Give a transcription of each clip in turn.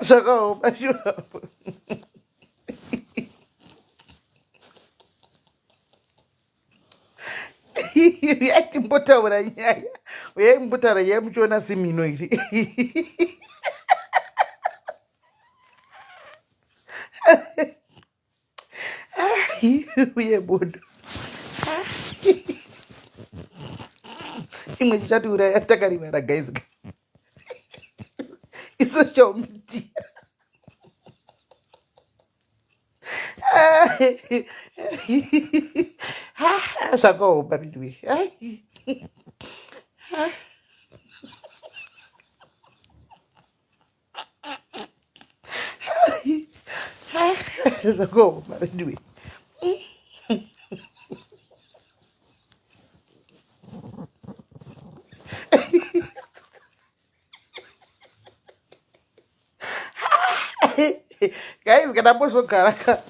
Zvakaoma shuwa. Uyai timbotaura nyaya, uyai mbotaura nyaya muchiona simhino iri. Uye bodo chimwe chichatiuraya takarivara guys, isocial media. Zvakaoma anyway. Zvakaoma anyway. Guys, kana mbozogara ka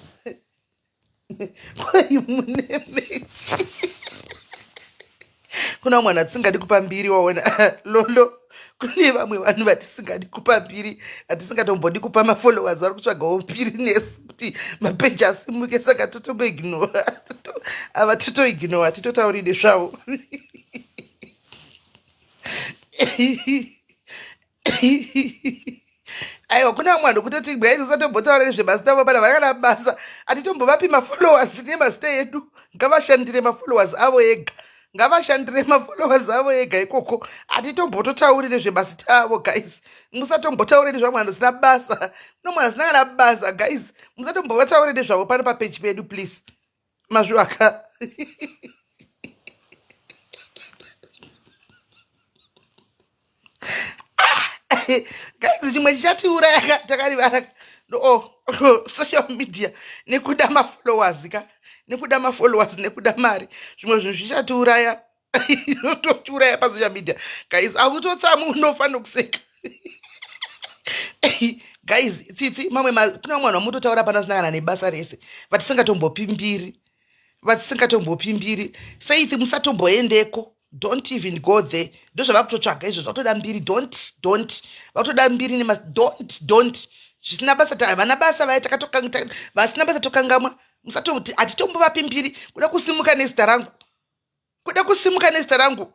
kwai mune mechi kuna mwana tisingadi kupa mbiri, waona lolo. Kune vamwe vanhu vatisingadi kupa mbiri, vatisingatombodi kupa mafollowers, vari kutsvagawo mbiri nesu kuti mapeji asimuke, saka totongoignora ava, titoignora, titotauri nezvavo. Aiwa, kuna vamwe vanhu kutoti guys, usatombotaura nezvemazita avo pana vakana basa, hatitombovapi mafollowers nemazita edu. Ngavashandire mafollowers avo ega, ngavashandire mafollowers avo ega ikoko. Hatitombototauri nezvemazita avo guys, musatombotaure nezvamwe vanhu zvisina basa. Kuno mwana asina kana basa guys, musatombovataure nezvavo pano papeji pedu please. Mazvivaka. Guys, chimwe chichatiuraya takarivara oh, social media nekuda mafollowers ka, nekuda mafollowers, nekuda mari, zvimwe zvinhu zvichatiuraya, totiuraya pasocial media guys. Akutotsamu unofa nokuseka guys. Tsitsi mamwe, kuna vamwe vanhu vamutotaura pana asina kana nebasa rese, vatisingatombopi mbiri, vatisingatombopi mbiri. Faith, musatomboendeko, don't even go there. Ndozvava kutotsvaga izvo, zvakutoda mbiri. Don't, vakutoda mbiri nema don't zvisina basa. Havana basa vaya, vasina basa tokangamwa. Musatoti hatitombovapi mbiri. Kuda kusimuka nezita rangu, kuda kusimuka nezita rangu,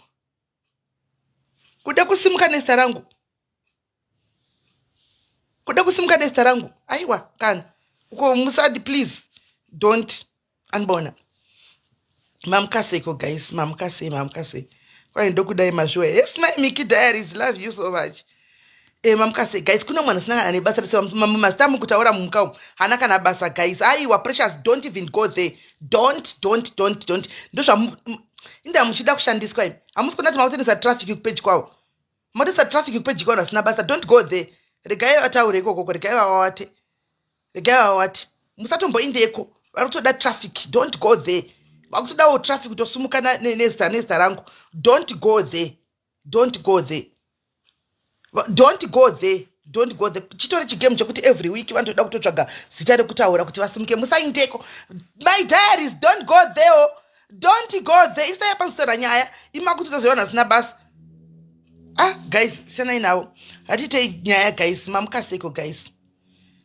kuda kusimuka nezita rangu, kuda kusimuka nezita rangu, aiwa kana uko musadi, please don't. Anibona mamukaseko guys, mamukasei, mamukasei. Kwai ndokudai mazviwa. Yes, my Miki Diaries, love you so much. Mamukasei guys. Kuna mwana asina kana nebasa rese, mazita amukutaura mumuka umu haana kana basa guys. Aiwa Precious, don't even go there, don't, don't, don't, don't. Ndozva inda muchida kushandiswa imi. Hamusi kuona kuti makutoendesa traffic kupeji kwavo? Makutoendesa traffic kupeji kwavo vasina basa. Don't go there, regai vataure ikokoko, regai vawawate, regai vawawate. Musatomboindeko, vari kutoda traffic. Don't go there, vakutodawo traffic kutosumuka nezita rangu. Don't go there, don't go there, don't go there, don't go there. Chitori chigame chekuti every week vanotoda kutotsvaga zita rekutaura kuti vasimuke. Musaindeko my diaries, don't go there, oh. Don't go there. Isai pamusoro nyaya imakutoita zvevanhu vasina basa. Ah guys, siyanai navo, hatiitei nyaya guys. Mamukaseko guys,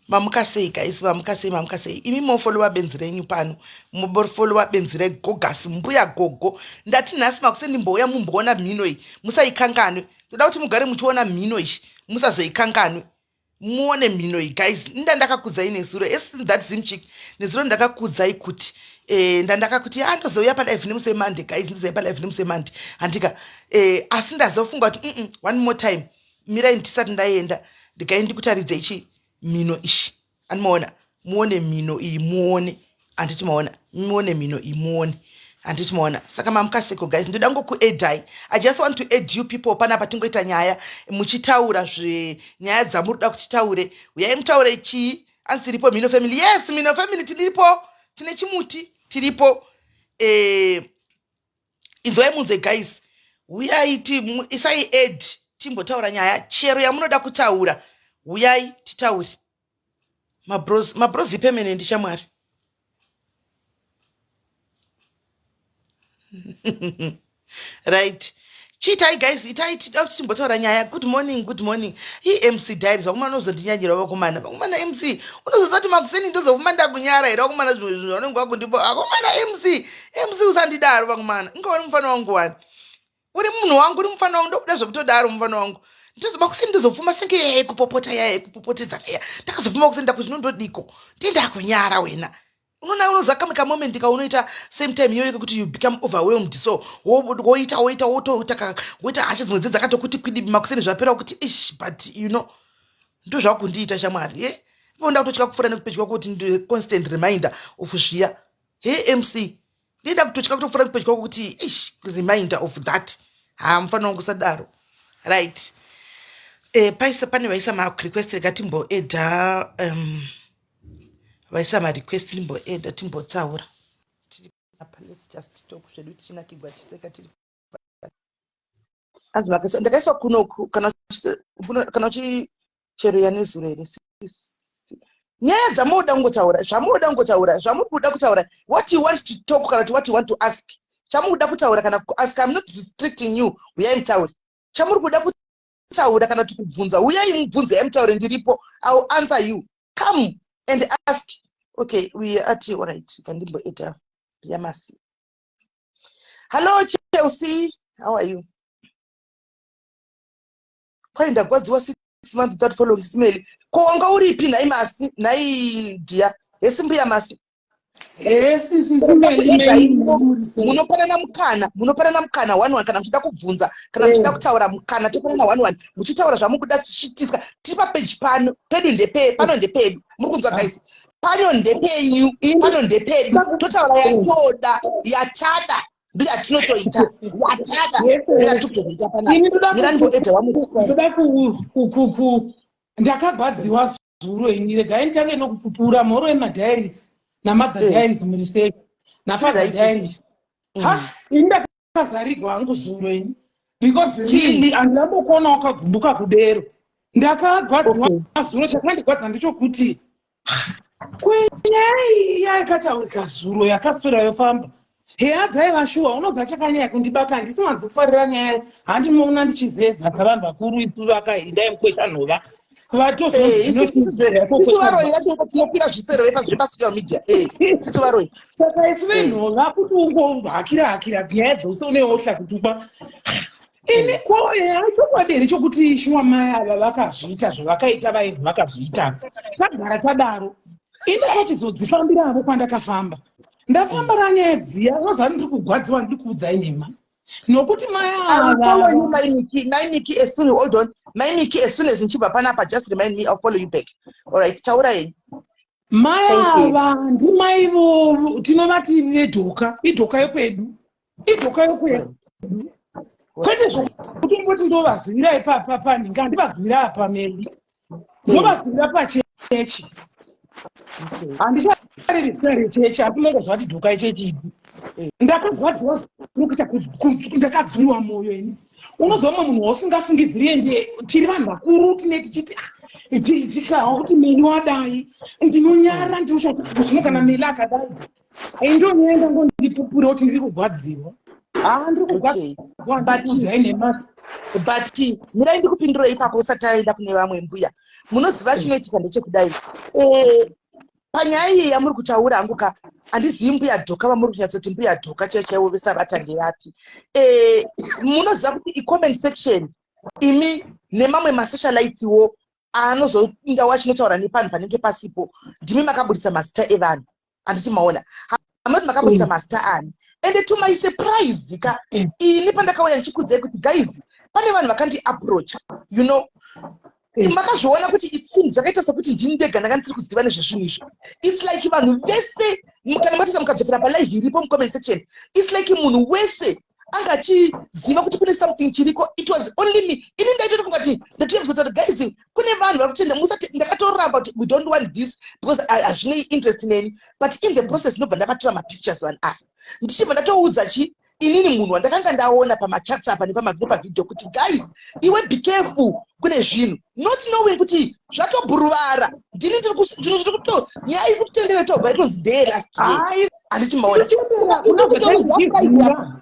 mamukasei guys, mamukasei, mamukasei. Imi mofollowa benzi renyu pano, mofollowa benzi regogasi mbuya gogo. Ndati nhasi makuseni ndimbouya mumboona mhino iyi, musaikanganwe. Toda kuti mugare muchiona mhino iyi, musazoikanganwe. Muone mhino iyi guys. Nda ndakakudzai nezuro esi that zimchik nezuro ndakakudzai kuti ndandakakuti a ndozouya palive nemusi weMonday guys, ndozouya palive nemusi weMonday handika? Asi ndazofunga kuti one more time, mirai ndisati ndaenda, ndigai ndikutaridzei chi mhino ishi. Andimaona, muone mhino iyi, muone. Handiti maona? Muone mhino iyi, muone. Handiti maona? Saka mamukaseko guys, ndoda ngokuedai. I just want to add you people panapa, tingoita nyaya muchitaura zvenyaya dzamuri kuda kuti taure. Uyai mutaure. Chii ansiripo? Mhino family. Yes, Mhino family, tiripo, tine chimuti, tiripo. Inzwai munzwe guys, uyai, isai add, timbotaura nyaya chero yamunoda kutaura. Uyai titaure. Mabros, mabros permanent shamwari. Right, chiitai guys, itai, tida kuti timbotaura nyaya. Good morning, good morning. Emc Diaries, vakomana unozondinyanyira vakomana, vakomana. MC, unozoziva kuti makuseni ndozofuma ndakunyara here vakomana? Zvimwe zvinhu vanenge vakundipo vakomana. MC, MC, usandidaro vakomana. Ingaoni mufana wangu wani, uri munhu wangu, uri mufana wangu, ndokuda zvekutodaro mufana wangu. Ndozoba kuseni ndozopfuma senge yaya yekupopota, yaya yekupopotedzana ya. Ndakazopfuma kuseni ndaku zvinondodiko, ndindakunyara wena. Unoona, unoziva kamwe kamoment kaunoita same time iyoyo kekuti you become overwhelmed, so woita woita wotoita woita hasha dzimwe dze dzakatokuti kwidi makuseni zvapera kuti ish. But you know, ndo zvakundiita shamwari ye ipo ndakutotya kupfuura nekupedya kuti ndi constant reminder of zviya. He MC, ndida kutotya kutopfuura nekupedya kuti ish, reminder of that. Ha, mufanira wangu kusadaro. Right, paisa pane vaisa marequest, rega timboedha. Vaisa marequest, timboedha, timbotsaura tiri apa. Let's just talk zvedu tichinakigwa, chiseka tiri. Anzi makaisa, ndakaiswa kunoku kana uchichero yanezuro here? Nyaya dzamunoda kungotaura, zvamunoda kungotaura, zvamuri kuda kutaura, what you want to talk kana kuti what you want to ask, chamukuda kutaura kana kuask. I'm not restricting you. Uyai mutaure chamuri kuda kutaura kana kuti kubvunza. Uyai mubvunze, yai mutaure, ndiripo. I will answer you. Come and ask. Okay, we ati alright, kandimboeda yamasi. Hello Chelsea, how are you? Kwai ndagwadziwa 6 months without following smell. Ko wanga uripi nhai Masi, nhai dia? Hesi mbuya Masi. Hesi sisi. Munopanana mukana, munopanana mukana one one kana muchida kubvunza, kana muchida kutaura mukana, topanana one one muchitaura zvamukuda, tichitiswa tiri papeji pano. Pedu ndepe pano, ndepedu. Muri kunzwa guys? Pano ndepenyu, pano ndepedu, totaura yatoda, yatada, ndo yatinotoita, yatada ndo yatikutoita panapa. Miranimboedha. Ndoda ndakagwadziwa zuro ini. Regai nditange nokupupura mhoro yemadiaries naMother Diaries. Muri sei naFather Diaries? Ha, ini ndakazarigwa hangu zuro ini because really handinambokuona wakagumbuka kudero. Ndakagwadziwa zuro. Chakandigwadza ndechokuti kwenyaya iya yakataurika zuro yakaswera yofamba, heya dzaiva shuwa. Unobva chakanyanya kundibata, handisi wanzi kufarira nyaya, handinoona ndichizeza dzavanhu vakuru isu vakahinda yemukwesha nhova. Vatosisu varoyi vacho tinokwira zvisero zvepasocial media, sisu varoyi. Saka isu venhova kuti ungohakira hakira nyaya dzose uneohla kutukwa. Ini ko eya, chokwadi here chokuti shuwa mai ava vakazviita zvavakaita? Vaenzi vakazviita, tagara tadaro. Ini kachizodzifambiravo kwandakafamba, ndafamba ranyaya dziya, unoziva ndiri kugwadziwa, ndiri kuudzai nhema nokuti mai ava. Mai Miki, as soon, hold on Mai Miki, as soon as ndichibva panapa, just remind me, I'll follow you back. Alright, taura yenyu. Mai ava ndimaivo tinovati vedhoka, idhoka yekwedu, idhoka yekwedu, kwete zvokutomboti ndovazivira ipapa panhinga. Handivazivira apa meli, ndovazivira pachechi. Handichariri zita rechechi, asi unongozvati dhoka yechechi idi. Ndakagwadziwa nokuita ndakadzuriwa mwoyo ini. Unoziva mumwe munhu wausingafungidziri, ende tiri vanhu vakuru, tine tichiti ah, tikawa kuti meli wadai, ndinonyara, ndinosha kuti zvino kana meli akadai, aindonyaya ndangondipupura kuti ndiri kugwadziwa. Haa, ndiri kugwadziwa, ndikuudzai nhema. But mirai ndikupindura ipapo usati aenda kune vamwe. Mbuya, munoziva chinoitika ndechekudai, panyaya iyi yamuri kutaura, hangu ka handizivi mbuya dhoka vamuri kunyatsoti mbuya dhoka chaivo chaivo vesabata ndevapi. Munoziva kuti icomment section imi nemamwe masocialiteswo anozoindawo achinotaura nepanhu panenge pasipo, ndimi makabudisa mazita evanhu, handiti maona? Hamunoti makabudisa mazita ani? Ende to my surprise ka, ini pandakauya ndichikudzai kuti guys, pane vanhu vakandi approacha. Makazviona kuti it seems zvakaita sekuti ndini ndega ndanga ndisiri kuziva nezvezvinhu izvo. It's like vanhu vese, kana matisa mukadzokera palive iripo mucomment section, it's like munhu wese anga achiziva kuti kune something chiriko. It was only me. Ini ndaitoti kungati ndatoyekuzota kuti, guys, kune vanhu vari kutenda, musati. Ndakatoramba kuti we don't want this because hazvinei interest neni. But in the process ndobva ndakatora mapictures vanhu ava, ndichibva ndatoudza chi inini munhu wandakanga ndaona pamachats apa nepavhidhio kuti, guys, iwe be careful, kune zvinhu, not knowing kuti zvatobhuruvara. Ndini zvinhu zviri kuto nyaya iri kutenderera tobva itonzi ndeye last year. Handiti maona?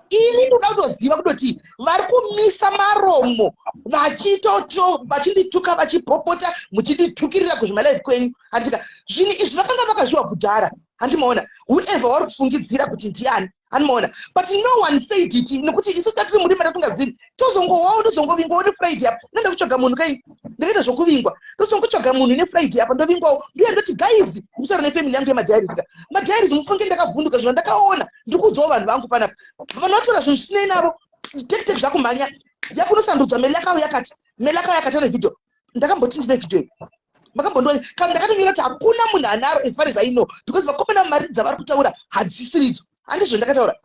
Ini ndoda kutoziva kutoti vari kumisa maromo vachitoto vachindituka, vachipopota, muchinditukirira kuzvimalive kwenyu, handitika? Zvinhu izvi vakanga vakazviwa kudhara, handimaona? Whoever wari kufungidzira kuti ndiani, handimaona? But no one said it, nekuti isu tatiri murima tasingazivi. Tozongowawo, ndozongovingwawo nefriday apa. Ndoenda kutsvaga munhu kai, ndakaita zvokuvingwa, ndozongotsvaga munhu nefriday apa, ndovingwawo. Ndoya ndoti, guys, ndikutaura nefamily yangu yemadiaries ka, madiaries, mufunge ndakavhunduka zvino. Ndakaona ndiri kuudzawo vanhu vangu panapa, vanhu vatora zvinhu zvisinei navo. Tektek zvakumhanya yakunosandudzwa. Meli yakauya yakati, Meli akauya akati ane vhidhio. Ndakamboti ndine vhidhio iyi, makambondiona kana? Ndakatonyora kuti hakuna munhu anaro as far as I know, because vakomana mari dzavari kutaura hadzisiridzo. Handizvo ndakataura?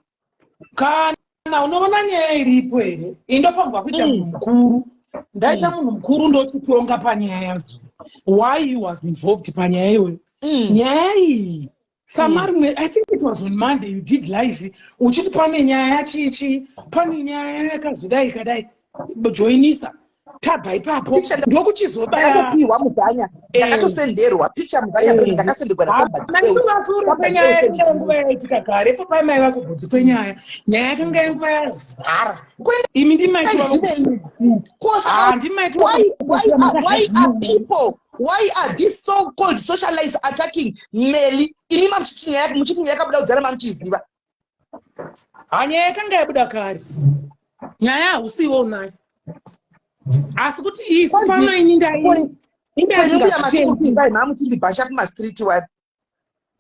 Kana unoona nyaya iripo here, indofanirwa kuita munhu mukuru. Ndaita munhu mukuru, ndochitonga panyaya yazo. Why you was involved panyaya iyoyo? Nyaya iyi samarimwe, I think it was on Monday you did live uchiti pane nyaya chichi, pane nyaya yakazodai kadai, joinisa. Tabva ipapo ndokuchizobaya. Ndakatopiwa muzanya, ndakatosenderwa picha muzanya, ndakasenderwa nasomebody. Kwenyaya nguva yaitika kare ipo pai mai vako gudzi kwenyaya, nyaya yakanga yenguva yazara. Imi ndimaitwa. Why are people, why are these so called socialites attacking Meli? Imi mamuchiti nyaya, muchiti nyaya yakabuda kudzara, mamuchiziva. Hanyaya yakanga yabuda kare, nyaya hausiwo unayo, asi kuti isu pano ini ndai mamuchindibhasha kumastreet wani.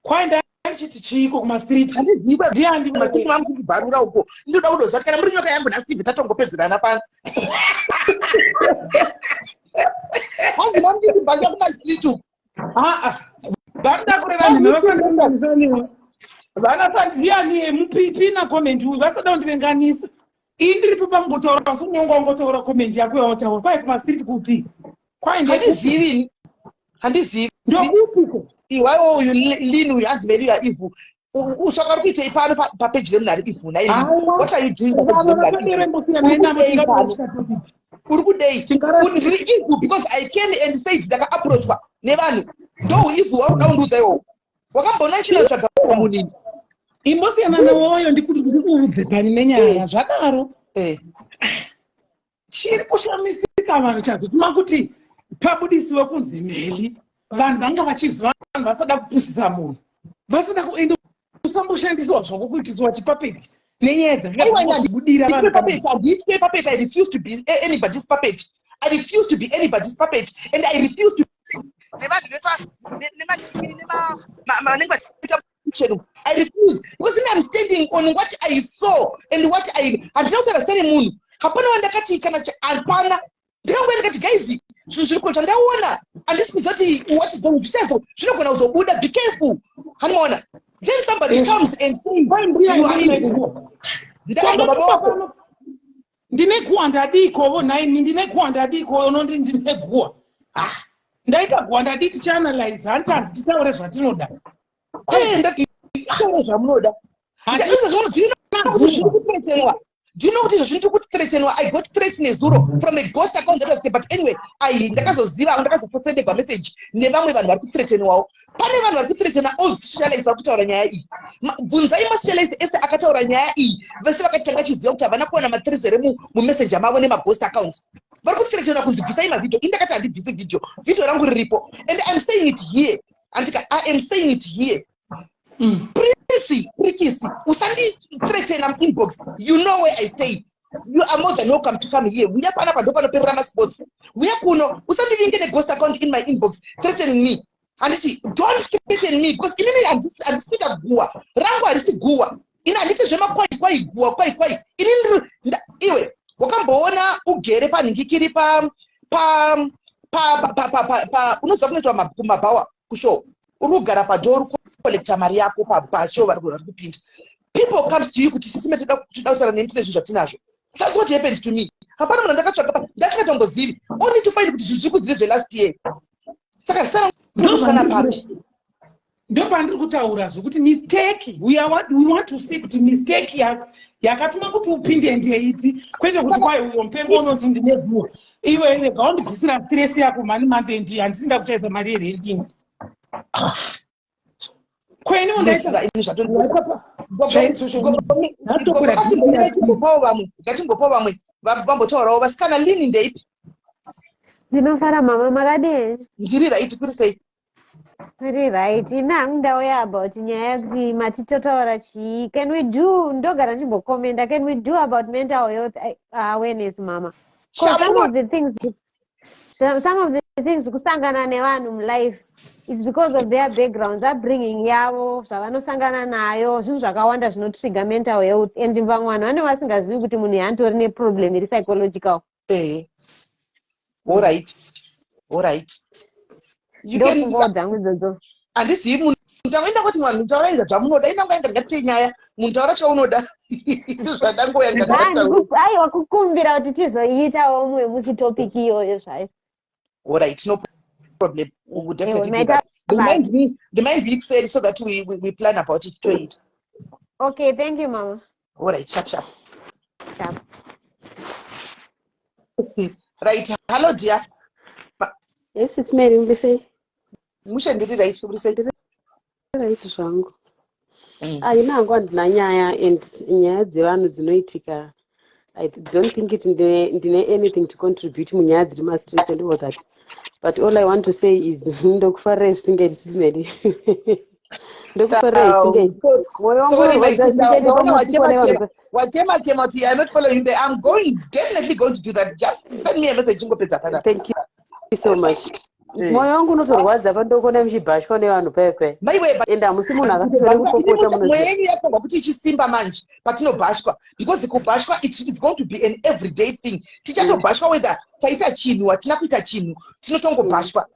Kwai ndaichiti chiiko kumastreet? Handizivi, mamuchindibharura uko. Ndinoda kudoziva kuti kana muri nyoka yangu nhasi, tibve tatongopedzerana pano. Hanzi mamuchindibhasha kumastreet uko. Aa, vanoda kureva nhema, vasandivenganisaniwa. Vanasandiani mupipina comment uyu, vasada kundivenganisa. Ini ndiripo pangotaura, sunonga wangotaura comment yako yawataura. Kwai kumastreet kupi? Kwai? Handizivi, handizivi. Ndokupiko? Iwaiwo uyu lini uyu, hanzi Meli ya evil. Usaka uri kuitei pano papeji remunhu ari evil naili? What are you doing papeji remunhu? Uri kudei? Ndiri evil because I came and said ndakaapproachwa nevanhu? Ndo evil wauri kuda kundiudza iwowo? Wakambona chinotsvaga munini? Imbosiyana nawoyo, ndikuudze pani nenyaya zvadaro. Chiri kushamisika vanhu chazotuma kuti pabudisiwe kunzi Meli, vanhu vanga vachiziva. Vanhu vasada kupusisa munhu, vasada kuenda usamboshandisiwa zvako kuitiswa chipuppet nenyaya dzakabudira. Handitwe puppet. I refuse to be anybody's puppet. I refuse to be anybody's puppet and I refuse to nevanhu vanenge vachiita chenu. I refuse because I'm standing on what I saw and what I, handina kutaura zita remunhu. Hapana wandakati kana, hapana. Ndikanguva ndikati, guys, zvinhu zviri kuita ndaona, handisi kuziva kuti what is going, zvichazo zvinogona kuzobuda. Be careful, handimaona? Then somebody comes and say you are evil. Ndakabva baba wako. Ndine guwa ndadikovo nhaini? Ndine guwa ndadiko? Unondi ndine guwa? Ah, ndaita guwa ndadii? Tichianalyze, hantanzi titaure zvatinoda. Ndataure zvamunoda. Izvo zvino kuti zviri kuthreatenwa. Do you know kuti izvo zviri kuthreatenwa? I got threats nezuro from a ghost account that was, but anyway, I ndakazoziva, ndakazofosendegwa message nevamwe vanhu vari kuthreatenwawo. Pane vanhu vari kuthreatena all socialites vari kutaura nyaya iyi. Bvunzai masocialites ese akataura nyaya iyi, vese vakati tanga chiziva kuti havana kuwana mathreats here mumessenger mavo nemaghost accounts. Vari kuthreatena kunzi bvisai mavhidhio. Ini ndakati handibvisi vhidhio, vhidhio rangu riripo and I'm saying it here. Andika, I am saying it here. Prince Prikisi, usandithreatena muinbox. You know where I stay. You are more than welcome to come here. Uya panapa, ndo panoperera masports. Uya kuno, usandivinge neghost account in my inbox threatening me. Handiti, don't threaten me because inini handisi kuita guwa rangu, harisi guwa. Ini handiti zvemakwai kwai, guwa kwai kwai. Ini iwe wakamboona ugere panhingikiri pa pa Unoziva kunoitwa kumabhawa, kushow, uri kugara padoor, uri kucollecta mari yako pashow, vari kupinda. People comes to you kuti, "Sisime, toda kutaura neni, tine zvinhu zvatinazvo." That's what happened to me. Hapana munhu andakatsvaga, ndasingatombozivi, only to find kuti zvinhu zviri kuzive zvelast year. Saka zita rangu kana papi? Ndopandiri kutaura zvokuti mistake, we want to see kuti mistake yakatuma kuti upinde ndeipi, kwete kuti kwai uyo mupengo unoti ndine guwa. Iwe rega wandibvisira stress yako mani month end, handisi ndakuchaisa mari yerending kweniwo. Ndaitatimbopawo vamwe, ngatimbopawo vamwe vambotaurawo. Vasikana, lini ndeipi? Ndinofara mama, makadii? Ndiri right, kuri sei? Kuri right. Ini hangu ndauya about nyaya yekuti matitotaura chii. Can we do, ndogara ndimbokomenda, can we do about mental health awareness, mama? Some of the things kusangana nevanhu mulife is because of their backgrounds, upbringing yavo, zvavanosangana nayo, zvinhu zvakawanda zvinotrigger mental health, and vamwe vanhu vanenge vasingazivi kuti munhu yaantori neproblem iri psychological. Ehe, alright. Ndofungawo dzangu idzodzo. Handizivi munhu tangoenda kuti vanhu taurai zvamunoda. Inangoenda, ngatitei nyaya, munhu taura chaunoda, zvadangoya. Aiwa, kukumbira kuti tizoiitawo mumwe musi topic iyoyo zvayo. Alright, no problem, we will definitely do that. Remind me kuseri so that we plan about it, toita. Okay, thank you, mama. Alright, sharp sharp. Sharp. Right, hello dear. Yes, Sis Mary, muri sei? Mushe, ndiri right, uri sei? Right zvangu. Aina hangu, handina nyaya, and nyaya dzevanhu dzinoitika, I don't think it ndine anything to contribute munyaya dziri mastreets and all that, but all I want to say is ndokufarirai zvisingaiti, Sis Mary, ndokufarirai zvisingaiti. Mwoyo wangu unorwadza zvisingaiti pamutikona vanhu. Wachema chema kuti you are not following there. I'm going, definitely going to do that. Just send me a message, ingopedza panapa. Thank you so much. Mwoyo wangu unotorwadza pandokona muchibhashwa nevanhu paya paya. Maiwe. Ende hamusi munhu akasitore kupopota. Mweya yenyu yakonga kuti ichisimba manje patinobhashwa, because kubhashwa, it's going to be an everyday thing. Tichatobhashwa whether taita chinhu, hatina kuita chinhu, tinotongobhashwa.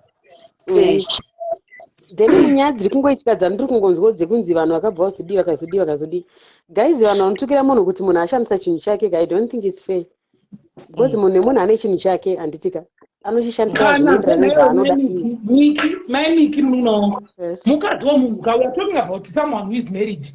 Then munyaya dziri kungoitika dzandiri kungonzwa dzekunzi vanhu vakabva vazodii, vakazodii, vakazodii, guys, vanhu vanotukira munhu kuti munhu ashandisa chinhu chake ka, I don't think it's fair, because munhu nemunhu ane chinhu chake, handitika? Anochishandisa Kana zvinoenderana nezvaanoda. Miki, mai Miki, munhu wangu, mukadzi womunhu ka, we are talking about someone who is married.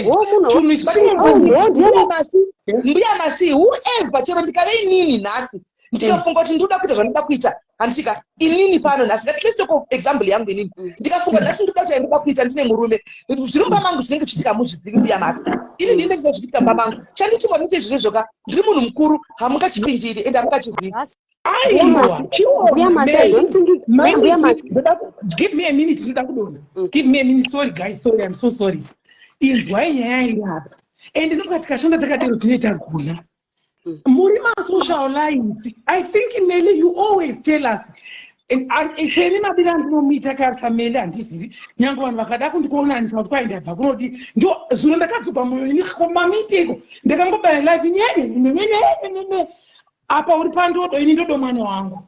Wo munhu Chinhu ichi Oh, chinongo ndiye- Masi, mbuya Masi, whoever, chero ndikave inini nhasi ndikafunga kuti ndinoda kuita zvandinoda kuita, handisika inini pano nhasi, let's talk of example yangu inini, ndikafunga nhasi ndinoda kuita ndinoda kuita, ndine murume, zviri mumba mangu zvinenge zvichiitika muzvizivi. Mbuya Masi, ini ndine chiziva zvikuitika mumba mangu, chandichimwa ndinoita izvozvo zvoka, ndiri munhu mukuru, hamungachipindiri ende hamungachizivi. Aiwa. Mbuya Masi, I don't think mbuya Masi. Give me a minute, ndoda kudonha. Give me a minute. Sorry guys, sorry, I'm so sorry. Inzwai nyaya iri apa, and ndinofunga tikashanda takadero tinoita guna. Muri masocialites, I think Mele, you always tell us, seni mabiri andinomuita karisa Mele, handizivi nyange vanhu vakada kundikuonanisa kuti kwai ndabva kunodi. Ndo zuro ndakadzoka mwoyo ini komamiteiko, ndakangobaya live nyenyenyenyenyenyenye apa uri pandodo, ini ndodo mwana wangu.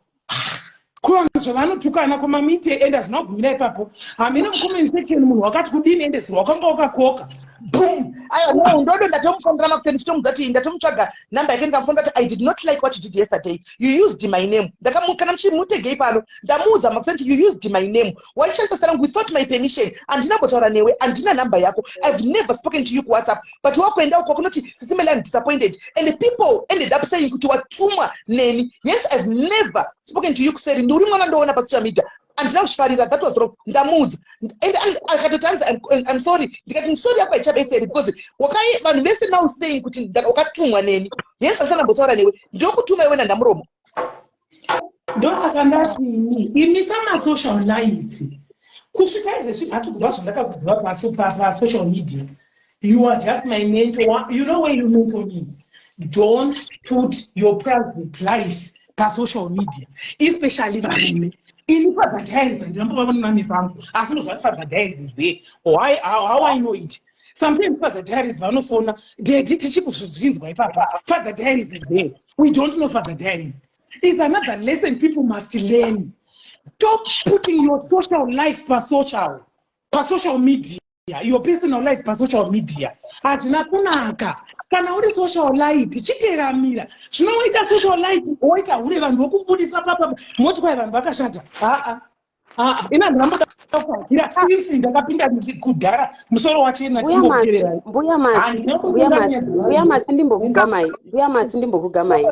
Kuvanhu zvavanotukana kumamite, ende hazvina kugumira ipapo. Hamene mucomment section munhu wakati kudini, ende zuro wakanga wakakoka boom. Aiwa, no, ndodo ndatomufonera makuseni, ndichitomudza kuti ndatomutsvaga namba yake, ndikamufonera kuti, "I did not like what you did yesterday. You used my name." Kana muchimutegei pano, ndamuudza makuseni kuti, "You used my name, waishandisa zita rangu without my permission. Handina kumbotaura newe, handina namba yako, I've never spoken to you kuWhatsApp, but wakuenda uko kunoti, 'Sis Mele, I'm disappointed,' and people ended up saying kuti watumwa neni. Yes, I've never spoken to you kuseri, nduri mwana ndoona pasocial media. Handina kuzvifarira, that was wrong." Ndamuudza and akatoti hanzi, I'm sorry." Ndikati, "Sorry yako haichabetseri, because wakai vanhu vese now saying kuti wakatumwa neni. Yes, asana mbotaura newe, ndokutuma iwe nandamuromo." Ndosaka ndati ini imisa masocialites kusvika izvezvi nhasi. Kubva zvandakakuziva pasocial media, you are just my mentor. You know where you mentor me? Don't put your private life pasocial media, especially varume. Ini Father Diaries handinambova namisa angu, asi ndozva kuti Father Diaries is there. Why? How I know it? Sometimes Father Diaries vanofona, "Daddy, tichikuzvinzwa ipapa." Father Diaries is there. We don't know Father Diaries. Is another lesson people must learn. Stop putting your social life pasocial media, your personal life pasocial media. Hazvina kunaka. Kana uri social light, chiteramira. Zvinoita social light, woita hure, vanhu vokubudisa papa, moti kwai vanhu vakashata. Aa, aa, ina ndinamboda kuhakira since ndakapinda kudhara musoro wachena. Mbuya Masi, Tichingokuteerai. Mbuya Masi, Handina Mbuya kubuda Masi, nyaya. Mbuya Masi, ndimbokugamai. Mbuya Masi, ndimbokugamai.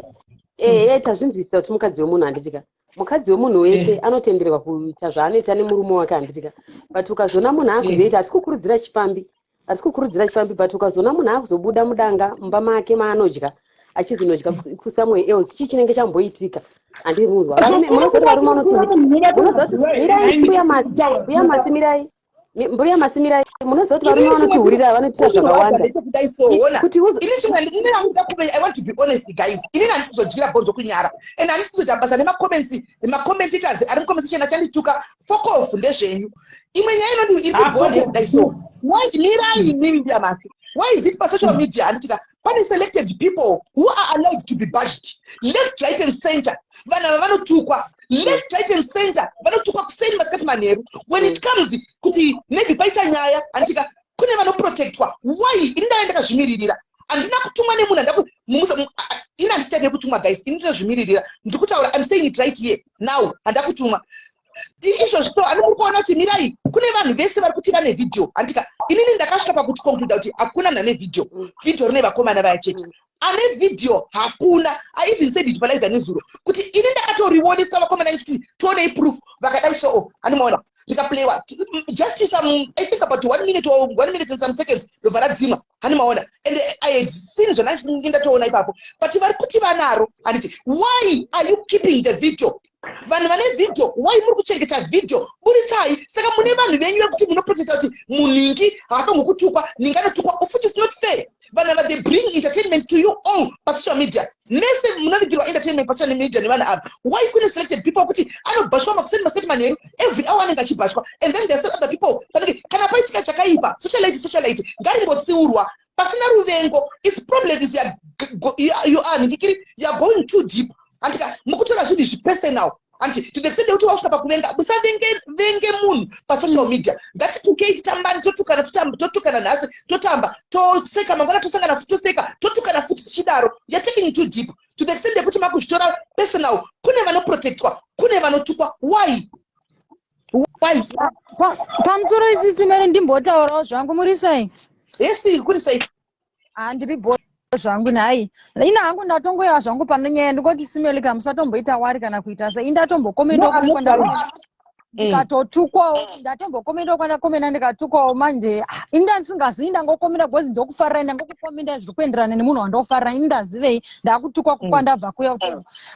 Ehe, tazvinzwisisa kuti mukadzi wemunhu, handitika? Mukadzi wemunhu wese anotenderwa kuita zvaanoita nemurume wake, handitika? But ukazoona munhu akuzoita, hatisi kukurudzira chipfambi, hatisi kukurudzira chipfambi, but ukazoona munhu akuzobuda mudanga mumba make maanodya achizonodya kusomewhere else, chii chinenge chamboitika? Handiri varume, munoziva kuti varume vanoti, munoziva kuti, mirai, Mbuya Masi, Mbuya Masi, mirai. Mbuya Masi, mirai. Munoziva kuti varume vanotihurira, vanoitira zvakawanda. Ndechekudai soona Kuti ini chimwe inini hangu kuve, I want to be honest, guys, inini handisizodyira bhonzo kunyara and handisizoita basa nemacomments, macommentators ari mucomment section achandituka. Fuck off, ndezvenyu. Imwe nyaya inodi iri kubhowa ndeyekudai so, why, mirai imimi, Mbuya Masi, why is it pasocial media, handitika, pane selected people who are allowed to be bashed left, right and center? Vanhu ava vanotukwa left, right and center, vanotukwa kuseni, masikati, manheru. When it comes kuti maybe paita nyaya, handitika, kune vanoprotectwa. Why? Ini ndaiva ndakazvimiririra, handina kutumwa nemunhu. Ini handisi yekutumwa, guys. Ini ndinozvimiririra. Ndiri kutaura, I'm saying it right here now, handina kutumwa. Izvozvo so ani muri kuona kuti, mirai, kune vanhu vese vari kuti vane vhidhiyo, handika? Inini ndakasvika pakuti concluda kuti hakuna munhu ane vhidhiyo. Vhidhiyo rine vakomana vaya chete. Ane vhidhiyo hakuna. I even said it palive anezuro kuti ini ndakatorioneswa vakomana nchiti tionei proof, vakadai so, handimaona rikaplaywa just some, I think about one minute or one minute and some seconds, ndobva radzimwa, handimaona? And I had seen zvandanga ndatoona ipapo, but vari kuti vanaro, handiti? Why are you keeping the video? Vanhu vane vhidhiyo, why muri kuchengeta vhidhiyo? Buritsai. Saka mune vanhu venyu vekuti munoprotecta kuti munhingi haafangokutukwa, ningi anotukwa, of which is not fair. Vanhu ava, they bring entertainment to you all pasocial media. Mese munovigirwa entertainment pasocial media nevanhu ava. Why kune selected people kuti anobhashwa makuseni, masikati, manheru, every hour anenge achibhashwa, and then there are other people panenge kana paitika chakaipa, socialite, socialite ngaringotsiurwa pasina ruvengo? Its problem is you are ndikiri, you are going too deep, andika? Mukutora zvinhu izvi personal, anti to the extent yekuti wasvika pakuvenga. Musavenge venge munhu pasocial media. Ngatitukei, titambani, totukana, totukana nhasi, totamba, toseka, mangwana tosangana futi, toseka, totukana futi, tichidaro. You are taking too deep to the extent yekuti makuzvitora personal. Kune vanoprotectwa, kune vanotukwa. Why, why? Pamusoro isisi mere, ndimbotaurawo zvangu. Muri sei? Yesi, kuri sei? Ha, ndiri bho zvangu nhai. Ina hangu ndatongoya zvangu pane nyaya, ndingoti simelika musatomboita worry kana kuita sei. Indatombokomendawo ndikatotukwawo, ndatombokomendawo kwandakomenda ndikatukwawo. Manje ah, ini ndandisingazivi, ndangokomenda because ndokufarira, ndangokukomenda zviri kuenderana nemunhu wandofarira. Ini ndazivei ndakutukwa kwandabva kuya?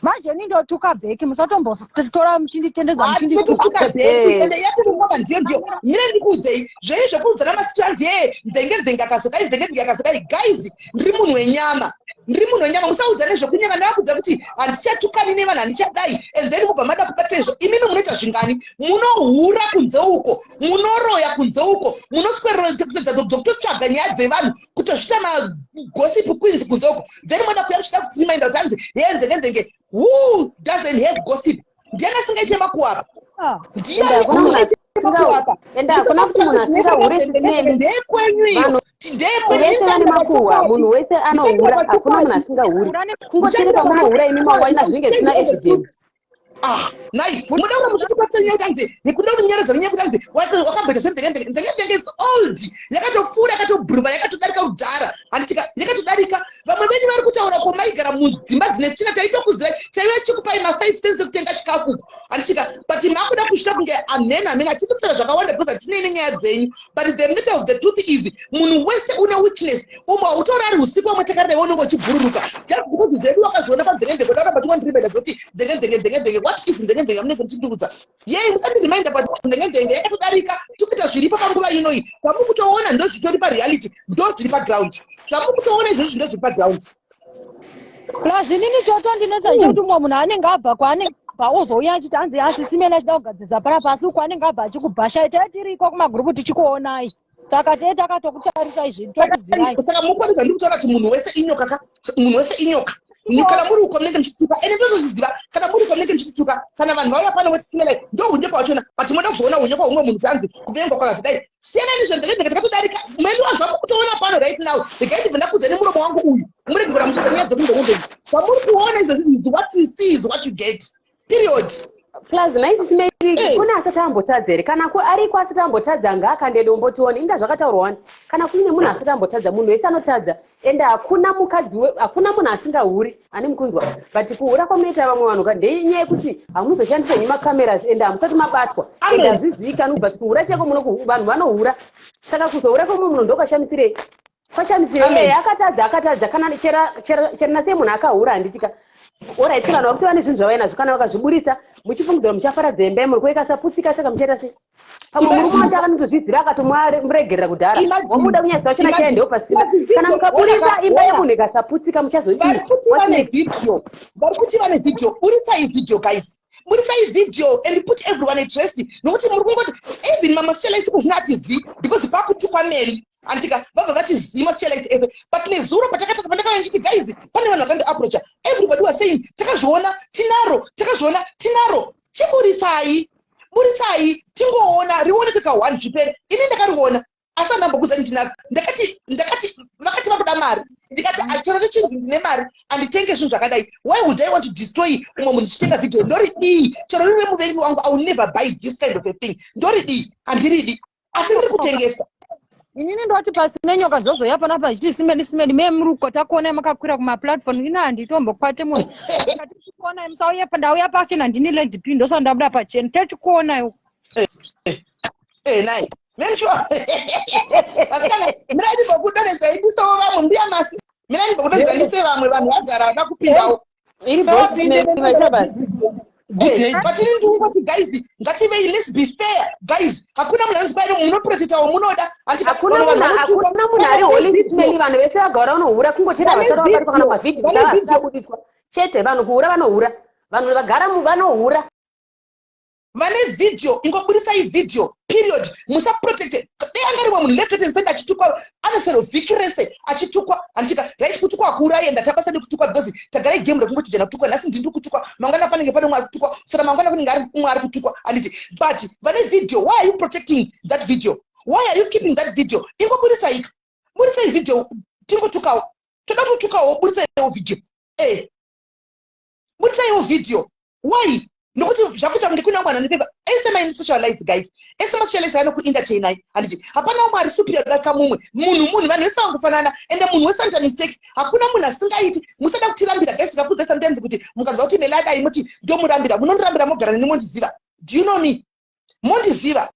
Manje ini ndotuka back, musatombotora muchinditendedza muchindituka. Tuka back. Ende yatirongoma ndiyo ndiyo. Mire, ndikuudzei zvei zvekuudzana masituanzi ye nzenge nzenge akazokai, nzenge nzenge akazokai. Guys, ndiri munhu wenyama, ndiri munhu wenyama. Musaudzane zvekunyama. Ndavakudza kuti handichatukani nevanhu, handichadai, and then mubva mada kubata izvo. Imimi munoita zvingani? Munohura kunze uko, munoroya kunze uko, munoswerera kutotsvaga nyaya dzevanhu, kutozvita magossip queens kunze uko, then moda kuya kuchida kutimainda kuti hanzi ye nzenge nzenge. Who doesn't have gossip? Ndiani asingaite makuapa? Ndiani asingaite makuapa? Ende hakuna kuti munhu asingahure sisemi. Ndekwenyu iyo. Vanhu Ndekwenyu. vese vane makuhwa. Munhu wese anohura, hakuna munhu asingahuri. Kungotiri pamunohura imi mawaina zvinenge zvisina evidence. Ah, nai muda kuda muchitikwatisa nyaya kuti anzi nekuda kunyeredza nyaya kuti anzi wakamboita zvenzengendzenge. Nzengendzenge it's old, yakatopfuura, yakatobhuruma, yakatodarika kudhara, handitika? Yakatodarika. Vamwe venyu vari kutaura ko maigara mudzimba dzine tsvina, taitokuzivai, taiva chikupai ma5 cents ekutenga chikafu uku, handitika? But makuda kusvika kunge amhen amhen. Hatisi kutaura zvakawanda because hatinei nenyaya dzenyu, but the matter of the truth is munhu wese une weakness. Umwe hautorari usiku, vamwe takareva unenge uchibhururuka just because zvedu wakazviona panzengenzenge. Uda kuramba tiwandiribeda zoti nzengenzenge, nzengenzenge. What is nzengenzenge yamunenge muchindiudza yei? Musandiriminder panzengenzenge, yakatodarika. Tikuita zviripo panguva inoi. Zvamuri kutoona ndo zvitori pareality, ndo zviri paground. Zvamuri kutoona izvozvi ndo zviri paground. Plus inini chotondinetsa nechekuti mumwe munhu anenge abva kwaanenge abva, ozouya achiti hanzi asisimene achida kugadzirisa panapa, asi uko anenge abva achikubhashai. Tai tiriko kumagurupu tichikuonai, saka tee takatokutarisai zvinhu, tokuzivai. Saka mukwanisa, ndiri kutaura kuti munhu wese inyoka ka, munhu wese inyoka. Kana muri uko munenge muchituka, ende ndotozviziva, kana muri uko munenge muchituka. Kana vanhu vauya pano votisimela, ndo unyepa wachona. But moda kuzoona unyepa humwe munhu, tanzi kuvengwa kwakazodai. Siyanai nezvendekendeke, takatodarika mweni wazvamo kutoona pano right now. Regai ndibve ndakudza nemuromo wangu uyu, murege kura muchiita nyaya dzekundokunde. Zvamuri kuona izvozvi is what you see is what you get, period. Plus naisisi, kune asati ambotadza here? Kana ariko asati ambotadza, ngaakande dombo tione. Inga zvakataurwa wani, kana kuine munhu asati ambotadza. Munhu wese anotadza, ende hakuna mukadzi, hakuna munhu asingahuri ane mukunzwa. But kuhura kwamunoita vamwe vanhu ka, ndenyaya yekuti hamuzoshandisa henyu macameras, ende hamusati mabatwa, ende hazvizivikanwi. But kuhura cheko muno, vanhu vanohura. Saka kuzohura kwemumwe munhu ndokwashamisirei? Kwashamisirei? Akatadza, akatadza. Kana chera nasei munhu akahura, handitika? Alright, vanhu vakuti vane zvinhu zvavainazvo, kana vakazviburitsa, muchifungidzira muchafaradza imba yemuri kuikasaputsika, saka muchaita sei? Pamwe murume wacho akanotozvizira, akatomuregerera kudhara, wamuda kunyadzisa wachona chaendewo pasina. Kana mukaburitsa, imba yemunhu ikasaputsika, muchazodii? Vari kuti vane vhidhiyo. Buritsai vhidhiyo, guys, buritsai vhidhiyo and put everyone at rest, nokuti muri kungoti even mamasocialites kuzvino ati zi because pakutukwa Mary, andika vabva vati zi masocialite ese. But nezuro patakataka, pandakauya ndichiti, "Guys, pane vanhu vakandiapproacha," everybody was saying, "Takazviona, tinaro, takazviona, tinaro." Chiburitsai, buritsai tingoona, rioneke ka1, zvipere. Ini ndakariona, asi handambokudza ndinaro. Ndakati vakati vakuda mari, ndikati chero richinzi ndine mari, handitenge zvinhu zvakadai. Why would I want to destroy umwe munhu ndichitenga vhidhiyo? Ndoridii? Chero riri muvengi wangu, I will never buy this kind of a thing. Ndoridii? Handiridi, asi ndiri kutengesa. Inini ndoti pasi nenyoka dzozoya panapa ichiti simeli, simeli. Me muri takuonai makakwira kumaplatform. Ina handitombokwate munhu. Tachikuonai, musauye. Ndauya pachena, ndini Lady P, ndosati ndabuda pachena. Techikuonai. Eh, nai memsure vasikana, mirai ndimbokudonhedzai ndisewo vamwe. Mbuya Masi, mirai ndimbokudonhedzai ndise vamwe. Vanhu vazara vada kupindawo. Iri boss. But ini ndikungoti, guys, ngativei, let's be fair, guys. Hakuna munhu anonzi paine munoprotectawo munoda. Hakuna munhu ari holy smeli. Vanhu vese vagara vanohura, kungotera vasara vabatwa kana mavhidhiyo asabudiswa chete. Vanhu kuhura vanohura, vanhu vagara vanohura. Vane vhidhiyo, ingoburitsai vhidhiyo, period. Musaprotecte. Dai anga rimwe munhu left and center achitukwa, anosero vhiki rese achitukwa, handitika? Right, kutukwa hakuurayi, enda tabasa nekutukwa, because tagarai game rekungochinjana kutukwa. Nhasi ndini kutukwa, mangwana panenge pane umwe ari kutukwa, saka mangwana kunenge ari umwe ari kutukwa, handiti? But vane vhidhiyo, why are you protecting that video? Why are you keeping that video? Ingoburitsai, buritsai vhidhiyo tingotukawo. Toda kutotukawo, buritsaiwo vhidhiyo. E, buritsaiwo vhidhiyo. Why? Nokuti zvakuita kunge kune vamwe vanhu anefeva ese masocialites, guys, ese masocialites anokuentertainai, handiti? Hapana umwe ari superior kudarika mumwe munhu. Munhu, vanhu vese vangofanana, ende munhu wese anoita mistake. Hakuna munhu asingaiti. Musada kutirambira, guys. Tikakudzai sometimes kuti mukanzwa kuti meladai, muti ndomurambira. Munondirambira mogara neni, mondiziva. Do you know me? Mondiziva,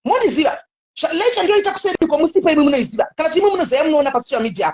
mondiziva. Life yandoita kuseriko musipo imi munoiziva, kana kuti imi munoziva, munoona pasocial media.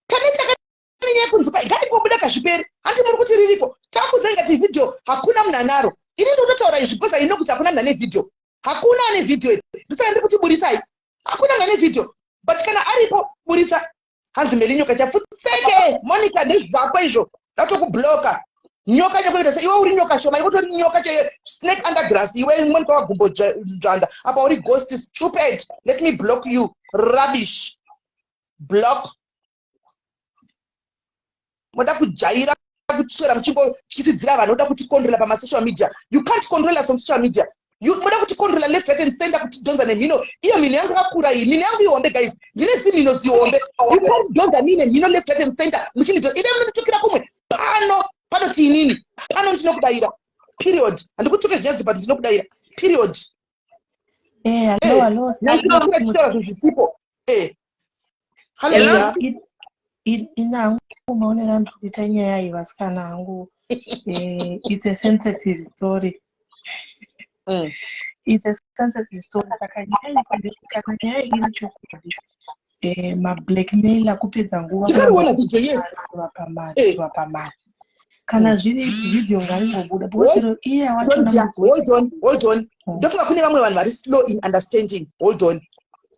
Tane takanyanya yekunzwa, ngatimbobuda kazviperi. Handi muri kuti ririko? Takudzai ngati vhidhiyo hakuna munhu anaro. Ini ndinototaura izvi because I know kuti hakuna munhu ane vhidhiyo, hakuna ane vhidhiyo iri. Ndosaka ndiri kuti buritsai. Hakuna munhu ane vhidhiyo, but kana aripo, buritsa. Hanzi Meli nyoka chapfutseke. Monica, ndezvako izvo, datokubloka. Nyoka nyoka se iwe uri nyoka shoma, iwe utori nyoka chaiyo, snake under grass. Iwe Monica wagumbo dzvanda apa uri ghost. Stupid, let me block you. Rubbish, block. Moda kujaira kuswera muchingotyisidzira vanhu, oda kuticontrola pamasocial media. You can't control us on social media. Moda kuticontrola left, right and center, kutidhonza nemhino. Iyo mhino yangu yakakura iyi, mhino yangu ihombe, guys. Ndine zimhino zihombe. You can't dhonza me nemhino left, right and center muchindidhonza. Ide munonditukira kumwe, pano pano tiinini pano ndinokudayira, period. Handikutuke zvinyanzi, but ndinokudayira, period. Hello, hello. Naisinokwira tichitaura zvinhu zvisipo. Hello. Yeah, inangu maonero andiri kuita nyaya iyi, vasikana hangu, it's a sensitive story. It's a sensitive story. Saka nyaya iyi, kana nyaya iri chokwadi, mablackmailer kupedza nguva. Ndikariona video, yes. Kuvapa mari, kuvapa mari. Kana zviri video, ngaringobuda because chero iye wachona. Hold on, hold on. Ndofunga kune vamwe vanhu vari slow in understanding. Hold on,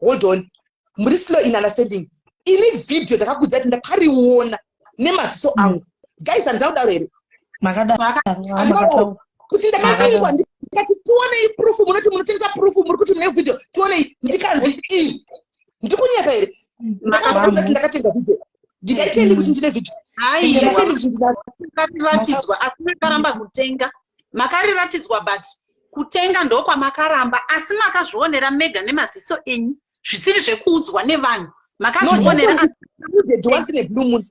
hold on. Muri slow in understanding. Ini vhidhiyo ndakakudza kuti ndakariona nemaziso angu, guys. Handina kudaro here? Makadaro, makataura. Kuti ndakavingwa, ndikati tionei proof. Munoti munotengesa proof, muri kuti mune video, tionei. Ndikanzi i ndikunyepa here? Ndakabvunza kuti ndakatenga video, ndingaitendi kuti ndine video? Ndingaitendi kuti ndina Makariratidzwa, asi makaramba kutenga. Makariratidzwa, but kutenga ndokwamakaramba, asi makazvionera mega nemaziso enyu, zvisiri zvekuudzwa nevanhu. Makazvionera. No, needed once in a blue moon.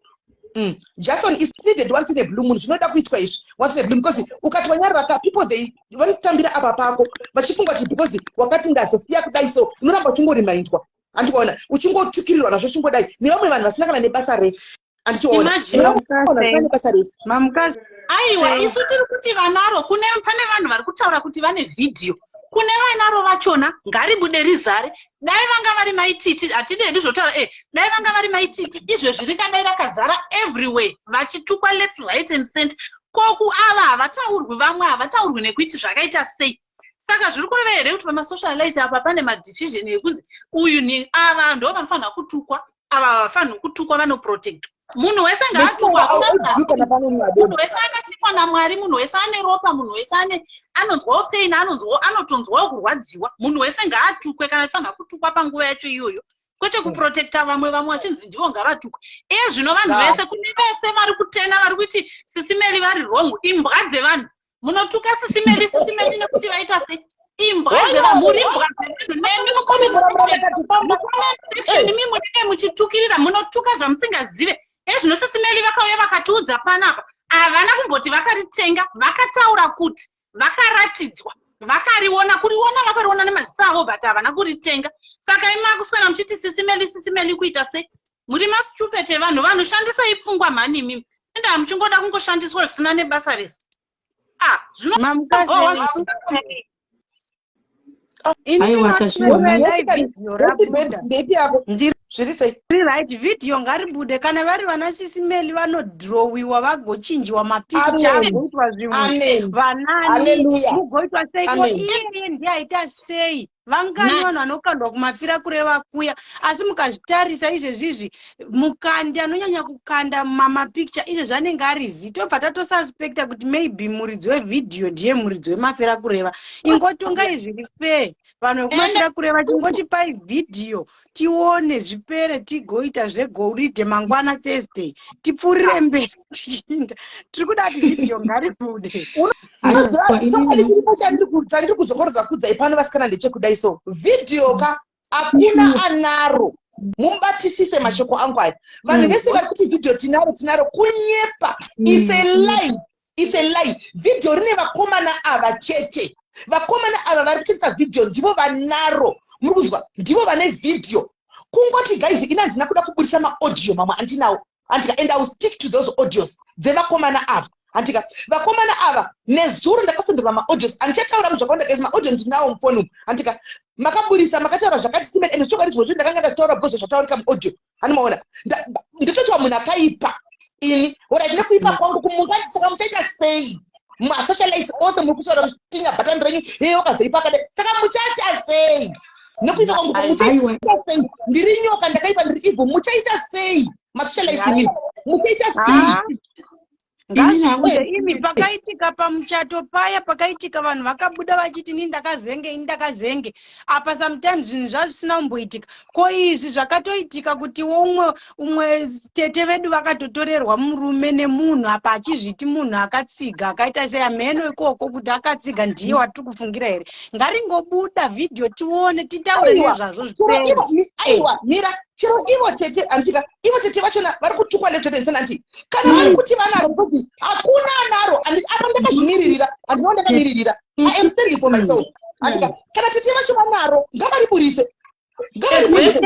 Jason is needed once in a blue moon. Zvinoda kuitwa izvi once in a blue moon, because ukati wanyarara ka, people they vanotambira apa pako vachifunga kuti because wakati ndazosiya kudai, so unoramba uchingorimaindwa, handikuona, uchingotukirirwa nazvo, uchingodai nevamwe vanhu vasina kana nebasa rese, handichiona nebasa rese. Aiwa, isu tiri kuti vanaro. Kune pane vanhu vari kutaura kuti vane vhidhiyo. Kune vanaro vachona, ngaribude rizare. Dai vanga vari maititi, hatidi hedu zvotaura dai vanga vari maititi, izvezvi ringadai rakazara everywhere, vachitukwa left, right and center. Koku ava havataurwi, vamwe havataurwi nekuiti zvakaita sei. Saka zviri kureva here kuti pamasocialite apa pane madivision yekunzi uyu ni ava ndo vanofanira kutukwa, ava havafaniri kutukwa, vanoprotectwa? Munhu wese ngaatukwa. Munhu wese akasikwa naMwari, munhu wese ane ropa, munhu wese ane anonzwawo pain, anonzwawo, anotonzwawo kurwadziwa. Munhu wese ngaatukwe kana achifanira kutukwa panguva yacho iyoyo, kwete kuprotecta vamwe, vamwe vachinzi ndivo ngavatukwe. Iye zvino vanhu vese, kune vese vari kutena, vari kuti Sisi Meli vari wrong, imbwa dzevanhu. Munotuka Sisi Meli, Sisi Meli nekuti vaita sei? Imbwa dzevanhu, muri imbwa dzevanhu. Nemi mucomment section mi munenge muchitukirira, munotuka zvamusingazive. Ezvino Sisi Meli vakauya vakatiudza panapa, havana kumboti vakaritenga. Vakataura kuti vakaratidzwa, vakariona, kuriona vakariona nemaziso avo, but havana kuritenga. Saka imi makuswera muchiti Sisi Meli, Sisi Meli kuita sei? Muri mastupid evanhu. Vanhu, shandisai pfungwa mhani imimi. Ende hamuchingoda kungoshandiswa zvisina nebasa rese. Ah, zvinobhowa. Aiwa, ndepi yako? Zviri sei? Right, vhidhiyo ngaribude. Kana vari vana Sisi Meli, vanodhirowiwa, vagochinjiwa mapikicha, agoitwa zvimwe, vanani mugoitwa sei ko? Iyeye ndiye aita sei? Vangani vanhu vanokandwa kumafira kureva kuya? Asi mukazvitarisa izvezvizvi, mukandi anonyanya kukanda mamapikicha izvezvi anenge ari zi, tobva tatosuspecta kuti maybe muridzi wevhidhiyo ndiye muridzi wemafira kureva. Ingotongai zviri fair, vanhu vekumafira kureva. Tingotipai vhidhiyo tione, zvipere, tigoita zvegoridhe mangwana Thursday, tipfuurire mberi tichiinda. Tiri kuda kuti vhidhiyo ngaribude. Chokwadi chiripo chandiri kudzokorodza kudzai pano, vasikana, ndechekudai. So vhidhiyo ka, hakuna anaro. Mubatisise mashoko angu aya. Vanhu vese vari kuti vhidhiyo tinaro, tinaro, kunyepa. It's a lie, it's a lie. Vhidhiyo rine vakomana ava chete. Vakomana ava vari kutengesa vhidhiyo ndivo vanaro, muri kunzwa? Ndivo vane vhidhiyo. Kungoti guys, ina handina kuda kubudisa maaudio mamwe andinawo, handika? And I will stick to those audios dzevakomana ava, handika? Vakomana ava, nezuro ndakasenderwa maaudios. Handichataura zvakawanda guys, maaudio ndinawo mufoni umu, handika? Makaburisa, makataura zvakati simene, ende chokwadi zvimwe zvinhu ndakanga ndazvitaura because zvataurika muaudio, handimaona? Ndototiwa munhu akaipa ini. Alright, nekuipa kwangu kumungati, saka muchaita sei? Masocialites ose muri kutaura muchitinya bhatani renyu, hei, wakazoipa akadai, saka muchaita sei nekuipa kwangu? Muchaita sei? Ndiri nyoka, ndakaipa, ndiri evil, muchaita sei? Masocialites imini, muchaita sei? Ngazvibude imi. Pakaitika pamuchato paya, pakaitika vanhu vakabuda vachiti ini ndakazenge, ini ndakazenge. Apa sometimes zvinhu zvazvisina kumboitika. Ko izvi zvakatoitika kuti umwe umwe tete vedu vakatotorerwa murume nemunhu apa achizviti munhu akatsiga, akaita sei, amheno ikoko kuti akatsiga ndiye watiri kufungira here? Ngaringobuda vhidhiyo tione, titaure nezvazvo. Zvipere. Aiwa, mira. Chero ivo tete, anditika, ivo tete vachona vari kutukwa left, right, anti kana vari kuti vanaro, because hakuna anaro. Apa ndakazvimiririra, handina ndakamiririra. I am standing for myself, andika? Kana tete vacho vanaro, ngavariburitse, ngavariburitse.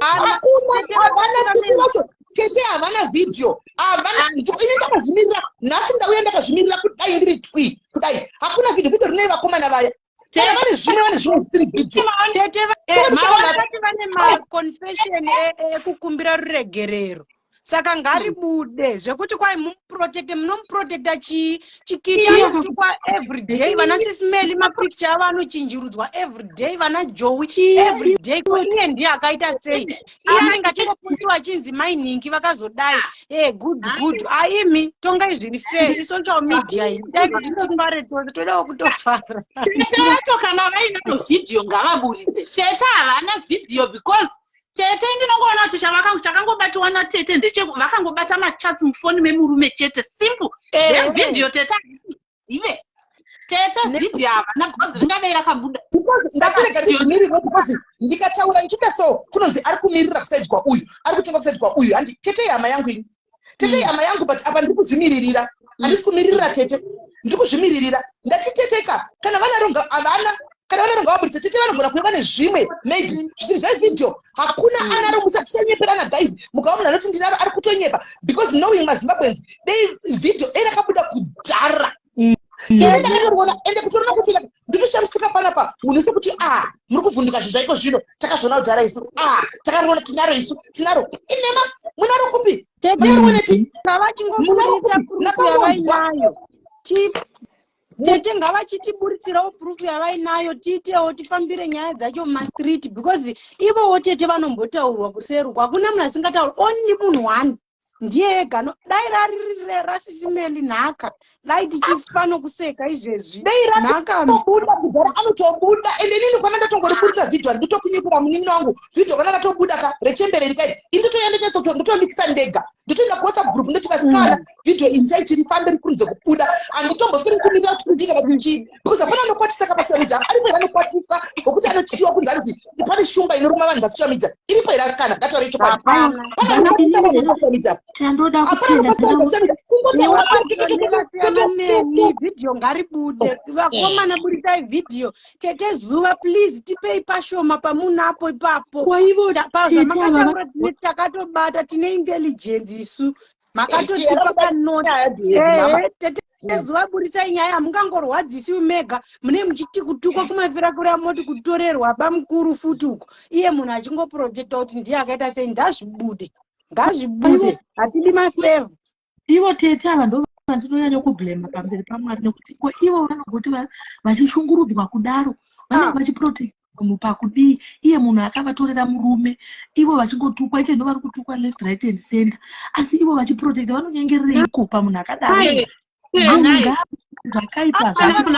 Hakuna, havana tete vacho. Tete havana vhidhiyo, havana. Ini ndakazvimirira nhasi, ndauya ndakazvimirira kudai, ndiri twi kudai. Hakuna vhidhiyo. Vhidhiyo rine vakomana vaya. Kana vane zvimwe, vane zvimwe zvisiri vhidhiyo. Tete vakati vane maconfession ekukumbira ruregerero. Saka ngaribude zvekuti kwai mumuprotecte, munomuprotecta chii? Chikiti Iye anotukwa everyday, vana Sisimeli mapicture avo anochinjirudzwa everyday, vana Jowi Iye everyday. Ko iye ndiye akaita sei? Iye anenge achingopostiwa achinzi mainhingi vakazodai, e good good. Aimi tongai zviri fair, isocial media iyi, dai kuti tifare tose, todawo kutofara. Tete vacho kana vainayo vhidhiyo ngavaburitse. Tete havana vhidhiyo because tete ndinongoona kuti chakangobatiwa natete ndeche vakangobata machats mufoni memurume chete, simple. Zvevhidhiyo tete zive tete vhidhiyo havana because ringadai rakabuda. Because ndatirega ndizvimirire, because ndikataura ndichiita so kunonzi ari kumirira kusaidzwa uyu, ari kutenga kusaidzwa uyu. Handi tete ihama yangu ini, tete ihama yangu, but apa ndiri kuzvimiririra, handisi kumiririra tete, ndiri kuzvimiririra. Ndati teteka kana vanaronga havana, kana vanaronga vaburitse. Tete vanogona kuve vane zvimwe maybe zvisiri zvevhidhiyo. Hakuna anaro, musatinyeperana guys. Mukava munhu anoti ndinaro ari kutonyepa, because knowing maZimbabweans, dei vhidhiyo dei rakabuda kudhara. Ini ndakatoriona, ende kutoriona kuti nditoshamisika panapa munhu sekuti a muri kuvhunduka zvinhu zvaiko zvino, takazviona kudhara isu, a takariona, tinaro isu, tinaro. Inema, munaro kupi? Tete Munarionepi? ngavachingoburitsa Munaro proof Makangonzwa. yavainayo. Tete ngavachitiburitsirawo proof yavainayo, tiitewo tifambire nyaya dzacho mumastreet, because ivowo tete vanombotaurwa kuseruko. Hakuna munhu asingatauri, only munhu one ndiye ega. Dai rari raSisimeli nhaka, dai tichifa nokuseka izvezvi. Dai Nhaka ratobuda kudhara, anotobuda. Ende inini kwana ndatongoriburisa vhidhiyo, handitokunyepera munin'ina wangu. Vhidhiyo kana ratobuda ka rechembere rikai, ini ndotoya ndotoliquisa ndega, ndotoenda kuWhatsApp group, ndoti vasikana, vhidhiyo iyi chaiti rifambe rikurumidze kubuda. Handitombosweri kumirira kuti kudii kana kuti chii, because hapana anokwatisa ka pasocial media. Aripo here anokwatisa wekuti anotyiwa kunzi anzi pane shumba inoruma vanhu pasocial media? Iripo here asikana? Ngataure chokwadi. Hapana. Pane anokwatisa vanhu pasocial media? Chandoda Hapana kutenda anokwatisa vanhu pasocial media kungotaura. Nevasiyana neni, vhidhiyo ngaribude. Vakomana, burisai vhidhiyo. Tete Zuva, please tipei pashoma pamunapo ipapo. Kwaivo tete ava Pazvamakataura tine takatobata, tine intelligence isu, makatotipa kanoti. Ehe, tete Zuva, burisai nyaya. Hamungangorwadzisiwi mega, mune muchiti kutukwa kumafira kuri amoti kutorerwa bamukuru futi uko, iye munhu achingoprojecta kuti ndiye akaita sei. Ngazvibude, ngazvibude, hatidi mafavour. Ivo tete ava ndo vandinonyanya kublema pamberi paMwari, nekuti ko ivo vanogoti vachishungurudzwa kudaro, vanenge vachiprotect munhu pakudii, iye munhu akavatorera murume, ivo vachingotukwa ike ndo vari kutukwa left, right and center, asi ivo vachiprotecta, vanonyengerereiko pamunhu akadaro? Munhu zvakaipa zvake.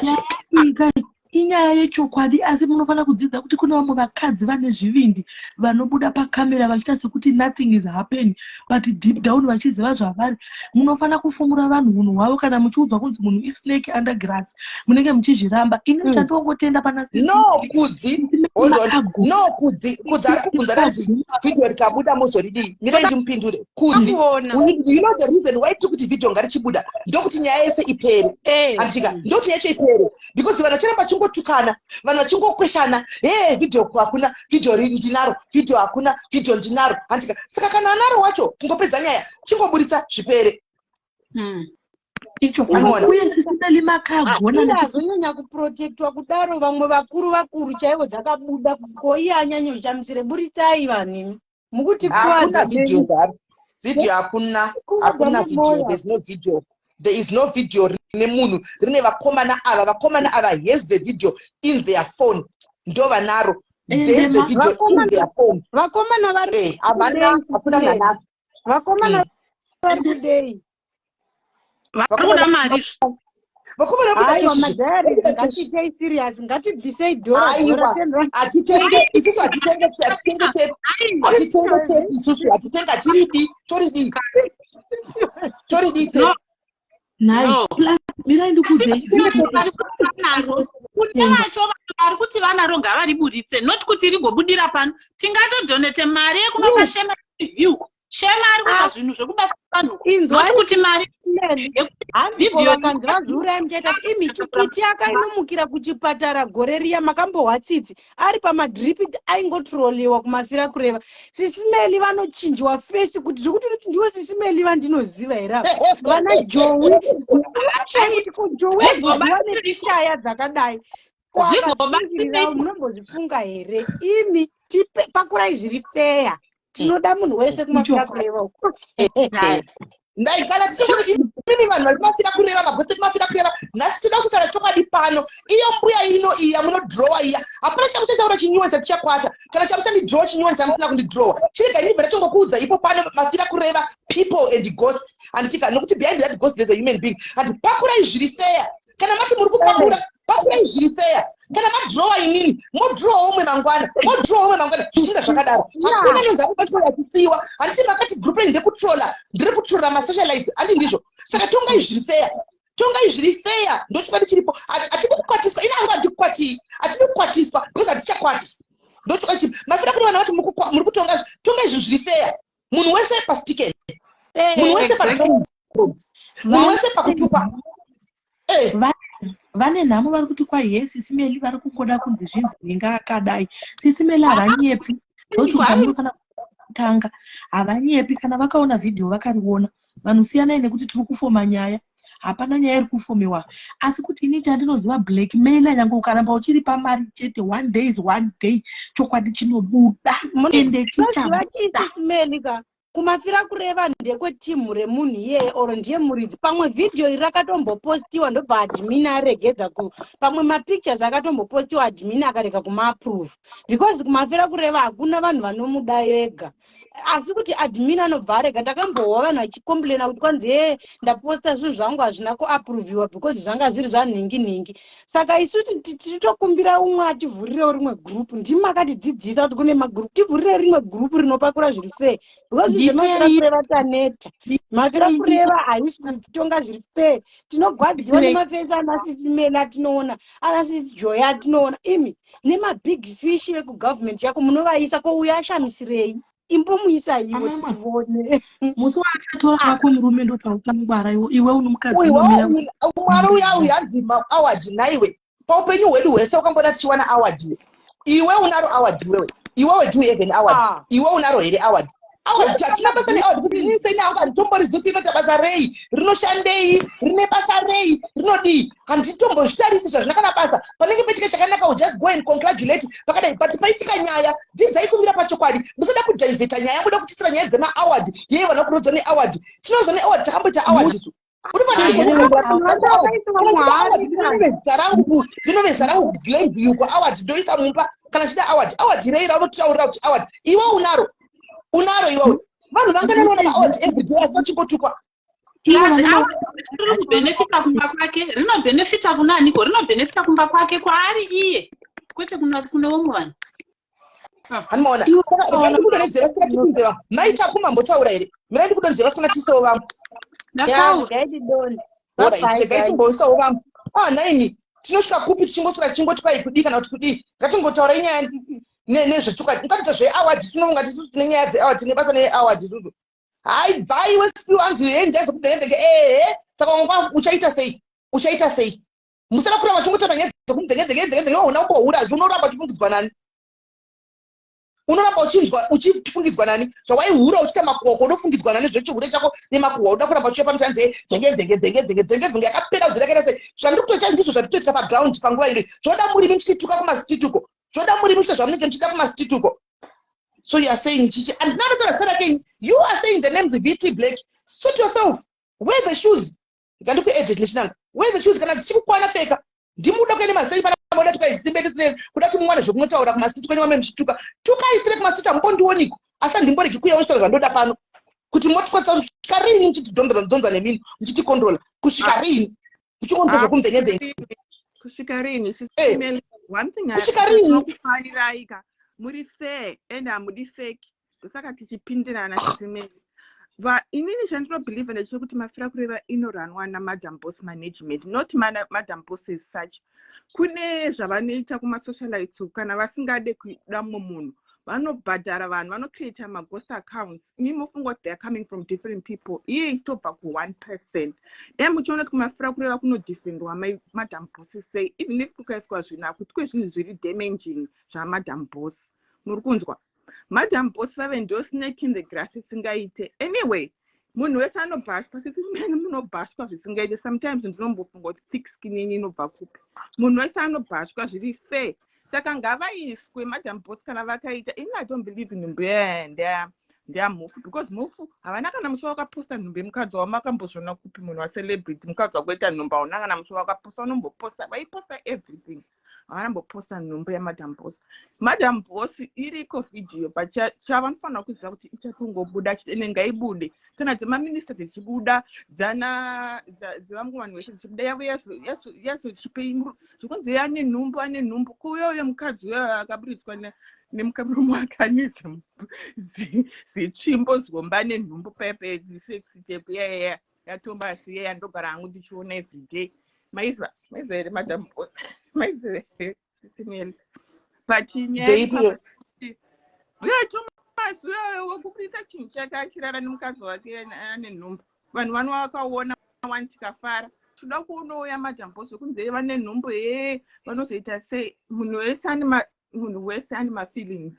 Nyaya inyaya yechokwadi, asi munofanira kudzidza kuti kune vamwe vakadzi vane zvivindi vanobuda pakamera vachiita sekuti nothing is happening, but deep down vachiziva zvavari. Munofanira kufumura vanhu unhu hwavo. Kana muchiudzwa kunzi munhu isnake under grass, munenge muchizviramba. Ini chandongotenda pana No, Kudzi, hold on. No, Kudzi, Kudzi ari kubvunza ranzi vhidhiyo rikabuda muzoridii? Mirai ndimupindure Kudzi. Akuona. You know the reason why tiri kuti vhidhiyo ngarichibuda ndokuti nyaya yese ipere. Handika ndokuti yacho ipere, because vanhu vacharamba vachingotukana, vanhu vachingokweshana, he vhidhiyo hakuna, vhidhiyo ndinaro, vhidhiyo hakuna, vhidhiyo ndinaro. Handika saka kana anaro wacho kungopedza nyaya, chingoburitsa zvipere. Ichokwadi. Anoona. Uye Sisimeli makagona. Iye azonyanya kuprotectwa kudaro, vamwe vakuru vakuru chaivo dzakabuda, ko iye anyanyoshamisire? Buritai vanhu imi, mukuti Hakuna kuwadza. vhidhiyo zvaro, vhidhiyo hakuna, hakuna vhidhiyo. There's no video, there is no video rine munhu, rine vakomana ava. Vakomana ava has the video in their phone, ndo vanaro. There's the video in their phone. Vakomana vari Havana, hakuna munhu. Vakomana vari kudei? Vari kuda mari. Vakomana vari kuda Aiwa, cash. madiaries, ngatiitei serious, ngatibvisei dhora. Aiwa, hatitenge isusu, hatitenge, hatitenge tape, hatitenge tape isusu, hatitenge, hatiridi. Toridii, toridii tape? Nhai, plus mirai ndikudzei. Vanaro kune vacho vanhu vari kuti vanaro ngavariburitse, not kuti rigobudira pano. Tingatodonate mari yekunopa Shema review. Shema ari kuita zvinhu zvekubatsira vanhu, not kuti mari Hanziko vakanzi vazviuraya, muchaita imi? Chikiti akainomukira kuchipatara gore riya, makambohwa tsitsi ari pamadrip, aingotroliwa kumafira kureva. Sisimeli vanochinjiwa face kuti zvekuti kuti ndiwo Sisimeli vandinoziva here ava? Vana Jowi, kuti ko Jowi agoziva neshaya dzakadai? Ko munombozvifunga here imi? Tipe pakurai zviri feya. Tinoda munhu wese kumafira kureva uko. Ndai kana tichingoti imimi vanhu vari kumafira kureva, magosi ekumafira kureva, nhasi tinoda kutaura chokwadi pano. Iyo mbuya ino iyi yamunodhirowa iya, hapana chamuchataura chinyuwani chatichakwata. Kana chamuchandidhirowa chinyuwani chamusina kundidhirowa, chirega ini ndachongokuudza ipo pano. Mafira kureva people and ghost, handitika? Nokuti behind that ghost there's a human being. Handi pakurai zviri feya. Kana mati muri kupakura, pakurai zviri feya. Kana madhirowa inini, modhirowa umwe mangwana, modhirowa umwe mangwana, zvichienda zvakadaro. Hakuna anonzi akubatsira achisiyiwa. Handiti makati group renyu ndekutrola? Ndiri kutrola masocialites, handi ndizvo? Saka tongai zviri feya, tongai zviri feya. Ndochokwadi chiripo. Hatidi kukwatiswa. Ina hangu handikukwatii, hatidi kukwatiswa because hatichakwati. Ndochokwadi chiripo. Mafira kuri vana vati muri kutonga, tongai zvinhu zviri feya. Munhu wese pastiken, munhu wese padrawing, munhu wese pakutukwa. Vane nhamo vari kuti kwai he, Sisi Meli vari kungoda kunzi zvinzi ninga akadai. Sisi Meli havanyepi, ndochunhu chamunofanira kutanga. Havanyepi. Kana vakaona vhidhiyo, vakariona. Vanhu siyanai nekuti tiri kufoma nyaya. Hapana nyaya iri kufomiwa. Asi kuti ini chandinoziva, blackmailer, nyange ukaramba uchiripa mari chete, one day is one day, chokwadi chinobuda ende chichabuda. Chichabuda ka. Kumafira kureva ndekwetimu remunhu iyeye or ndiye muridzi. Pamwe vhidhiyo iri rakatombopostiwa, ndobva admin aregedza ku pamwe mapictures akatombopostiwa, admin akarega kumaapprove, because kumafira kureva hakuna vanhu vanomuda ega, asi kuti admin anobva arega. Ndakambohwa vanhu vachicomplaina kuti kwanzi, "Ye, ndaposta zvinhu zvangu, hazvina kuapproviwa because zvanga zviri zvanhingi nhingi." Saka isu titokumbira umwe ativhurirewo rimwe gurupu. Ndimi makatidzidzisa kuti kune magurupu. Tivhurire rimwe gurupu rinopakura zviri fair, because zvemafira kureva taneta. Mafira kureva haisi kutonga zviri fair. Tinogwadziwa nemafesi anasisi Meli atinoona, anasisi Joy atinoona, imi nemabig fish vekugovernment yako munovaisa ko uyo ashamisirei? Imbomuisa iwe tivone. Musi waachatora wako murume, ndopauchangwara iwe uno mukadzi. Mwari uya uyu hanzi award naiwe. Paupenyu hwedu hwese ukamboda tichiwana award? Iwe unaro award iwewe? Iwewe, do you have an award? Ah. Iwe unaro here award? Award hatina basa neaward, kuti inini seni hangu handitomborizivi kuti inoita basa rei, rinoshandei, rine basa rei, rinodii. Handitombozvitarisi, zvazvina kana basa. Panenge paitika chakanaka, we just go and congratulate pakadai, but paitika nyaya, dzidzai kumira pachokwadi. Musada kudhaivheta nyaya, muda kutisira nyaya dzemaaward. Yei vana kurodzwa neaward? Tinoziva neaward, takamboita award isu. Ndinoveza rangu kuGlenview kuaward, ndoisa mumba. Kana chida award, award rei raunotaurira kuti award? Iwe unaro? Unaro iwewe? Vanhu vanganoona maaward everyday, asi vachingotukwa. Riri kubhenefita kumba kwake. Rinobhenefita kuna aniko? Rinobhenefita kumba kwake, kwaari iye, kwete kune vamwe vanhu. Hanimaona. Saka regai ndikudonedzera vasina tikunzeva. Maita kumambotaura here? Mirai ndikudonzera vasina tisewo vamwe. Ndataura. Alright, regai timboisawo vamwe. Ah, naimi tinosvika kupi tichingoswera tichingoti kwai kudii kana kuti kudii? Ngatingotaura inyaya nezvechokwadi. Ngatiita zveaward, tinonga tisusu tine nyaya dzeaward, tine basa neaward isusu. Hai, bvai wesipiwa hanzi hei, ndezekubhembeke ehe. Saka wangwa uchaita sei? Uchaita sei? Musada kuramba chingotaura nyaya dzekumubvengedzengedzengedzenge. Waona umbohura, unoramba uchifungidzwa nani? Unoramba uchinzwa uchifungidzwa nani? Zvawaihura uchiita makuhwa, unofungidzwa nani? Zvechihure chako nemakuhwa, uda kuramba uchiuya pamutanzi dzenge dzenge dzenge dzenge dzenge dzenge yakapera kudzira yakaita sei? Zvandiri kutoita ndizvo zvati kutoitika paground panguva ino. Zvoda murimi muchitituka kumastreet uko, zvoda murimi muchiita zvamunenge muchiita kumastreet uko. So you are saying chichi andina kutaura zita rake. You are saying the names VT Black. Suit yourself, wear the shoes. Ngandikuedit nechinanga. Wear the shoes kana dzichikukwana, pfeka. Ndimuda kuenda mazai pana moda tuka isimbe tisine kuda kuti muwane zvokunotaura kumastreet kwenyu. Vamwe muchituka tuka isire kumastreet, hamumbondioniko, asi handimboregi kuuya uchitaura zvandoda pano. Kuti motikwanisa kusvika riini muchitidhonza nemino, muchitikontrola kusvika riini, muchingonza zvokumvengevhenge? Kusvika riini? One thing Kusvika riini? Tinokufarirai ka, muri fair and hamudi fake, ndosaka tichipindirana tisimeli. Va inini chandinobhelievha ndechekuti mafira kureva inoranwa naMadam Boss management, not Madam Boss as such. Kune zvavanoita kumasocialites, kana vasingade kuda mumwe munhu, vanobhadhara vanhu, vanocreata maghost accounts. Imi mofunga kuti they are coming from different people, iye ichitobva kuone person. Dai muchiona kuti kumafira kureva kunodefendwa Madam Boss sei, even if kukaiswa zvinhu, hakuitwe zvinhu zviri damaging zvaMadam Boss. Muri kunzwa? Madam Boss vave ndo snake in the grass isingaite. Anyway, Munhu wese anobhashwa. Sisi mene munobhashwa zvisingaite. Sometimes ndinombofunga kuti thick skin yenyu inobva kupi. Munhu wese anobhashwa, zviri fair. Saka ngavaiswe Madam Boss kana vakaita. Ini I don't believe nhumbu yaya ndeyamhofu, because mhofu havana kana musi wakaposta nhumbu yemukadzi wavo. Makambozviona kupi munhu wacelebrity, mukadzi wakuita nhumbu, hauna kana musi wakaposta? Unomboposta, vaiposta everything, havana nhumbu yaMadam Boss. Madam Boss iriko vhidhiyo, but chavanofanira kuziva kuti ichatongobuda chete, ende ngaibude. Kana dzemaminista dzichibuda, dzana dzevamwe vanhu vese dzichibuda, yavo yazochipei zvokunzi ane nhumbu? Ane nhumbu kuuya mukadzi uyo akaburitswa nemukamurume wake ane zitsvimbo zigomba nenhumbu pepe, sex tape yaya yaThomas yaya ndogara hangu ndichiona everyday. Maiziva, maiziva here Madam Boss? Maiziva here, Sisi Meli? But nyaya uyo Thomas uyo wekubudisa chinhu chake achirara nemukadzi wake ane nhumbu, vanhu vano vakaona wani tikafara. Toda kuonouya Madam Boss wekunzi vane nhumbu hee, vanozoita sei? Munhu wese ane mafeelings,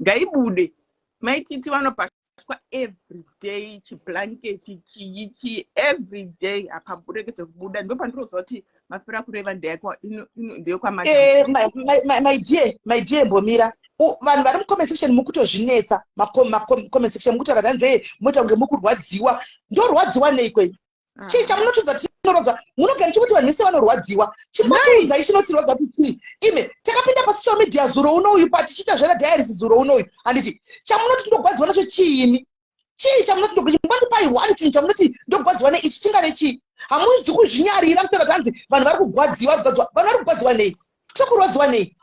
ngaibude. Maititi vanobhashwa everyday, chiblanketi chii chii everyday, hapaburekedze kubuda. Ndo pandinoziva kuti mafira kureva ndeyekwamadam. My dear, my dear, mbomira. Vanhu vari mucomment section mukutozvinetsa. Macomment section mukutaura ndanzee, moita kunge mukurwadziwa. Ndorwadziwa nei kwenyu? Chii chamunotudza tinorwadza? Munogara muchikuti vanhu vese vanorwadziwa. Chimbotiudzai chinotirwadza kuti chii ime. Takapinda pasocial media zuro unouyu, patichiita zvana diaries zuro unouyu, handiti? Chamunoti ndogwadziwa nacho chiini? Chii chamunoti? Mbondipai one chinhu chamunoti ndogwadziwa neichi. Chingave chii? Hamuzi kuzvinyarira mutaura kuti hanzi vanhu vari kugwadziwa, kugwadziwa. Vanhu vari kugwadziwa nei? Tokurwadziwa nei?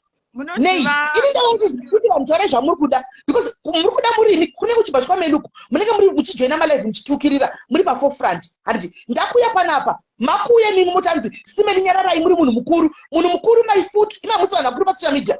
Nei? Ini ndavakuti vanhu taurai zvamuri kuda, because muri kuda murimi kune kuchibva meluku munenge muri muchijoina malive, muchitukirira muri paforefront, handiti? Ndakuya panapa, makuuya mimi mutanzi simeni nyararai, muri munhu mukuru. Munhu mukuru my foot. Imi hamusi vanhu vakuru pasocial media.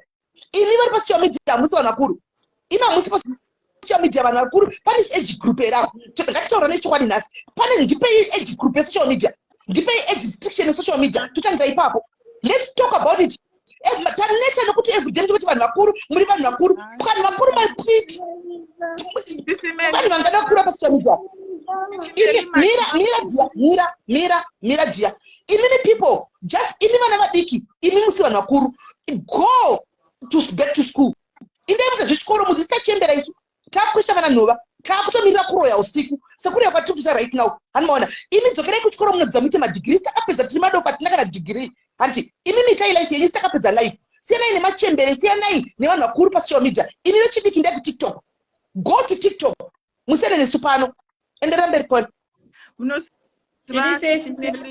Imi vari pasocial media hamusi vanhu vakuru. Imi hamusi pasocial media vanhu vakuru. Pane age group here apo? Ngatitaura nechokwadi nhasi. Pane, ndipei age group yesocial media, ndipei age restriction yesocial media, totangira ipapo. Let's talk about it. Taneta nekuti everyday ndikuti vanhu vakuru, muri vanhu vakuru. Vanhu vakuru my feet. Vanhu vangada kukura pasocial media. Imi mira, mira dear, mira, mira, mira dear. Imimi people, just imi vana vadiki, imi musi vanhu vakuru, go to back to school. Indai muka zvechikoro, mudzisachembera. Isu takwesha vana nhova, takutomirira kuroya usiku sekuroya kwatiri kuita right now. Hanimaona? Imi dzokerai kuchikoro, munodzidza, muite madegree. Takapedza, tiri madofa, hatina kana degree, handiti? Imi mitai life yenyu, sitakapedza life. Siyanai nemachembere, siyanai nevanhu vakuru pasocial media. Imi vechidiki, ndai kuTikTok, go to TikTok, musiyane nesu pano. Enderera mberi, Paul. Munoziva,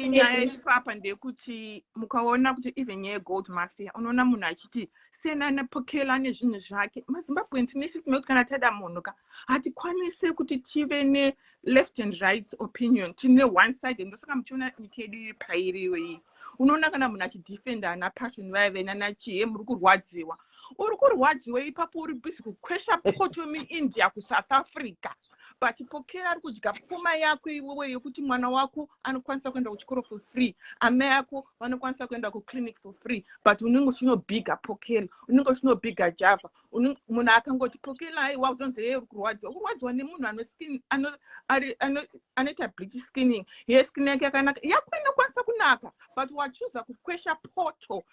nyaya ipapa ndeyekuti mukaona kuti even nyaya yegold mafia, unoona munhu achiti siyana nepokela nezvinhu zvake. MaZimbabwean tine system yekuti kana tada munhu ka, hatikwanisi kuti tive neleft and right opinion, tine one side. Ndosaka muchiona nyika yedu iri pairiyo iyi. Unoona kana munhu achidefenda ana Passion vaive nanachihe, muri kurwadziwa. Uri kurwadziwa ipapo uri busy kukwesha poto muIndia, kuSouth Africa, but Pokera ari kudya pfuma yako iwewe, yekuti mwana wako anokwanisa kuenda kuchikoro for free, amai ako vanokwanisa kuenda kuclinic for free, but unenge uchinobhiga Pokela, unenge uchinobhiga Java. Munhu akangoti Pokela aiwa, uzonzi ye uri kurwadziwa. Kurwadziwa nemunhu anoita bleach skinning, ye skin yake yakanaka, yako inokwanisa kunaka, but wachuza kukwesha poto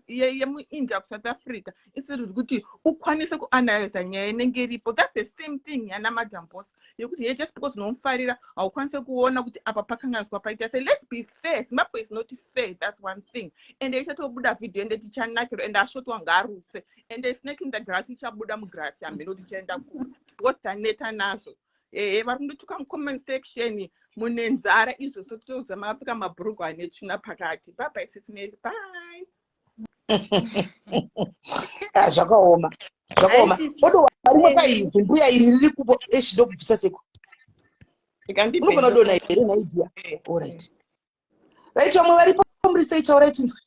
yemuIndia, kuSouth Africa, isiri kuti ukwanise kuanalyza nyaya inenge iripo. That's the same thing yana Madam Boss, yekuti ye just because unomufarira haukwanise kuona kuti apa pakanganiswa, paita sei. Let's be fair. Zimbabwe is not fair, that's one thing. And ichatobuda vhidhiyo, ende tichanakirwa, ende ashotwa ngaarutse, ende snake in the grass ichabuda mugrass, hamene kuti ichaenda kupi, because taneta nazvo. Ehe, vari kundotuka mucomment section, mune nzara izvozvo, toziva makapfeka mabhurugwa ane tsvina pakati. Bye bye, Sisi Meli, bye. Ah, zvakaoma, zvakaoma. Odo rimwe paizi mbuya iri riri kupo eshi, ndokubvisa seko. Unogona kudonha here naidia? Alright, right, vamwe varipo, muri sei? Taurai tinzwe.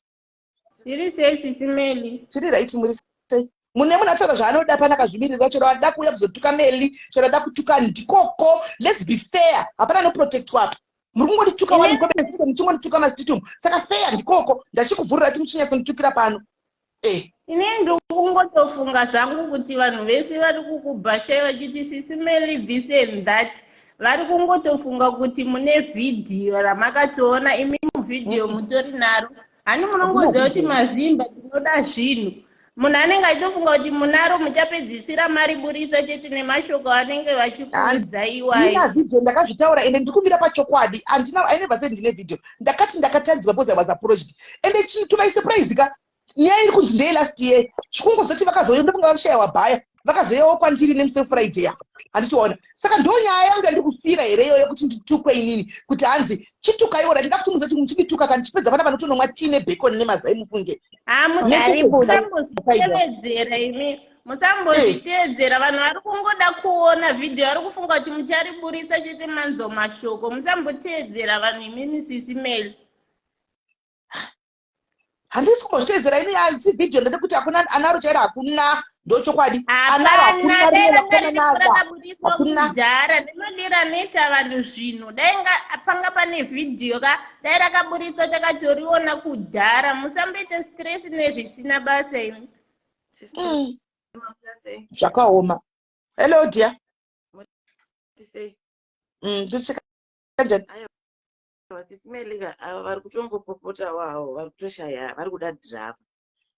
Zviri sei, Sisi Meli? Tiri right, muri sei? Mune munhu ataura zvaanoda pana, akazvimirira. Chero ada kuuya kuzotuka Meli, chero ada kutuka, ndikoko. Let's be fair, hapana anoprotectwa apa. Muri kungondituka wani mucomment, muchingondituka mazititumu, saka fair ndikoko. Ndachikuvhurira ti muchinyatsonditukira pano. Inini ndiri kungotofunga zvangu kuti vanhu vese vari kukubhashai vachiti Sisi Meli this and that. Vari kungotofunga kuti mune vhidhiyo ramakatoona imi, muvhidhiyo mutori naro. Hani munongoziva kuti mazimba tinoda zvinhu. Munhu anenge achitofunga kuti munaro, muchapedzisira mariburitsa chete nemashoko anenge vachikuudza iwayo. Handina vhidhiyo, ndakazvitaura ende ndiri kumira pachokwadi. Handina, I never said ndine vhidhiyo. Ndakati ndakataridzwa because I was approached. Ende to my surprise ka, nyaya iri kunzi ndeye last year. Chikungozoti vakazouya, ndofunga vashayiwa bhaya, vakazouyawo kwandiri nemusi weFriday ya, handitiona. Saka ndo nyaya yangu yandiri kufira here iyoyo, kuti nditukwe inini, kuti hanzi chitukaiwo? Ndida kuti muzive kuti muchindituka kana ndichipedza pana panotonomwa tii nebacon nemazai, mufunge. Musambozvitevedzera imi, musambozviteedzera. Vanhu vari kungoda kuona vhidhiyo, vari kufunga kuti muchariburitsa chete manzwa mashoko. Musamboteedzera vanhu imimi, Sisi Meli. Handisi kumbozviteedzera ini. Hanzi vhidhiyo, ndade kuti hakuna anaro chairo, hakuna, ndochokwadi. Anaro hapana. Hakuna. Dai Rimwe ranga vakona riripo nada rakaburitswa hakuna. Kudhara rinodira noita vanhu zvinhu. Dai panga pane vhidhiyo ka, dai rakaburitswa, takatoriona kudhara. Musamboita stress nezvisina basa imi. Zvakaoma. Hello dear. Ndosvika kanjani? Sisi Melika, ava vari kutongopopotawo avo, vari kutoshaya, vari kuda drama.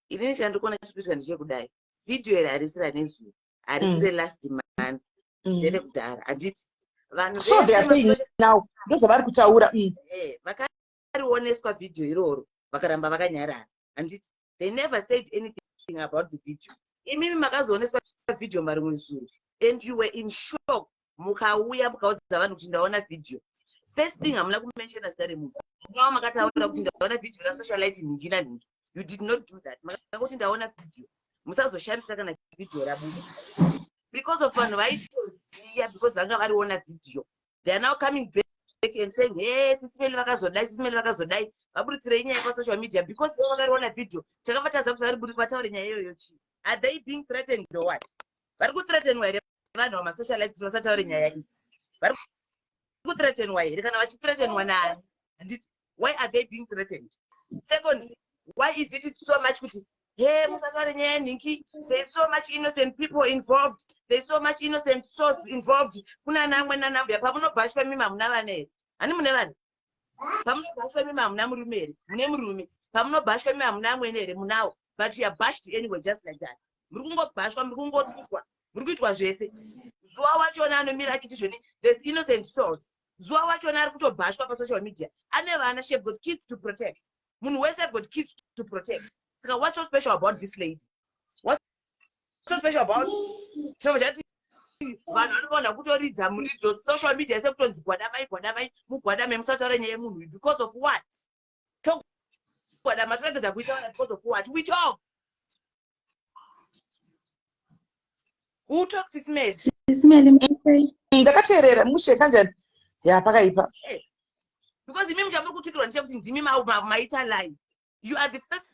Inini chandikuona chiri kuitwa ndechekudai: vhidhiyo iri harisi ranezuro, harisi relast month, nderekudhara, handiti? Vanhu So they are saying now, ndozvavari kutaura. Vakarioneswa vhidhiyo iroro, vakaramba vakanyarara, handiti? They never said anything about the video. Imimi makazooneswa vhidhiyo marimwe zuro and you were in shock, mukauya mukaudza vanhu kuti ndaona vhidhiyo. First thing, hamuna kumentiona zita remunhu. Munova makataura kuti ndaona vhidhiyo rasocialite nhingi nanhingi. You did not do that. Makangoti ndaona vhidhiyo. Musazoshandisa kana vhidhiyo rabuda, because of vanhu vaitoziya, because vanga variona vhidhiyo. They are now coming back and saying, "Hey, Sisi Meli vakazodai, Sisi Meli vakazodai." Vaburitsirei nyaya pasocial media because ivo vakariona vhidhiyo? Chakavatadza kuti vataure nyaya iyoyo chii? Are they being threatened or what? Vari kuthreatenwa here vanhu vamasocialite kuti vasataure nyaya iyi? Vari kuthreatenwa here? Kana vachithreatenwa, nani, handiti? Why are they being threatened? Secondly, why is it so much kuti he musataure nyaya yenhingi? There is so much innocent people involved, there is so much innocent souls involved. Kuna namwe nanambuya, pamunobhashwa mimi hamuna vana here? Hani mune vana? Pamunobhashwa mimi hamuna murume here? Mune murume. Pamunobhashwa mimi hamuna amwene here? Munawo. But you are bashed anyway, just like that. Muri kungobhashwa, muri kungotukwa, muri kuitwa zvese. Zuva wachona anomira achiti zvoni there's innocent souls. Zuva wachona ari kutobhashwa pasocial media ane vana. She have got kids to protect. Munhu wese have got kids to protect. Saka what's so special about this lady? What's so special about chinobva chati vanhu vanofanira kutoridza muridzo social media sekutonzi gwadamai, gwadamai, mugwadame, musataure nyaya yemunhu uyu? Because of what togwadama, toregedza kuitaura? Because of what we talk? Who talks is made. Sisi Meli, musei? Ndakateerera mushe. Kanjani? Ya, pakaipa. Because imimi chamuri kutukirwa ndechekuti ndimi maita live. You are the first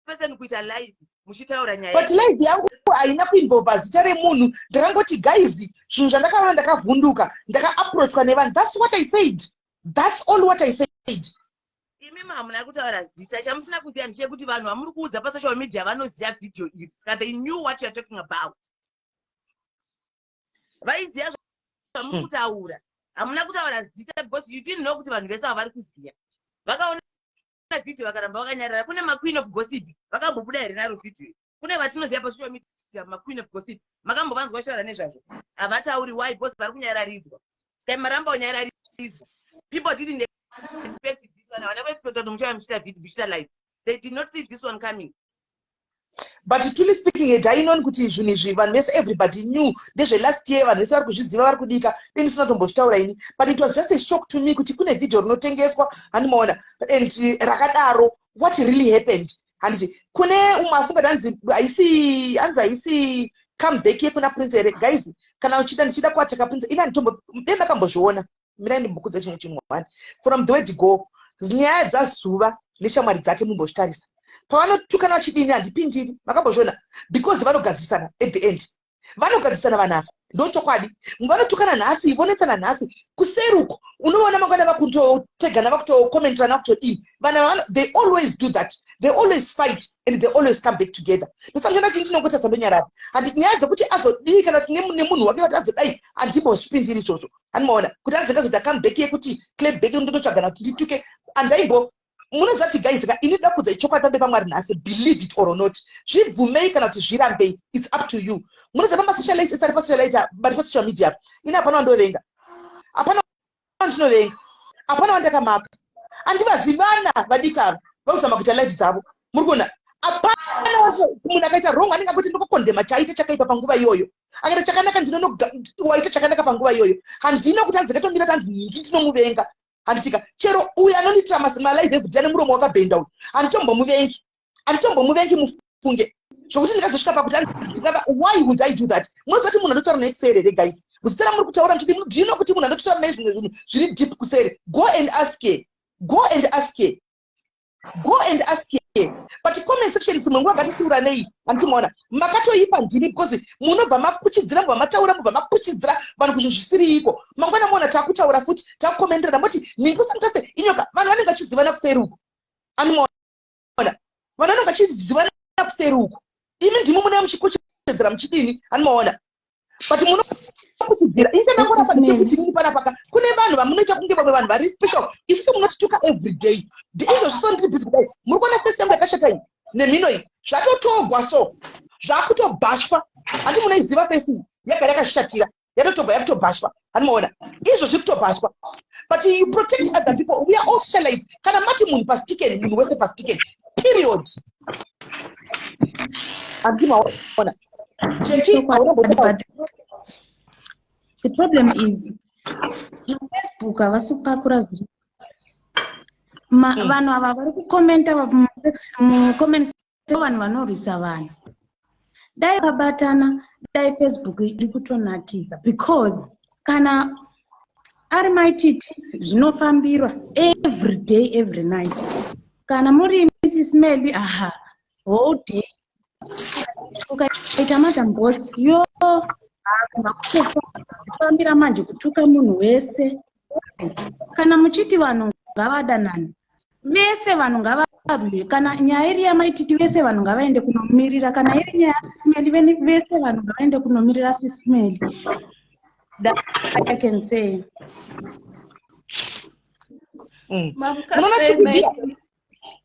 person kuita live muchitaura nyaya. But live yangu haina kuinvolva zita remunhu. Ndakangoti, "Guys, zvinhu zvandakaona, ndakavhunduka, ndakaapproachwa nevanhu." That's what I said, that's all what I said. Imimi hamuna kutaura zita. Chamusina kuziva ndechekuti vanhu vamuri kuudza pasocial media vanoziva vhidhiyo iri. Saka they knew what you are talking about, vaiziva zvamuri kutaura. Hamuna kutaura zita because you didn't know kuti vanhu vese ava vari kuziva. Vakaona vhidhiyo, vakaramba vakanyarara. Kune maqueen of gossip vakambobuda here naro vhidhiyo iri? Kune vatinoziva pasocial media, maqueen of gossip, makambovanzwa vachitaura nezvazvo? Havatauri. Why? Because vari kunyararidzwa. Saka maramba kunyararidzwa. People didn't expect this one. Havana kuexpecta kuti muchauya muchiita video, muchiita live. They did not see this one coming. But truly speaking, had I known kuti zvinhu izvi vanhu vese, everybody knew ndezvelast year, vanhu vese vari kuzviziva, vari kudika, dei ndisina kutombozvitaura ini. But it was just a shock to me kuti kune vhidhiyo rinotengeswa, handimaona, and rakadaro. What really happened, handiti? Kune umwe afunga kuti hanzi haisi, hanzi haisi comeback yekuna Prince here? Guys, kana uchida, ndichida kuataka Prince ini, handitombo dei makambozviona. Mirai ndimbokudza chimwe chinhu one from the word go. Nyaya dzaZuva neshamwari dzake, mumbozvitarisa pavanotukana vachidini, handipindiri. Makambozviona? Because vanogadzisana at the end, vanogadzisana vanhu ava. Ndochokwadi, vanotukana nhasi, vonetsana nhasi, kuseri uko unovaona mangwana vakutotegana, vakutokomenterana, vakutodini. Vana vano, they always do that. They always fight and they always come back together. Ndosaka chii ndinongoti asandonyarara. Handi nyaya dzekuti azodii kana kuti nemunhu wake kuti azodai, handimbozvipindiri izvozvo. Handimaona kuti anzi ngazoita come back yekuti clap back, ndototsvagana kuti ndituke andaimbo. Munoziva kuti guys ka, ini ndoda kuudza chokwadi pambe paMwari nhasi. Believe it or not, zvibvumei kana kuti zvirambei, it's up to you. Munoziva pamasocialite isari pasocialite, bari pasocial media, ini hapana wandovenga, hapana wandinovenga, hapana wandakamaka. Handivazivana vadiki ava vakuzama kuita life dzavo. Muri kuona, hapana munhu akaita wrong anenge akuti ndokokondema chaaita chakaipa panguva iyoyo. Akaita chakanaka, ndinowaita chakanaka panguva iyoyo. Handina kuti anzi ngatomira tanzi ndi ndinomuvenga. Handitika chero uyu anondiitira malive everyday ane muromo wakabhenda uyu, handitombomuvengi, handitombomuvengi. Mufunge zvokuti ndingazosvika pakuti ndingava, why would I do that? Munoziva kuti munhu anotaura naye kuseri here, guys? Muzita ramuri kutaura muchiti, do you know kuti munhu anototaura naye zvimwe zvinhu zviri deep kuseri? Go and ask her, go and ask her, go and ask her. But comment section dzimwe nguva ngatitsiuranei. Handimaona makatoipa ndimi, because munobva makuchidzira, mubva mataura, mubva makuchidzira vanhu kuzvinhu zvisiri iko. Mangwana muona taakutaura futi, taakukomenderana, moti ningi usamutase inyoka. Vanhu vanenge vachizivana kuseri uko. Anomaona vanhu vanenge vachizivana kuseri uko. Imi ndimi mune muchikuchidzira muchidini. Anomaona, but munokuchidzira. Ichandangorapa ndechekuti inini panapaka kune vanhu vamunoita kunge vamwe vanhu vari special. Isusu munotituka every day. Izvozvi so ndiri busy kudai, muri kuona face yangu yakashata iyi nemhino iyi, zvatotogwa so zvakutobhashwa. Handi munoiziva face iyi yagara yakazvishatira, yatotogwa, yakutobhashwa. Handimaona izvo zviri kutobhashwa, but you protect other people. We are all socialites. Kana mati munhu pastiken, munhu wese pastiken, period. Handimaona Jeki. The problem is paFacebook havasi kupakura zviri vanhu ava vari kukomenta mucomment. Vanhu vanorwisa vanhu, dai vabatana, dai Facebook iri kutonakidza, because kana ari maititi zvinofambirwa every day, every night. Kana muri Mrs Mely, aha, whole day. Ukaita Madam Boss, yo, kufambira manje kutuka munhu wese. Kana muchiti vanhu ngavadanane vese, vanhu ngavarwe. Kana nyaya iri yamaititi, vese vanhu ngavaende kunomirira. Kana iri nyaya yaSisimeli, vese vanhu ngavaende kunomirira Sisimeli. That I can say.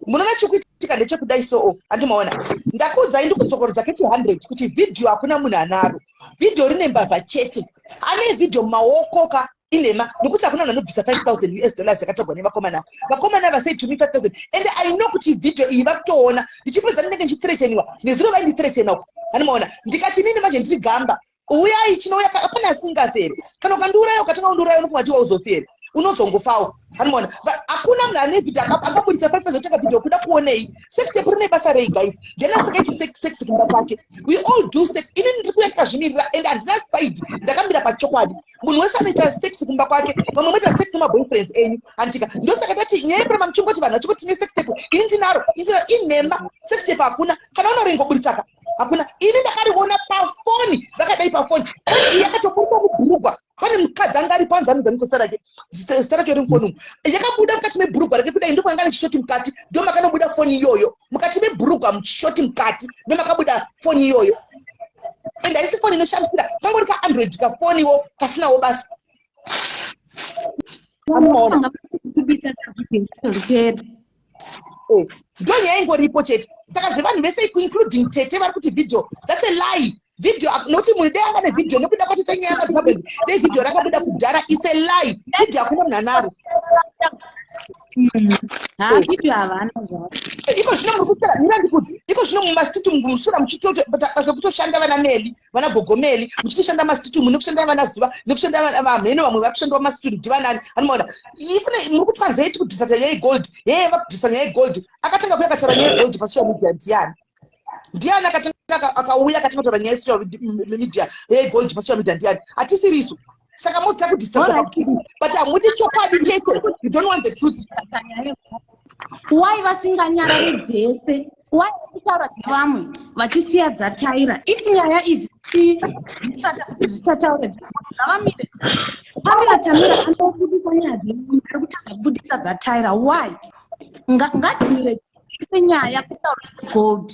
Munoona chikuitika ndechekudai soo. Handimaona ndakuudzai, ndikudzokorodza keti 100 kuti vhidhiyo hakuna munhu anaro. Vhidhiyo rine mbavha chete. Ane vhidhiyo mumaoko ka inhema, nokuti hakuna munhu anobvisa 5000 US dollars yakatogwa nevakomana. Vakomana vasei to me 5000, and I know kuti vhidhiyo iyi vakutoona. Ndichipedza ndinenge ndichithreateniwa. Nezuro vaindithreatena uko. Handimaona ndikati inini manje ndiri gamba, uyai chinouya. Hapana asingaferi. Kana ukandiuraya, ukatanga kundiuraya, unofunga kuti wauzofi Unozongofawo. Handimaona hakuna munhu ane vhidhiyo akabudisa 5000. Tenga vhidhiyo kuda kuonei? Sex tape rine basa rei, guys? Then asikaiti sex kumba kwake. We all do sex. Inini ndiri kuuya ndakazvimirira and handina side, ndakamira pachokwadi. Munhu wese anoita sex kumba kwake. Vamwe moita sex nemaboyfriends enyu, handitika? Ndosaka tati nyaya yekuramba muchingoti vanhu vachingoti tine sex tape, ini ndinaro, inhema. Sex tape hakuna. Kana unorengoburitsaka, hakuna. Ini ndakariona pafoni, vakadai pafoni. Foni iyi yakatoburitswa mubhurugwa. Pane mukadzi anga ari panze, anonzani kuzita rake, zita racho riri mufoni umu. Yakabuda mukati mebhurugwa rake kudai, ndokwanga nechishoti mukati, ndo makanobuda foni iyoyo mukati mebhurugwa, muchishoti mukati ndo makabuda foni iyoyo. And haisi foni inoshamisira, kangori kaAndroid kafoniwo kasinawo basa. Anoona ndo nyaya ingoripo chete. Saka zvevanhu vese, including tete vari kuti video, that's a lie. Video, nokuti munhu dei anga nevhidhiyo, nekuda kwatoita nyaya yamaZimbabwe, dei vhidhiyo rakabuda kudhara. It's a lie. Vhidhiyo hakuna munhu anaro. Vhidhiyo havana zvavo. Iko zvino muri kusara mira ndikuti iko zvino mumastreet musura muchitobasa kutoshanda vana Meli, vana Gogomeli, muchitoshanda mastreet umu, nekushanda vana Zuva, nekushanda vamheno vamwe vari kushandawo mastreet ndivanani. Anomaona ifune muri kutwanzei ti kudhisa nyaya yegold. Yeye vakudhisa nyaya yegold. Akatanga kuya akataura nyaya yegold pasocial media ndiani? Ndiani akatanga akauya akatanga kutaura nyaya yesocial media yegold pasocial media? Ndiani? Hatisirisu. Saka mozita kudhisa, but hamudi chokwadi chete. You don't want the truth. Why vasinganyarari dzese? Why? kutaura dzevamwe vachisiya dzataira. If nyaya idzi dzisataure ngavamire. Pamela Tamira anobudisa nyaya dzevamwe ari kutanga kubudisa dzataira. Why? Ngadzimire dzise nyaya kutaura gold.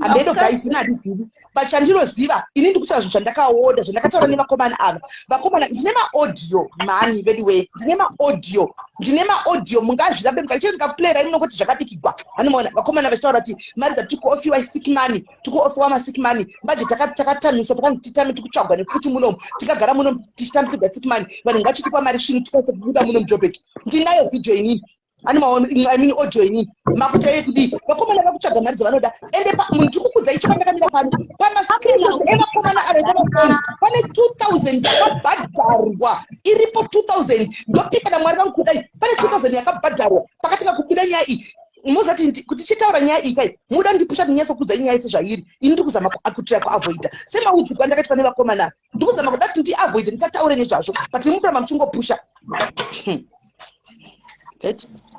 Hameno guys, ini handizivi, but chandinoziva ini ndikutaura zvinhu zvandakaoda, zvandakataura nevakomana ava. Vakomana, ndine maaudio mhani vediway, ndine maaudio, ndine maaudio, mungazvirambe mukachii ndikakuplayirai munongoti zvakabikigwa. Anomaona vakomana vachitaura kuti mari dzatiri kuofiwa sick money, tiri kuofiwa masick money manje, takatamiswa, takanzi titame, tikutsvagwa nepfuti munomu, tikagara munomu tichitamisigwa sick money, vanhu ngachitipa mari svinu tikwanise kubuda muno muJobek. Ndinayo video inini, ane maono, I mean audio inini. Makuta ekudii? Vakomana vakutsvaga mari dzavanoda. Ende munhu ndikukudzai chokwadi, ndakamira pano pamascreenshots evakomana ava epamafoni, pane 2000 yakabhadharwa iripo, 2000. Ndopika naMwari vangu kudai, pane 2000 yakabhadharwa pakatanga kubuda nyaya iyi. Mozati kuti chitaura nyaya iyi kai, muda ndipusha ndinyatsokudza nyaya sezvairi. Ini ndiri kuzama kutira kuavoida semaudziko andakaitwa nevakomana. Ndiri kuzama kuda kuti ndiavoide, ndisataure nezvazvo, but mukuramba muchingopusha.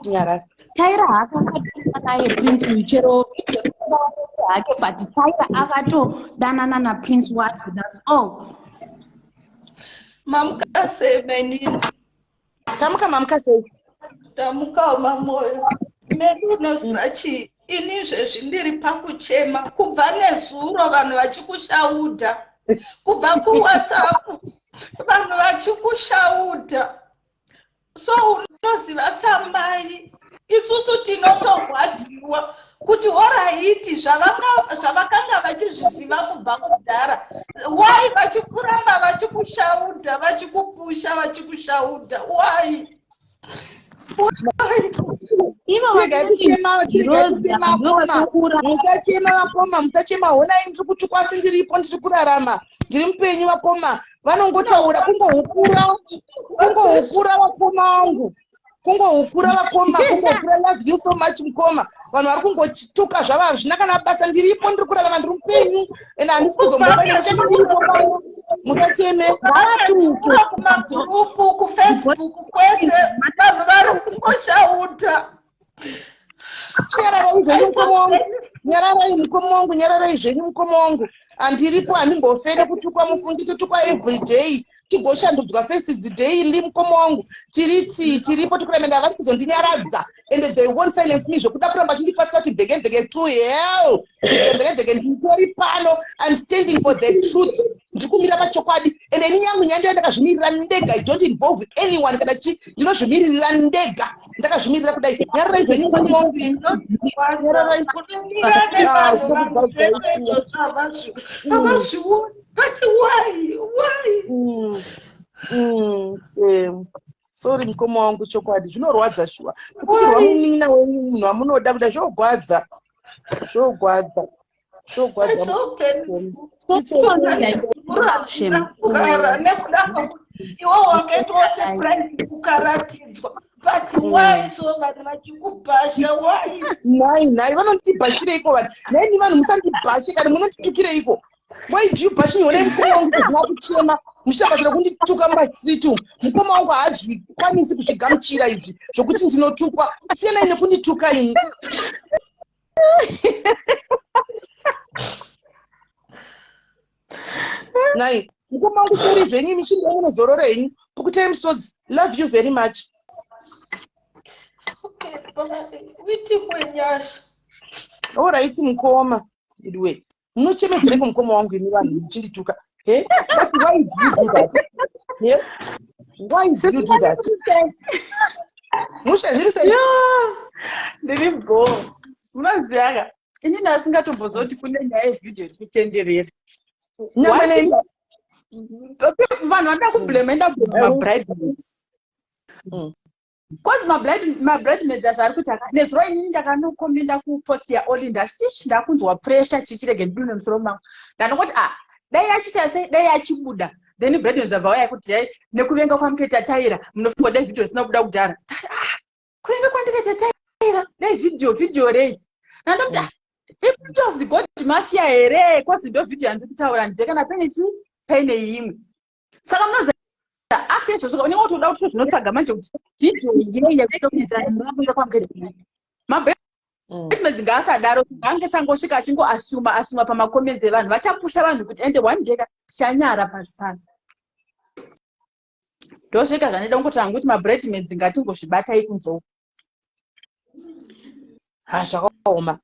Nyarara. Taira hake akatodanana naye Prince uyu, chero video hake, but Taira akatodanana naPrince wacho, that's all. Mamuka sei, menini? Tamuka, mamuka sei? Tamukawo mamoyo medu. Unoziva chii, ini izvezvi ndiri pakuchema kubva nezuro, vanhu vachikushaudha kubva kuWhatsApp, vanhu vachikushaudha. So unoziva, samai isusu tinotorwadziwa kuti alright, zvavakanga vachizviziva kubva kudhara, why vachikuramba vachikushaudha, vachikupusha, vachikushaudha? Why? Ivo Chiregai kuchema, chiregai kuchema vakoma, musachema vakoma, musachema. Honai, ndiri kutukwa asi ndiripo, ndiri kurarama, ndiri mupenyu vakoma. Vanongotaura kungohukura, kungohukura vakoma vangu, kungohukura vakoma, kungohukura. Love you so much mukoma. Vanhu vari kungotuka zvava, hazvina kana basa. Ndiripo, ndiri kurarama, ndiri mupenyu and handisi kuzombofa, ndichange ndiripo pano. Musacheme. Ngavatuke. Kumagurupu, kuFacebook, kwese vanhu vari kungoshauta. Nyararai zvenyu mukoma wangu, nyararai mukoma wangu, nyararai zvenyu mukoma wangu. Handiripo, handimbofe nekutukwa mufungi. Totukwa everyday, tigoshandudzwa faces daily mukoma wangu. Tiriti tiripo, tikuramba, havasi kuzondinyaradza and they won't silence me. Zvokuda kuramba chindipatsa kuti bheke bheke, to hell, bheke bheke. Nditori pano, I'm standing for the truth, ndiri kumira pachokwadi. And ini yangu nyaya ndakazvimirira ndega, I don't involve anyone kana chi, ndinozvimiririra ndega, ndakazvimirira kudai. Nyararai zvenyu mukoma wangu imi, nyararai. Ah, zvinokugadzai. Havazvioni, but why, why? Same. Sorry mukoma wangu, chokwadi zvinorwadza shuwa kutukirwa munin'ina wenyu, munhu wamunoda kuda. Zvogwadza, zvogwadza, zvogwadza. Kurara nekuda kwekuti iwe wakaitwa surprise ukaratidzwa, but why so vanhu vachikubhasha? Why? Nhai nhai, vanondibhashireiko vanhu? Nhaini vanhu, musandibhashe kana munonditukireiko? Why do you bash me? Honai mukoma wangu kuzvina kuchema, muchiita basa rekundituka mumastreet umu. Mukoma wangu haazvikwanisi kuzvigamuchira izvi zvokuti ndinotukwa. Siyanai nekundituka ini. Nai mukoma wangu, sorry zvenyu, michindo munozorora henyu, pukutai musodzi. Love you very much. Okay, bye. Uitikwe nyasha. Alright mukoma. Idiwe munochemedzereko mukoma wangu imi, vanhu muchindituka he? But why do you do that? He, why do you do that? Musha, zviri sei? Ndiri bho. Munoziva ka, inini asingatomboziva kuti kune nyaya yevhidhiyo iri kutenderera. Nyangwe neni. Vanhu vanoda kublame, enda kublame mabridemaids, cause mabridemaids azvo ari kuti nezuro inini ndakanokomenda kupost yaOlinda achiti ndakunzwa pressure, chichirege ndidune musoro mangu. Ndandongoti ah, dai achiita sei, dai achibuda. Then bridemaids abva auya kuti hai, nekuvenga kwamukaita Taira, munofunga dai vhidhiyo risina kubuda kudhara? Ah, kuvenga kwandikaita Taira, dai vhidhiyo, vhidhiyo rei? Ndandomuti ah, iput of the God Mafia here? Cause ndo vhidhiyo yandiri kutaura, ndize kana paine chii, paine imwe. Saka munoziva, after izvozvo unenge watoda kuti zvinotsvaga manje kuti vhidhiyo yei yakuita kwamukaita. Mabedmaids ngaasadaro, ngaange sangosvika achingoasuma asuma pamacomments evanhu, vachapusha vanhu kuti ende one day tichanyara pasi pano. Ndosvika zvandida kungoti hangu kuti mabredmaids ngatingozvibatai kunzou. Ha, zvakaoma.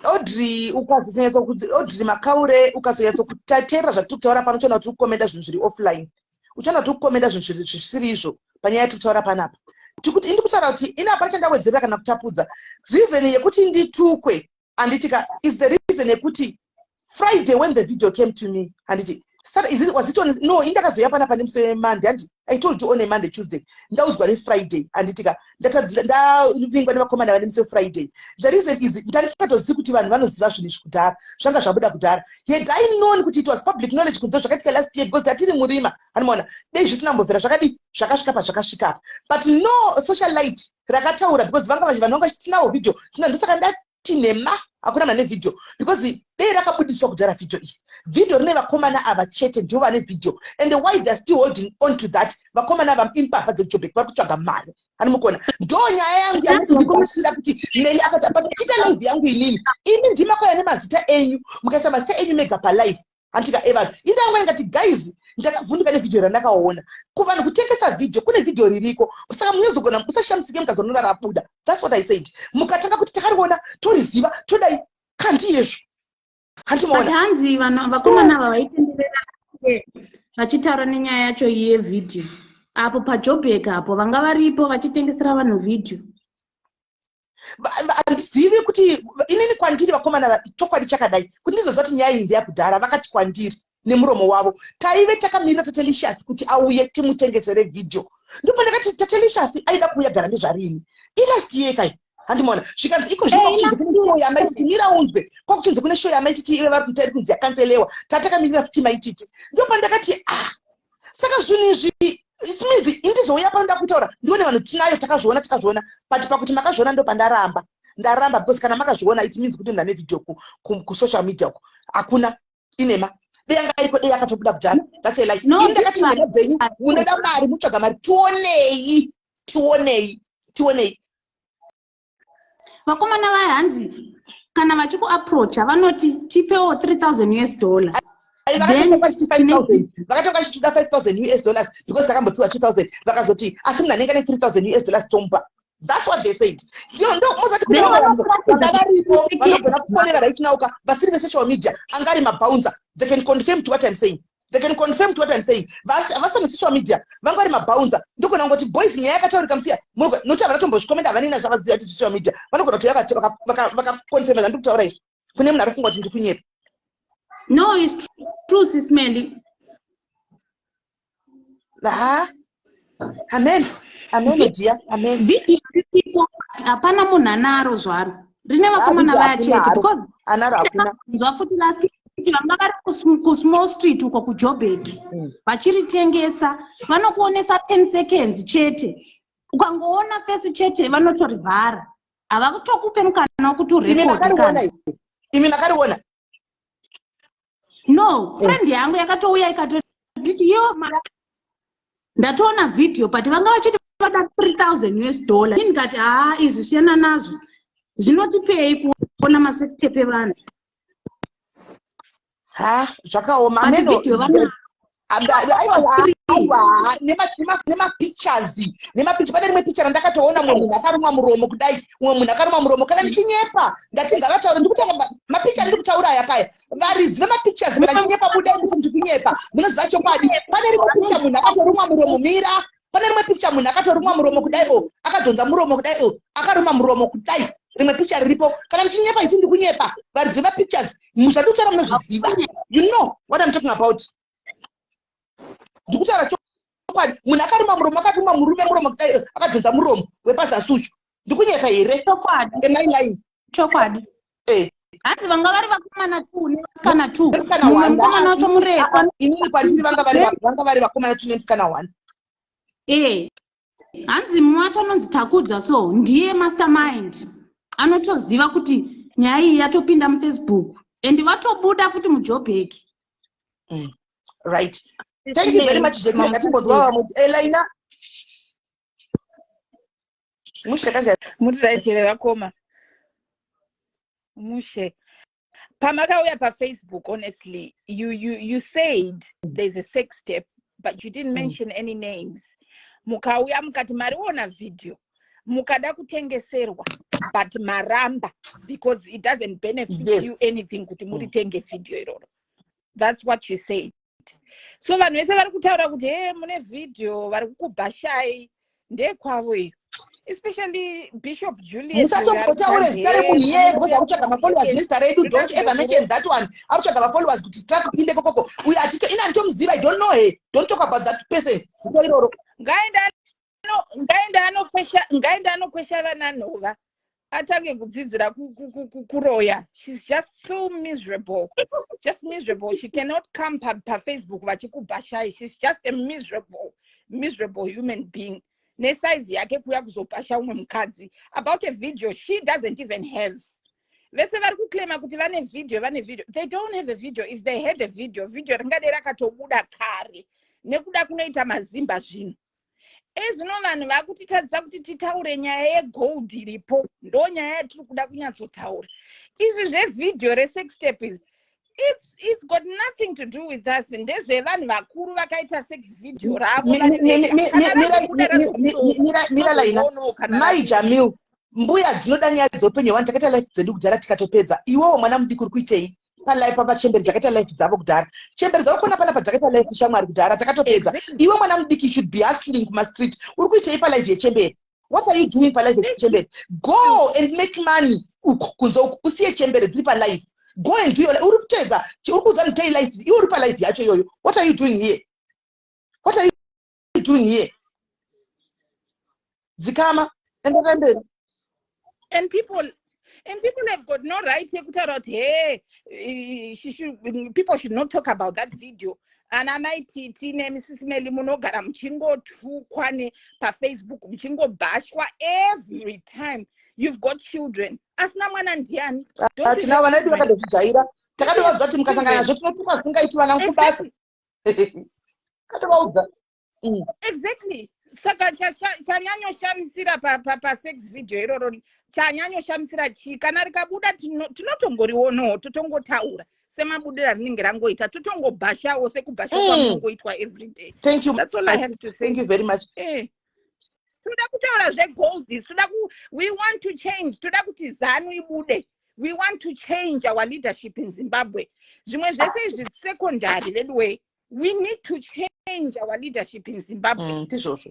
Audrey, ukazonyatso kuti Audrey Makaure, ukazonyatso kuteerera zvatiri kutaura pano, uchaona kuti ukukomenda zvinhu zviri offline, uchaona kuti ukukomenda zvinhu zvisiri izvo panyaya yatiri kutaura panapa. Tikuti indi kutaura kuti ini hapana chandawedzerera kana kutapudza. Reason yekuti nditukwe, handiti ka, is the reason yekuti Friday when the video came to me, handiti, is it, was it on, no, indakazoya panapa nemusi weMonday, handi? I told you on a Monday, Tuesday, ndaudzwa neFriday, handiti ka? Ndavingwa nevakomana vane musi weFriday. The reason is ndandisingatozivi kuti vanhu vanoziva zvinhu izvi kudhara, zvanga zvabuda kudhara. Had I known kuti it was public knowledge kunze zvakaitika last year, because ndatiri murima, handimaona, dei zvisina mbobvira zvakadii zvakasvika pazvakasvika apa. But no socialite rakataura, because vanga vanhu vanga vachiti tinawo video, tina. Ndosaka ndati nhema, hakuna munhu ane video, because dei rakabudiswa kudhara video iyi. Video rine vakomana ava chete, ndivo vane video. And why they are still holding on to that, vakomana ava imbavha dzekuJobek, vari kutsvaga mari, hani mukona? Ndo nyaya yangu yamukundibashira kuti Meli akati patiita live yangu inini, imi ndimakauya nemazita enyu, mukaisa mazita enyu mega palive, handika, evanhu. Indangwa ingati, guys, ndakavhunduka nevhidhiyo randakaona kuvanhu kutengesa vhidhiyo. Kune vhidhiyo ririko, saka munozogona musashamisike mukazonora rabuda. That's what I said. Mukatanga kuti takariona, toriziva, todai kandiyezvo. But hanzi vanhu vakomana ava vaitenderera vachitaura nenyaya yacho yevhidhiyo apo paJobek apo, vanga varipo vachitengesera vanhu vhidhiyo. Handizivi kuti inini kwandiri vakomana, chokwadi chakadai kuti ndizoziva kuti nyaya iyi ndeyakudhara, vakati kwandiri nemuromo wavo, taive takamirira Tatelicious kuti auye timutengesere vhidhiyo. Ndipo ndakati Tatelicious aida kuuya gara ndezvarini, ilast year kai, handimaona? Zvikanzi iko zvino kwakuchinzi kune show yamaititi, mira unzwe, kwakuchinzi kune show yamaititi ive vari kuita iri kunzi yakanselewa, tatakamirira futi maititi. Ndopandakati, ah, saka zvinhu izvi, it means indizouya pano ndakutaura ndione vanhu tinayo, takazviona, takazviona. But pakuti makazviona, ndo pandaramba, ndaramba, because kana makazviona, it means kuti munhu ane video kusocial media uko hakuna, inema. Dei yanga iriko, dei yakatobuda kudhara. That's a lie. No, ini ndakati nhema dzenyu, munoda mari, mutsvaga mari, tionei, tionei, tionei. Vakomana vaya hanzi kana vachikuapproacha vanoti tipewo 3000 US dollar. Vakatanga vachiti 5000, vakatanga vachitoda 5000 US dollars, because takambopiwa 2000. Vakazoti asi munhu anenge ane 3000 US dollars tomupa. That's what they said. Ndio ndo mozati kune vamwe vanhu vanga varipo vanogona kufonera right now ka, vasiri vesocial media, anga ari mabouncer. They can confirm to what I'm saying, they can confirm to what I'm saying. Vasiri nesocial media, vanga vari mabouncer. Ndogona kungoti, boys, nyaya yakataurika musiya nokuti havana tombozvikomenda, havanina zvavaziva kuti social media vanogona kuti vakakonfirma zvandiri kutaura izvi. Kune munhu ari kufunga kuti ndiri kunyepa. No, it's true, Sis Melly. Ha, amen, amen dear, amen. Video riripo, hapana munhu anaro zvaro, rine vakomana vaya chete, because anaro hakuna. Nzwa futi last kuti vanga vari kuSmall Street uko kuJobek vachiritengesa, vanokuonesa 10 seconds chete, ukangoona face chete vanotorivhara, havakutokupe mukana wekuti Imi urekodhe. Makariona Kana imi makariona? No, friend yangu yakatouya ikatonditi, yo, ndatoona video, but vanga vachiti vada 3000 US dollar. Ini ndikati, haa, izvi siyana nazvo, zvinotipei kuona masex tape evanhu? Ha, zvakaoma. But Ameno. video vana Aiwa, nemapictures, nemapicture. Pane rimwe picture randakatoona, mumwe munhu akarumwa muromo kudai, mumwe munhu akarumwa muromo. Kana ndichinyepa, ndati ngavataure. Ndikutaura mapicture ndiri kutaura aya kaya, varidzi vemapictures, kana ndichinyepa budai kuti ndikunyepa, munoziva chokwadi. Pane rimwe picture munhu akatorumwa muromo, mira, pane rimwe picture munhu akatorumwa muromo kudai, o akadhonza muromo kudai, o akaruma muromo kudai. Rimwe picture riripo. Kana ndichinyepa, ichi ndikunyepa, varidzi vemapictures, zvandiri kutaura munozviziva. You know what I'm talking about. Ndikutaura chokwadi. Munhu akaruma muromo, akaruma murume muromo kudai, akadhonza muromo wepazasi ucho. Ndikunyepa here? Chokwadi. Am I lying? Chokwadi. Eh. Hanzi vanga vari vakomana two nevasikana two. Nemusikana Mumwe one. mukomana wacho murefu. Inini kwandiri vanga vari vakomana two nemusikana one. Eh, hanzi mumwe wacho anonzi Takudzwa, so ndiye mastermind, anotoziva kuti nyaya iyi yatopinda muFacebook and vatobuda futi muJobek. Right, thank you very much, Jacqueline. Ngatimbonzwa vamwe. Elaina, mushe kanjani? Mutiraitire vakoma. Mushe. Pamakauya paFacebook, honestly, you said there's a sex tape, but you didn't mention any names. Mukauya mukati mariona video, mukada kutengeserwa, but maramba because it doesn't benefit you anything kuti muritenge video iroro. That's what you said. So vanhu vese vari kutaura kuti, "He, mune vhidhiyo," vari kukubhashai, ndekwavo iyo, especially Bishop Juliet. Musatombotaure zita remunhu iyeye because ari kutsvaga mafollowers nezita redu. Don't ever mention that one. Ari kutsvaga mafollowers kuti traffic inde kokoko. Uyo achito ina nditomuziva. I don't know her. Don't talk about that person, zita iroro. Ngaende anokwesha vana nhova, atange kudzidzira kuroya. She's just so miserable, just miserable. She cannot come paFacebook vachikubhashai. She's just a miserable, miserable human being, nesaizi yake kuuya kuzobhasha umwe mukadzi about a video she doesn't even have. Vese vari kuclaima kuti vane video, vane video, they don't have a video. If they had a video, video ringadai rakatobuda kare nekuda kunoita mazimba zvinhu ezvino. Vanhu vakutitadzisa kuti titaure nyaya yegold iripo. Ndo nyaya yatiri kuda kunyatsotaura. Izvi zvevhidhiyo resex tape is it's got nothing to do with us. Ndezvevanhu vakuru vakaita sex video ravo. Mira laina mai Jamil. Mbuya dzinoda nyaya dzeupenyu hwevanhu. Takaita life dzedu kudhara, tikatopedza. Iwewo mwana mudiki, uri kuitei palife pachemberi dzakaita life dzavo kudhara? Chemberi dzavo kona panapa dzakaita life, shamwari, kudhara, takatopedza. Iwe mwana mudiki should be hustling kumastreet. Uri kuitei palife yechemberi? What are you doing palife yechemberi? Go and make money uku kunze uku, usiye chembere dziri palife. Go and do your, uri kuteedza, uri kuudza mutei life. Iwe uri palife yacho iyoyo. What are you doing here? What are you doing here? Dzikama, enderera mberi. And people have got no right yekutaura kuti, "He, people should not talk about that video." Ana Maititi neMisisi Meli, munogara muchingotukwa paFacebook, muchingobhashwa every time. You've got children. Asina mwana ndiani? Tina vana vedu vakatozvijaira. Takatovaudza kuti mukasangana nazvo tinotukwa zvisingaiti. Vana kubasa katovaudza. Exactly. Saka chanyanyoshamisira pasex video iroro, chanyanyoshamisira chii? Kana rikabuda, tinotongorionawo, totongotaura semabudiro arinenge rangoita, totongobhashawo sekubhasha kwamunongoitwa every day. Thank you. That's all I have to say. Thank you very much. Toda kutaura zvegold. Toda ku, we want to change. Toda kuti ZANU ibude. We want to change our leadership in Zimbabwe. Zvimwe zvese izvi secondary veduwe. We need to change our leadership in Zimbabwe. Ndizvozvo.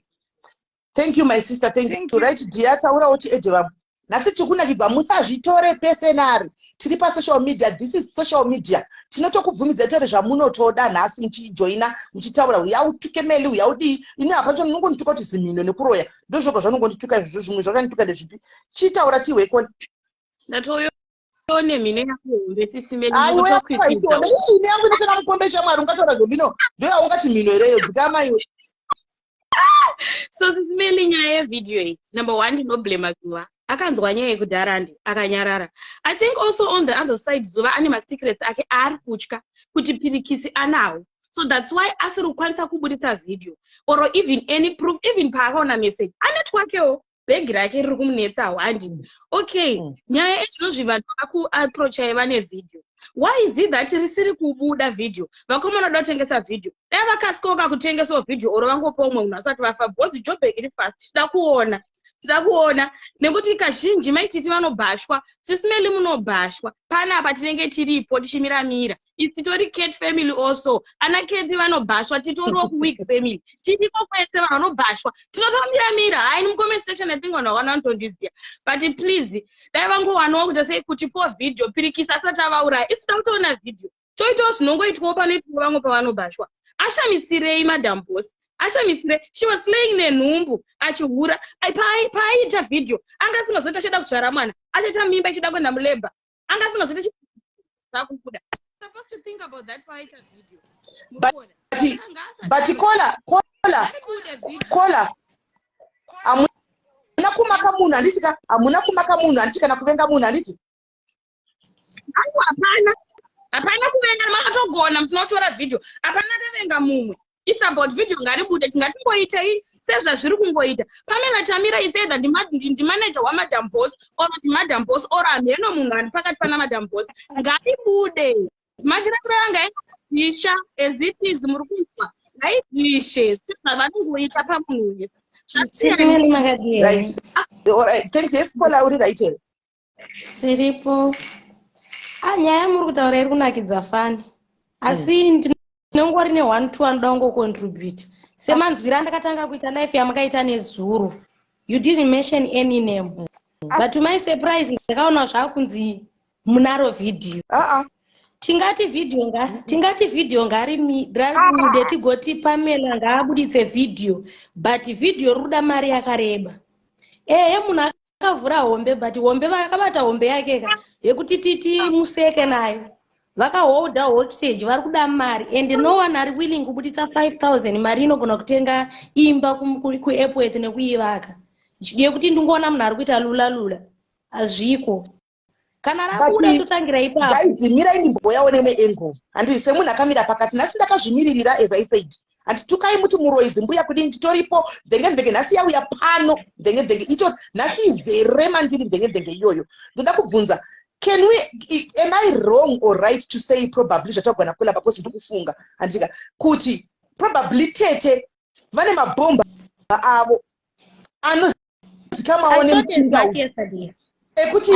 Thank you, my sister. Thank, thank you. Right, dear, taura uti ede vamwe. Nhasi tiri kunakigwa. Musazvitore personally. Tiri pasocial media. This is social media. Tinotokubvumidza taure zvamunotoda. Nhasi muchijoina, muchitaura, uya utuke Meli, uya udii. Ini hapacho ndinongondituka kuti zimhino nekuroya, ndozvoga zvanongondituka izvozvo. Zvimwe zvakandituka ndezvipi? Chitaura tihwekoni. Ndatoyo nemhino yako hombe, Sisimeli. Aiwe, ine yangu inotora mukombe. Shamwari, ungataura zvemhino, ndoyaungati mhino hereyo? Dzikama iwe. So Sisimeli, nyaya yevhidhiyo iyi, number one, ndinoblema Zuva. Akanzwa nyaya yekudhara ndi akanyarara. I think also on the other side, Zuva ane masecrets ake aari kutya kuti Pirikisi anawo, so that's why asiri kukwanisa kubudisa vhidhiyo or even any proof. Even paakaona message, ane twakewo bhegi rake riri kumunetsawo handi. Okay, nyaya ezvinozvi, vanhu vakuapproachai vane vhidhiyo. Why is it that risiri kubuda vhidhiyo? Vakomana vada kutengesa vhidhiyo, dai vakasikoka kutengesawo vhidhiyo oro vangopa umwe munhu asati vafa, because Joburg iri fast. Tida kuona, tida kuona, nekuti kazhinji Maititi vanobhashwa, Sisimeli munobhashwa panapa, tinenge tiripo tichimiramira. Isi titori Cat family also, ana Keti vanobhashwa, titoriwo kuweek family, tiriko kwese, vanhu vanobhashwa, tinotomiramira. Haini mucomment section, I think vanhu vakwana vanotondiziva. But please, dai vangowanawo kuita sei kutipowa vhidhiyo Pirikisa asati avauraya. Isu toda kutoona vhidhiyo, toitawo zvinongoitwawo panoitwa vamwe pavanobhashwa. Ashamisirei Madam Boss? Ashamisirei? She was slaying nenhumbu achihura. Paaiita vhidhiyo anga asingazoita achida kuzvara mwana, achaita mimba, ichida kuenda mulabour, anga asingazoita kubuda. Supposed to think about that paaita vhidhiyo. But kola, kola, kola, hamuna kumaka munhu, handiti ka? Hamuna kumaka munhu, handiti? Kana kuvenga munhu, handiti? Aiwa, hapana, hapana kuvenga. Makatogona musina kutora vhidhiyo. Hapana akavenga mumwe. It's about video ngaribude, tingatingoitei sezvazviri kungoita. Pamela Tamira is either ndimanager waMadam Boss or ndiMadam Boss or hamheno munhu ari pakati pana Madam Boss. Ngaibude. Mafira ngaidhisha as it is, muri kunzwa, ngaidhishe sezvavanongoita pamunhu wese. Sisi Meli, makadii? Right, alright, thank you. Yes, Paula, uri right here? Tiripo. Ah, nyaya yamuri kutaura iri kunakidza fani, asi ndinongori ne1 2 anoda kungocontribute semanzwiro andakatanga kuita life yamakaita nezuro. You didn't mention any name, but to my surprise ndakaona zvakunzi munaro vhidhiyo. Tingati vhidhiyo ngaribude, tigoti Pamela ngaabuditse vhidhiyo, but vhidhiyo riri kuda mari yakareba. Ehe, munhu akavhura hombe, but hombe vakabata hombe yake ka yekuti titi museke nayo, vakaholda hostage, vari kuda mari and no one ari willing kubuditsa 5000, mari inogona kutenga imba kuApworth nekuivaka, yekuti ndingoona munhu ari kuita lula lula. Hazviko. Kana rabuda, totangira ipapo. Guys, mirai ndimboyawo nemwe angle. Handii semunhu akamira pakati nhasi, ndakazvimiririra. As I said, handitukai muti muroidzi mbuya kudini, nditoripo. Mvenge mvenge nhasi yauya pano, mvenge mvenge ito nhasi izere mandiri, mvenge mvenge iyoyo. Ndoda kubvunza, can we am I wrong or right to say probably zvatagona kula, because ndikufunga, handika, kuti probably tete vane mabhomba avo anozikamwawo nemuchinda ekuti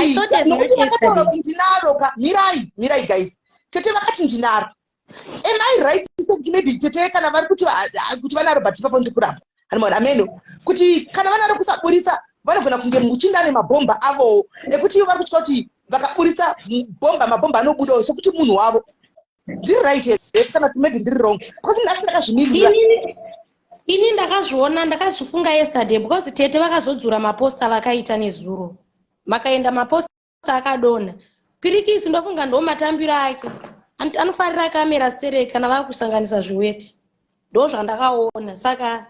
nokuti vakataura kuti ndinaro ka. Mirai, mirai guys. Tete vakati ndinaro. Am I right sekuti maybe tete kana vari kuti vanaro, but ipapo ndikuramba hanimona ameno kuti kana vanaro kusaburitsa, vanogona kunge muchinda nemabhomba avowo ekuti ivo vari kutya kuti vakaburitsa bhomba, mabhomba anobudawo sekuti munhu wavo. Ndiri right here kana kuti maybe ndiri wrong? Because nhasi ndakazvimirira. Ini ndakazviona, ndakazvifunga yesterday, because tete vakazodzura maposta vakaita nezuro, makaenda maposta akadonha pirikisi. Ndofunga ndo matambiro ake. Anofarira kamera sterek kana vakusanganisa zviweti, ndo zvandakaona. Saka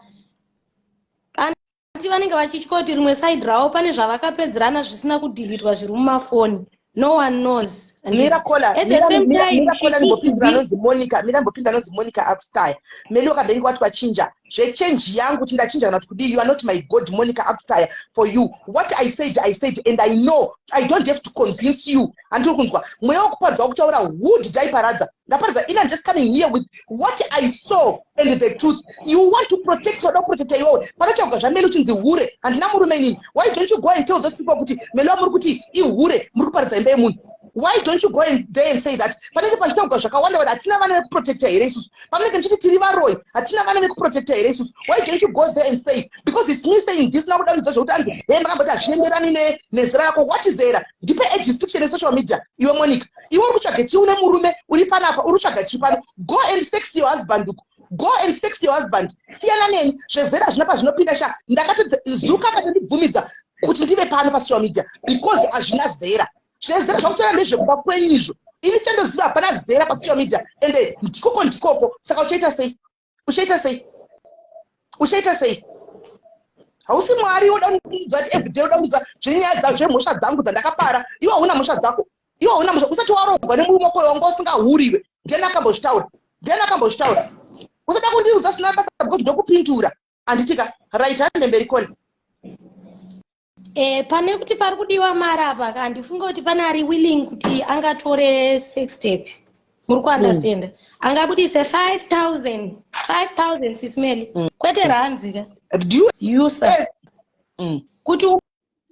anti vanenge vachitya kuti rimwe side ravo pane zvavakapedzerana zvisina kudhilitwa zviri mumafoni. No one knows. Mira kola, mira kola, ndimbopindura anonzi Monica. Mira, ndimbopindura anonzi Monica Axtire. Meli wakabhengi wati wachinja zvechenji yangu kuti ndachinja kana kuti kudii. You are not my god, Monica Axtire. For you, what I said, I said, and I know I don't have to convince you. Handiri kunzwa mweya wekuparadza wakutaura. Who did I paradza? Ndaparadza ini? I'm just coming here with what I saw and the truth. You want to protect, wada kuprotecta iwewe. Panotaurwa zvaMeli uchinzi hure, handina murume inini. Why don't you go and tell those people kuti Meli wamuri kuti ihure, muri kuparadza imba yemunhu? Why don't you go and there and say that? Panenge pachitaurwa zvakawanda vati hatina vana vekuprotecta here isusu? Pamunenge muchiti tiri varoi, hatina vana vekuprotecta here isusu? Why don't you go there and say? Because it's me saying this nakuda kunzwa zvekuti anzi he makamboti hazvienderani nezera rako. What zera? Ndipe age restriction yesocial media. Iwe Monica, iwe uri kutsvaga chii? Une murume uri panapa, uri kutsvaga chii pano? Go and sex your husband uko. Go and sex your husband. Siyana neni. Zvezera zvina pazvinopinda sha. Ndakatozuka akatondibvumidza kuti ndive pano pasocial media because hazvina zera. Zvezera zvakutaura ndezvekuba kwenyu izvo. Ini chandoziva, hapana zera pasocial media, ende ndikoko ndikoko. Saka uchaita sei? Uchaita sei? Uchaita sei? Hausi Mwari. Woda kundiudza kuti everyday uda kundiudza zvenyaya zvemhosva dzangu dzandakapara. Iwe hauna mhosva dzako, iwe hauna mhosva. Usati warogwa nemurume wako wanga usingahuriwe. Ndiani akambozvitaura? Ndiani akambozvitaura? Usada kundiudza zvisina basa because ndokupindura, handitika? Right, hande mberi kole. Pane kuti pari kudiwa mari apa, handifunga kuti pane ari willing kuti angatore sex tape. Muri kuunderstanda? Angabuditse 5000, 5000, Sis Meli, kwete ranzi ka. Usa kuti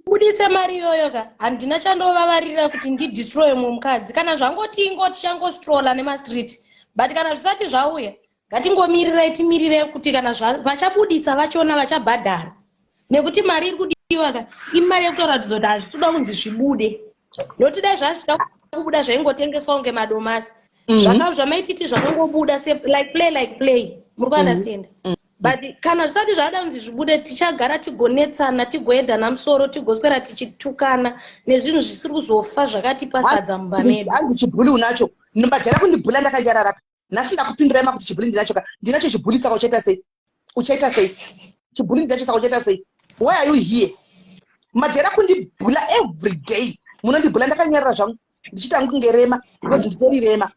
ubuditse mari iyoyo ka, handina chandovavarira kuti ndidestroye mumwe mukadzi. Kana zvangoti ingoti changostrola nemastreet, but kana zvisati zvauya, ngatingomirirai, timirire kuti kana vachabuditsa vachona vachabhadhara, nekuti mari iri kudiwa ka imari yekutoratidza kuti hazvisi kuda kunzi zvibude, nokuti dai zvazvida kubuda zvaingotengeswa kunge madomasi. Zvaka zvamaititi zvakangobuda like play, like play. Muri kuunderstanda? But kana zvisati zvada kunzi zvibude, tichagara tigonetsana, tigoendana musoro, tigoswera tichitukana nezvinhu zvisiri kuzofa zvakatipa sadza mumba medu. Hanzi chibhuli unacho. Mbajara kundibhula ndakanyarara. Nhasi ndakupindurai makuti chibhuli ndinacho ka. Ndinacho chibhuli, saka uchaita sei? Uchaita sei? Chibhuli ndinacho, saka uchaita sei? Why are you here? Majera kundibhula every day, munondibhula ndakanyarara zvangu, ndichiita kunge rema because nditori rema.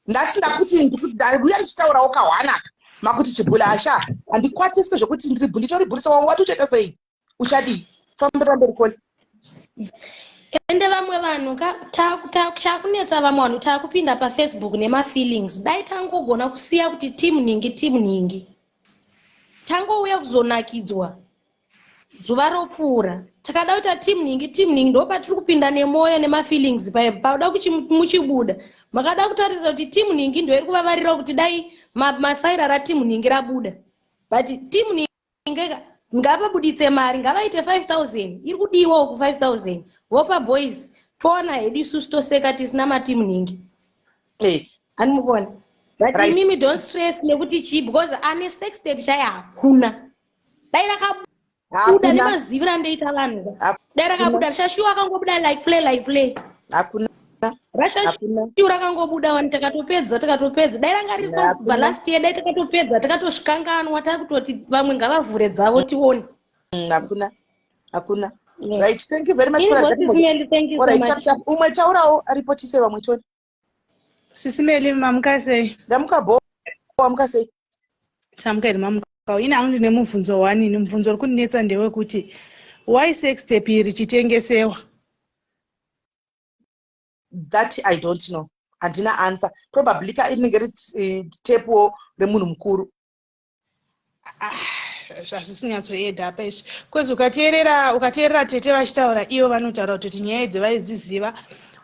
Nhasi ndakuti ndauya ndichitaurawo kahwanaka. Makuti chibhula asha handikwatiswe zvekuti ndiri bhuli nditori bhuli saka wati uchaita sei? Uchadii? Fambira mberi koli. Ende vamwe vanhu ka chakunetsa vamwe vanhu takupinda pafacebook nemafeelings dai tangogona kusiya kuti team nhingi team nhingi tangouya kuzonakidzwa zuva ropfuura takada kuita team nhingi team nhingi ndopatiri kupinda nemwoyo nemafeelings paye pauda muchibuda makada kutarisa kuti team nhingi ndoiri kuvavarira kuti dai mafaira rateam nhingi rabuda but team nhingi ngavabuditse mari ngavaite 5000 iri kudiwa uku 5000 vopa boys toona hedu isusu toseka tisina mateam nhingi eh. animukuona but right. imimi don't stress nekuti chii because ane sex step chaiye hakuna dai rakabuda nemaziviro andoita vanhu dai rakabuda shashuwa akangobuda like play like play hakuna rashashuwa rakangobuda wani takatopedza takatopedza dai ranga riri kubva last year dai takatopedza takatosvikanganwa takutoti vamwe ngavavhure dzavo tione mm, hakuna hakuna right thank you very much umwe taurawo aripo tise vamwe tione Sisi Meli mamuka sei? Ndamuka bho, wamuka sei? Tamuka here mamuka. Ini hangu ndine mubvunzo one, ini mubvunzo uri kundinetsa ndewekuti why sex tape iri richitengesewa? That I don't know. Handina answer. Probably ka inenge riri eh, tape remunhu mukuru. Ah, zvazvisi kunyatsoeda apa izvi bcause ukateerera ukateerera tete vachitaura ivo vanotaura kutoti nyaya idzi vaidziziva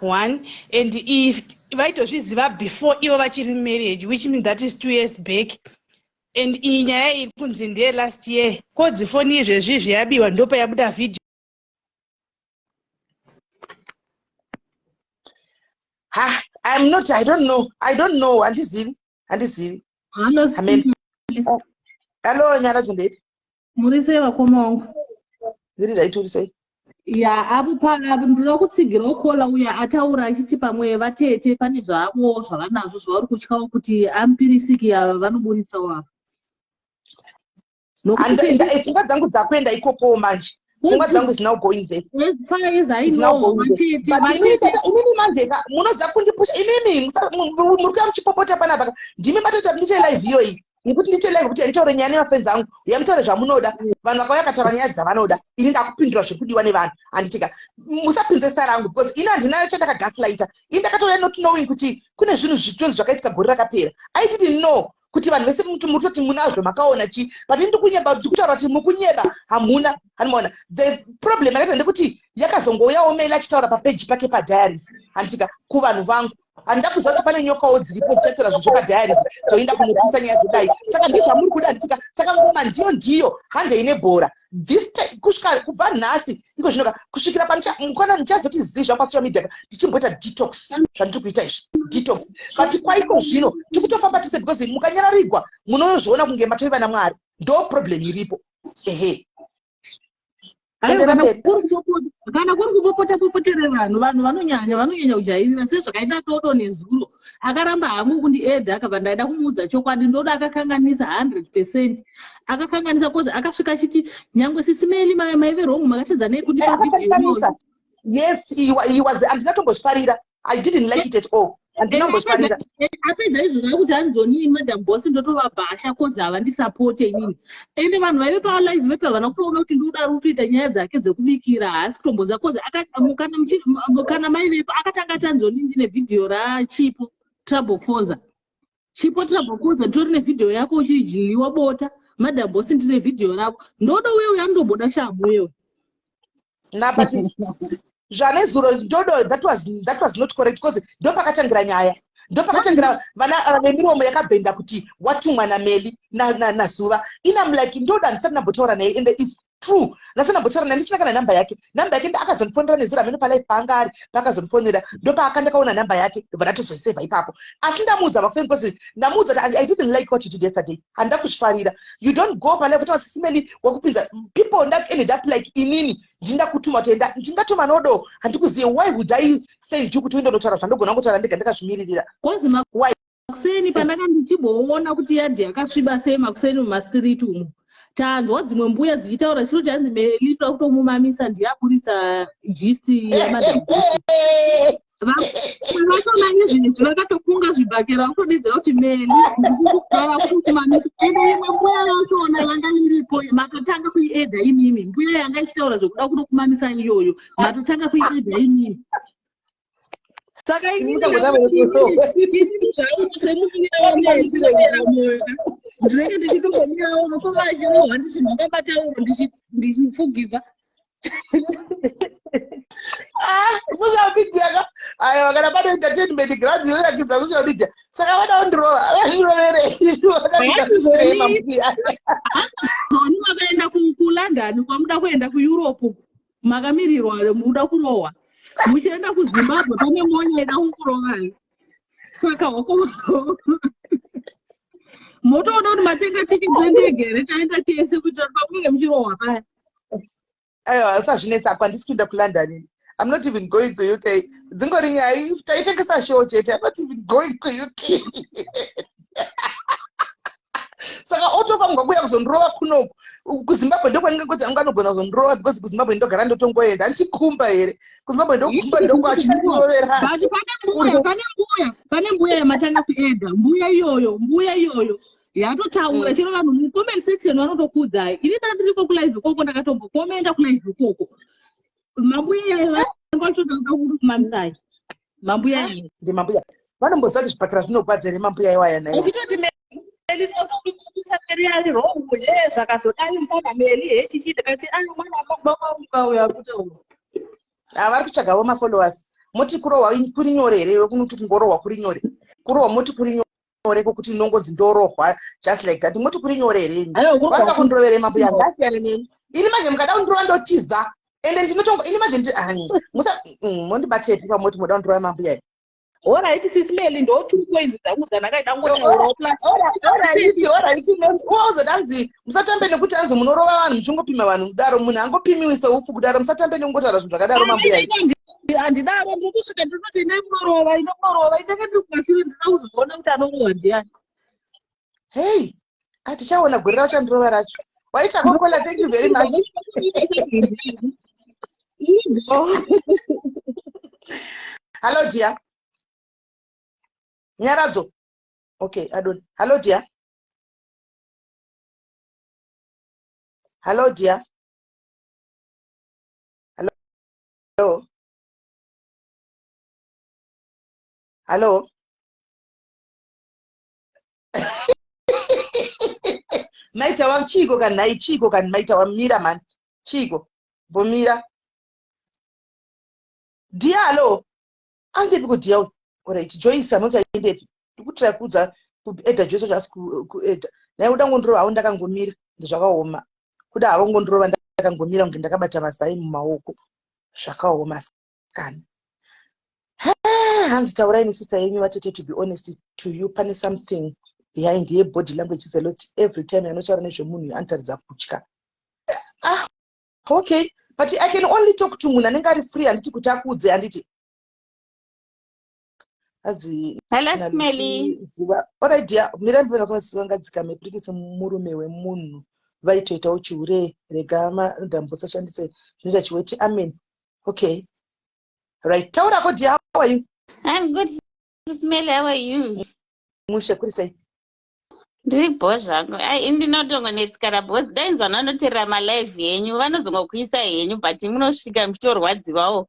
one and if vaitozviziva before ivo vachiri mumarriage which means that is two years back and iyi nyaya iri kunzi ndeye last year kodzi foni izvezvi izvi yabiwa ndopayabuda vhidhiyo ha i'm not i don't know i don't know handizivi handizivi amen oh, hallo nyaradzo ndeipi muri sei vakoma wangu ndiri right uri sei ya apo ndinoda kutsigirawo kola uya ataura achiti pamwe vatete pane zvavo zvavanazvo zvavari kutyawo kuti amupirisiki ava vanoburitsawo ava pfungwa dzangu dzakuenda ikokoo manje pfungwa dzangu is now going there inini manje ka munoziva kundipusha imimi muri kuya muchipopota panapa ndimi matoita kuti ndiite live iyoyi nekuti ndiite live kuti nditaure nyaya nemafenzi angu uya mutaure zvamunoda vanhu vakauya kataura nyaya dzavanoda ini ndakupindura zviri kudiwa nevanhu handitika musapinze zita rangu because ini handina chandakagaslighter ini ndakatouya not knowing kuti kune zvinhu zvitonzi zvakaitika gore rakapera i didn't know kuti vanhu vese mutoti munazvo makaona chii but ini ndikunyeba ndikutaura kuti mukunyeba hamuna handimaona the problem yakaita ndekuti yakazongouyawo meli achitaura papeji pake padiaries handitika kuvanhu vangu handida kuziva kuti pane nyokawo dziripo dzichatora zvinhu zvepadiaries dzoenda kunotusa nyaya dzodai saka ndizvamuri kuda handitika saka ngoma ndiyo ndiyo handei nebhora this kusvika kubva nhasi iko zvino ka kusvikira panikwana ndichazoti zii zvangu pasocial media ka ndichimboita detox zvandiri kuita izvi detox but kwaiko zvino tiri kutofamba tese because mukanyararigwa munozviona kunge matove vana mwari ndo problem iripo ehe kana kuri kupopota popotere vanhu vanhu vanonyanya vanonyanya kujairira sezvakaita todo nezuro akaramba hangu kundiedha akabva ndaida kumuudza chokwadi ndoda akakanganisa 100 percent akakanganisa cause akasvika achiti nyangwe sisi meli maive wrong makatadza nei kundipa eh, video yes he was handina tombozvifarira i didn't like it at all handina kumbozvifarira eh, apedza izvo zvava kuti hanzoni madam boss ndotovabhasha cause havandisapote inini ende vanhu vaive palive vepe havana kutoona kuti ndoda ari kutoita nyaya dzake dzekubikira haasi kutomboziva cause kana maivepo akatanga ati hanzoni ndine vhidhiyo rachipo trouble causer Chipo Trouble nditori nevhidhiyo yako uchidyiwa bota madam boss ndine vhidhiyo rako ndoda uye uya ndomboda shamhu uye na but zvanezuro ndodo that was, that was not correct because ndopakatangira nyaya ndopakatangira vana ava vemiromo yakabhenda kuti watumwa nameli nazuva na, na inam like ndoda handisati ndambotaura naye and its true ndasati ndambotaura naye ndisina kana nhamba yake nhamba yake akazondifonera nezuro hameno palife paanga ari paakazondifonera ndopaakandakaona nhamba yake ndobva ndatozoisevha ipapo asi ndamuudza makuseni because ndamuudza kuti i didn't like what you did yesterday handida kuzvifarira you don't go palife utaura sisimeli wakupinza people that ended up like inini ndinda kutuma kuti enda ndingatuma nodo handikuziye why would i send you kuti uende unotaura zvandogona kungotaura ndega ndakazvimiririra why Makuseni pandanga ndichimboona kuti yadhi yakasviba sei makuseni mumastreet umu tanzwa dzimwe mbuya dzichitaura chiro chanzi melito akutomumamisa ndiye aburitsa gist yamadam. Vamwe vachona izvezvi vakatokunga zvibhakera vakutodedzera kuti Meli vava kutokumamisa. Ende imwe mbuya yachona yanga iripo matotanga kuiedza imimi. Mbuya yanga ichitaura zvekuda kutokumamisa iyoyo matotanga kuiedza imimi. Saka inini zvangu semunin'ina waMeli ndinopera moyo ka. Ndinenge ndichitombomirawo mukoma achirohwa ndichinhonga matauro ndichifugidza. Ah, social media ka aiwa kana pane entertainment ground inoratidza social media saka vada kundirova vandiroverei vakandigasirei mambuya. Zoni makaenda kuLondon kwamuda kuenda kuEurope makamirirwa muda kurohwa muchienda kuZimbabwe pane monya ida kukurovai saka hoko motoona kuti matenga tikiti endege here taenda tese kuitira kuti pamunenge muchirohwa paya. Aiwa usazvinetsa apa handisi kuenda kuLondon ini. I'm not even going kuUK. Dzingori nyaya taitengesa show chete. I'm not even going kuUK. Saka otofanirwa kuuya kuzondirova kunoku kuZimbabwe ndokwaningangoti anga anogona kuzondirova because kuZimbabwe ndogara ndotongoenda handichikumba here kuZimbabwe ndokumba ndokwachandirovera. But pane mbuya pane mbuya pane mbuya yamatanga kuenda mbuya iyoyo mbuya iyoyo yatotaura chero vanhu mucomment section vanotokuudzai. Ini ndandiriko kulive ikoko ndakatombokomenda kulive ikoko mambuya iyayo vanga vachitoda kuda kukumamisai mambuya iyo. Ndimambuya vanomboziva kuti zvipatara zvinogwadza here mambuya iwaya naiwo. Uchitoti Meli totokumamisa Meli ari wrong he zvakazodai mfana Meli he chichi ndikati ayo mwana wababa uyo akutaura. Ah, vari kutsvagavo mafollowers moti kurohwa kuri nyore here iwe kunoti kungorohwa kuri nyore kurohwa moti kuri nyore kokuti inongonzi ndorohwa just like that moti kuri nyore here imi vanoda kundiroverei mambuya ngasiyane neni ini manje mukada kundirova ndotiza ende ndinotongo ini manje ah, musa mondibatepi pamoti moda kundirova mambuya. Alright sis Meli ndo two coins dzangu dzandakaida kungotaurawo plus. Alright alright unozoda hanzi musatambe nekuti hanzi munorova vanhu muchingopima vanhu kudaro munhu angopimiwi seupfu kudaro musatambe nekungotaura zvinhu zvakadaro mambuya. Handidaro ndotosvika ndinoti endai munorova inde munorova indenge ndiri kumashure ndinoda kuzoona kuti anorohwa ndiani. Hey atichaona gore rachandirova racho. Waita kokola thank you very much. Hello dear. Nyaradzo. Okay, Adon. Hello dear. Hello dear. Hello. Hello. Maita wa chiko kan nai chiko kan maita wa mira man. Chiko. Bomira. Dear hello. Andepi ko dear. Alright, Joyce anoti aendepi. Ndikutry kuudza kuedha Joyce wacho asi kuedha. Naye uda ngondurova havo ndakangomira. Ndizvakaoma. Kuda havo ngondurova ndakangomira kunge ndakabata mazai mumaoko. Zvakaoma sikana. Hanzi taurai nesista yenyu vatete to be honest to you pane something behind her body language is a lot every time anotaura nezvemunhu anotaridza kutya. Ah, okay. But I can only talk to munhu anenge ari free handiti kuti akuudze handiti. Hanzi Hello, Smelly. Ziva. Alright dear, mira ndipenda kwa sisi vangadzikame pirikisi murume wemunhu vaitoitawo chihure rega madam usashandise zvinoita chiweti amen. Okay. Right. Taura ko dear, how are you? I'm good, Smelly, how are you? Mushe kuri sei? Ndiri bho zvangu. Ai ndinotongonetsikana because dai nzwana vanoterera malive yenyu vanozongokuisa henyu but munosvika muchitorwadziwawo.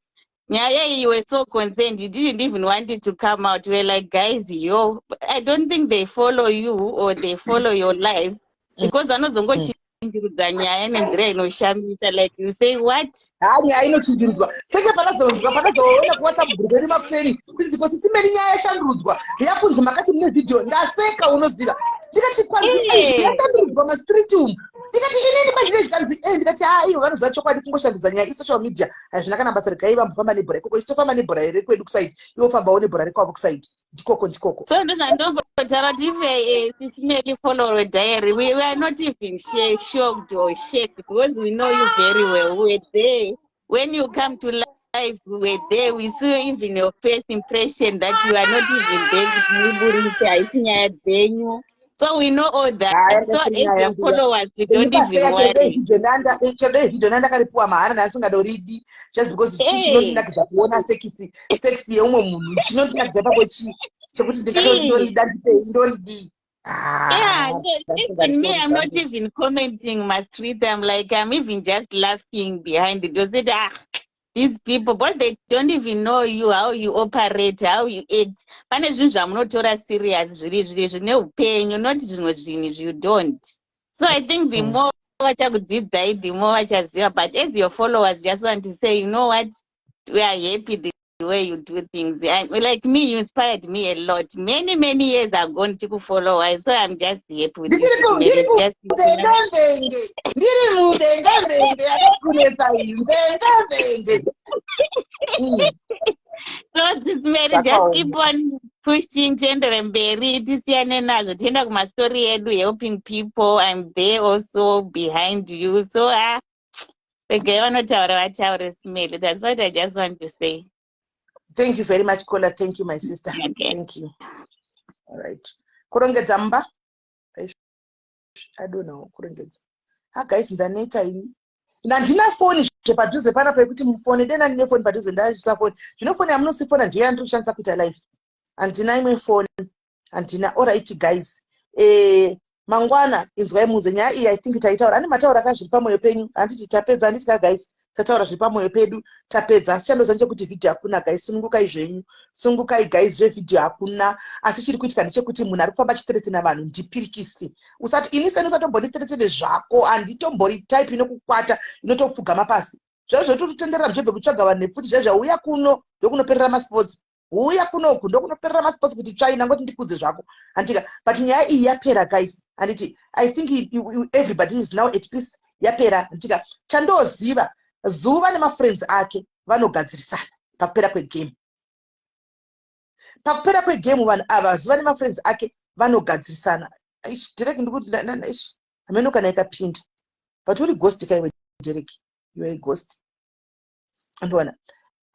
Nyaya iyi were so concerned you didn't even want it to come out. We were like guys yo I don't think they follow you or they follow your lives because vanozongochinjirudza nyaya nenzira inoshamisa like you say what? Ha nyaya inochinjirudzwa senge panazonzwa panazoona kuWhatsApp group yedu makuseni kuti ziko sisimeni nyaya yashandurudzwa yakunzi makati mune video ndaseka unoziva ndikati kwanzi yashandurudzwa mastreet umu ndikati inini mandine zvikanzi e ndikati ha ivo vanoziva chokwadi kungoshandudza nyaya isocial media hazvina kana basa regai vambofamba nebhora ikoko isu tofamba nebhora here kwedu kusaidi ivo fambawo nebhora rekwavo kusaidi ndikoko ndikoko. So ndozvandombotaura kuti if Sisimeli follow a diary we are not even shocked or shaked because we know you very well. We were there when you come to life, we were there, we saw even your first impression that you are not even there kuti muburitse haisi nyaya dzenyu. So we know all that. So as your followers, we don't even worry. Chero dai video ndandakaripuwa mahara ndasingadoridi just because chii chinondinakidza kuona sekisi seksi yeumwe munhu chinondinakidza ipapo chii chekuti ndingatoti ndorida ndipei ndoridii. Yeah, so even me, I'm not even commenting my streets. I'm like, I'm even just laughing behind it. Just said, ah, these people, but they don't even know you, how you operate, how you act. Pane zvinhu zvamunotora serious zviri zviri zvine upenyu, not zvimwe zvinhu izvi you don't. So I think the more vachakudzidzai, the more vachaziva. But as your followers, just want to say, you know what, we are happy the way you do things. Like me, you inspired me a lot. Many, many years ago, ndichikufollowa, so I'm just happy with Ndiri you. ndiri Just, mudenga mvenge, ndiri mudenga mvenge akakunetsa iyi mvenga mvenge. So Sis Mary, just keep on pushing, tiendere mberi, tisiyane nazvo, tienda kumastori edu, helping people. I'm there also behind you. So ah, regai vanotaura vataure, Smely. That's what I just want to say. Thank you very much, Kola. Thank you, my sister. Okay. Thank you. All right. Kurongedza mba. I don't know, kurongedza. Ah guys, ndaneta ini. Ndandina foni zvepadhuze panapa yekuti mufoni dena ndine foni padhuze ndashandisa foni. Zvino foni yamunosifona ndiyo yandiri kushandisa kuita live. Handina imwe foni. Handina. All right guys. Mangwana inzwai munzwe nyaya iyi. I think taitaura. Ane mataura ka zviri pamwoyo penyu. Handiti tapedza, handiti ka guys? Tataura zviri pamwoyo pedu, tapedza. Asi chandoziva ndechekuti vhidhiyo hakuna guys. Sunungukai zvenyu, sunungukai guys. Zvevhidhiyo hakuna, asi chiri kuitika ndechekuti munhu ari kufamba achithreatena vanhu ndipirikisi. Usati ini seni usatombondithreatene zvako, handitombori type inokukwata inotopfugama pasi. Zvaivo zvototenderera mujobhe kutsvaga vanhu nepfuti zvaivo zvauya kuno ndokunoperera masports, huya kunoku ndokunoperera masports kuti tsvai nangoti ndikudze zvako, handika? But nyaya iyi yapera guys, handiti? I think everybody is now at peace. Yapera, handika? Chandoziva, Zuva nemafriends ake vanogadzirisana pakupera kwegame. Pakupera kwegame vanhu ava, Zuva nemafriends ake vanogadzirisana. Ish, Derek, ndikuti ish, hameno kana ikapinda, but uri ghost kaiwe Derek, you are a ghost. Andiona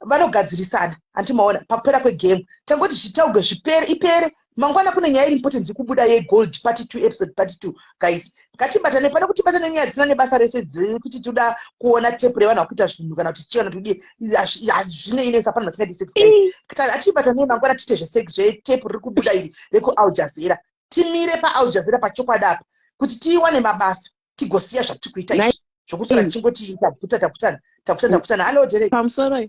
vanogadzirisana, handimaona pakupera kwegame. Tangoti zvitaurwe zvipere, ipere. Mangwana kune nyaya iri important iri kubuda yegold part 2, episode part 2 guys. Ngatibatane pane kuti batane nyaya dzisina nebasa rese dzekuti toda kuona tape revanhu vakuita zvinhu kana kuti chii kana kuti kudii. Hazvinei nesa panhu vasingadi sex guys. Atibatanei mangwana tiite zvesex, zvetape riri kubuda iri rekuAl Jazeera. Timire paAl Jazeera pachokwadi apa kuti tiwane mabasa, tigosiya zvatiri kuita izvi zvokuswera tichingoti tabvuta, tabvutana, tabvutana, tabvutana. Hallo Derek. Pamusoro,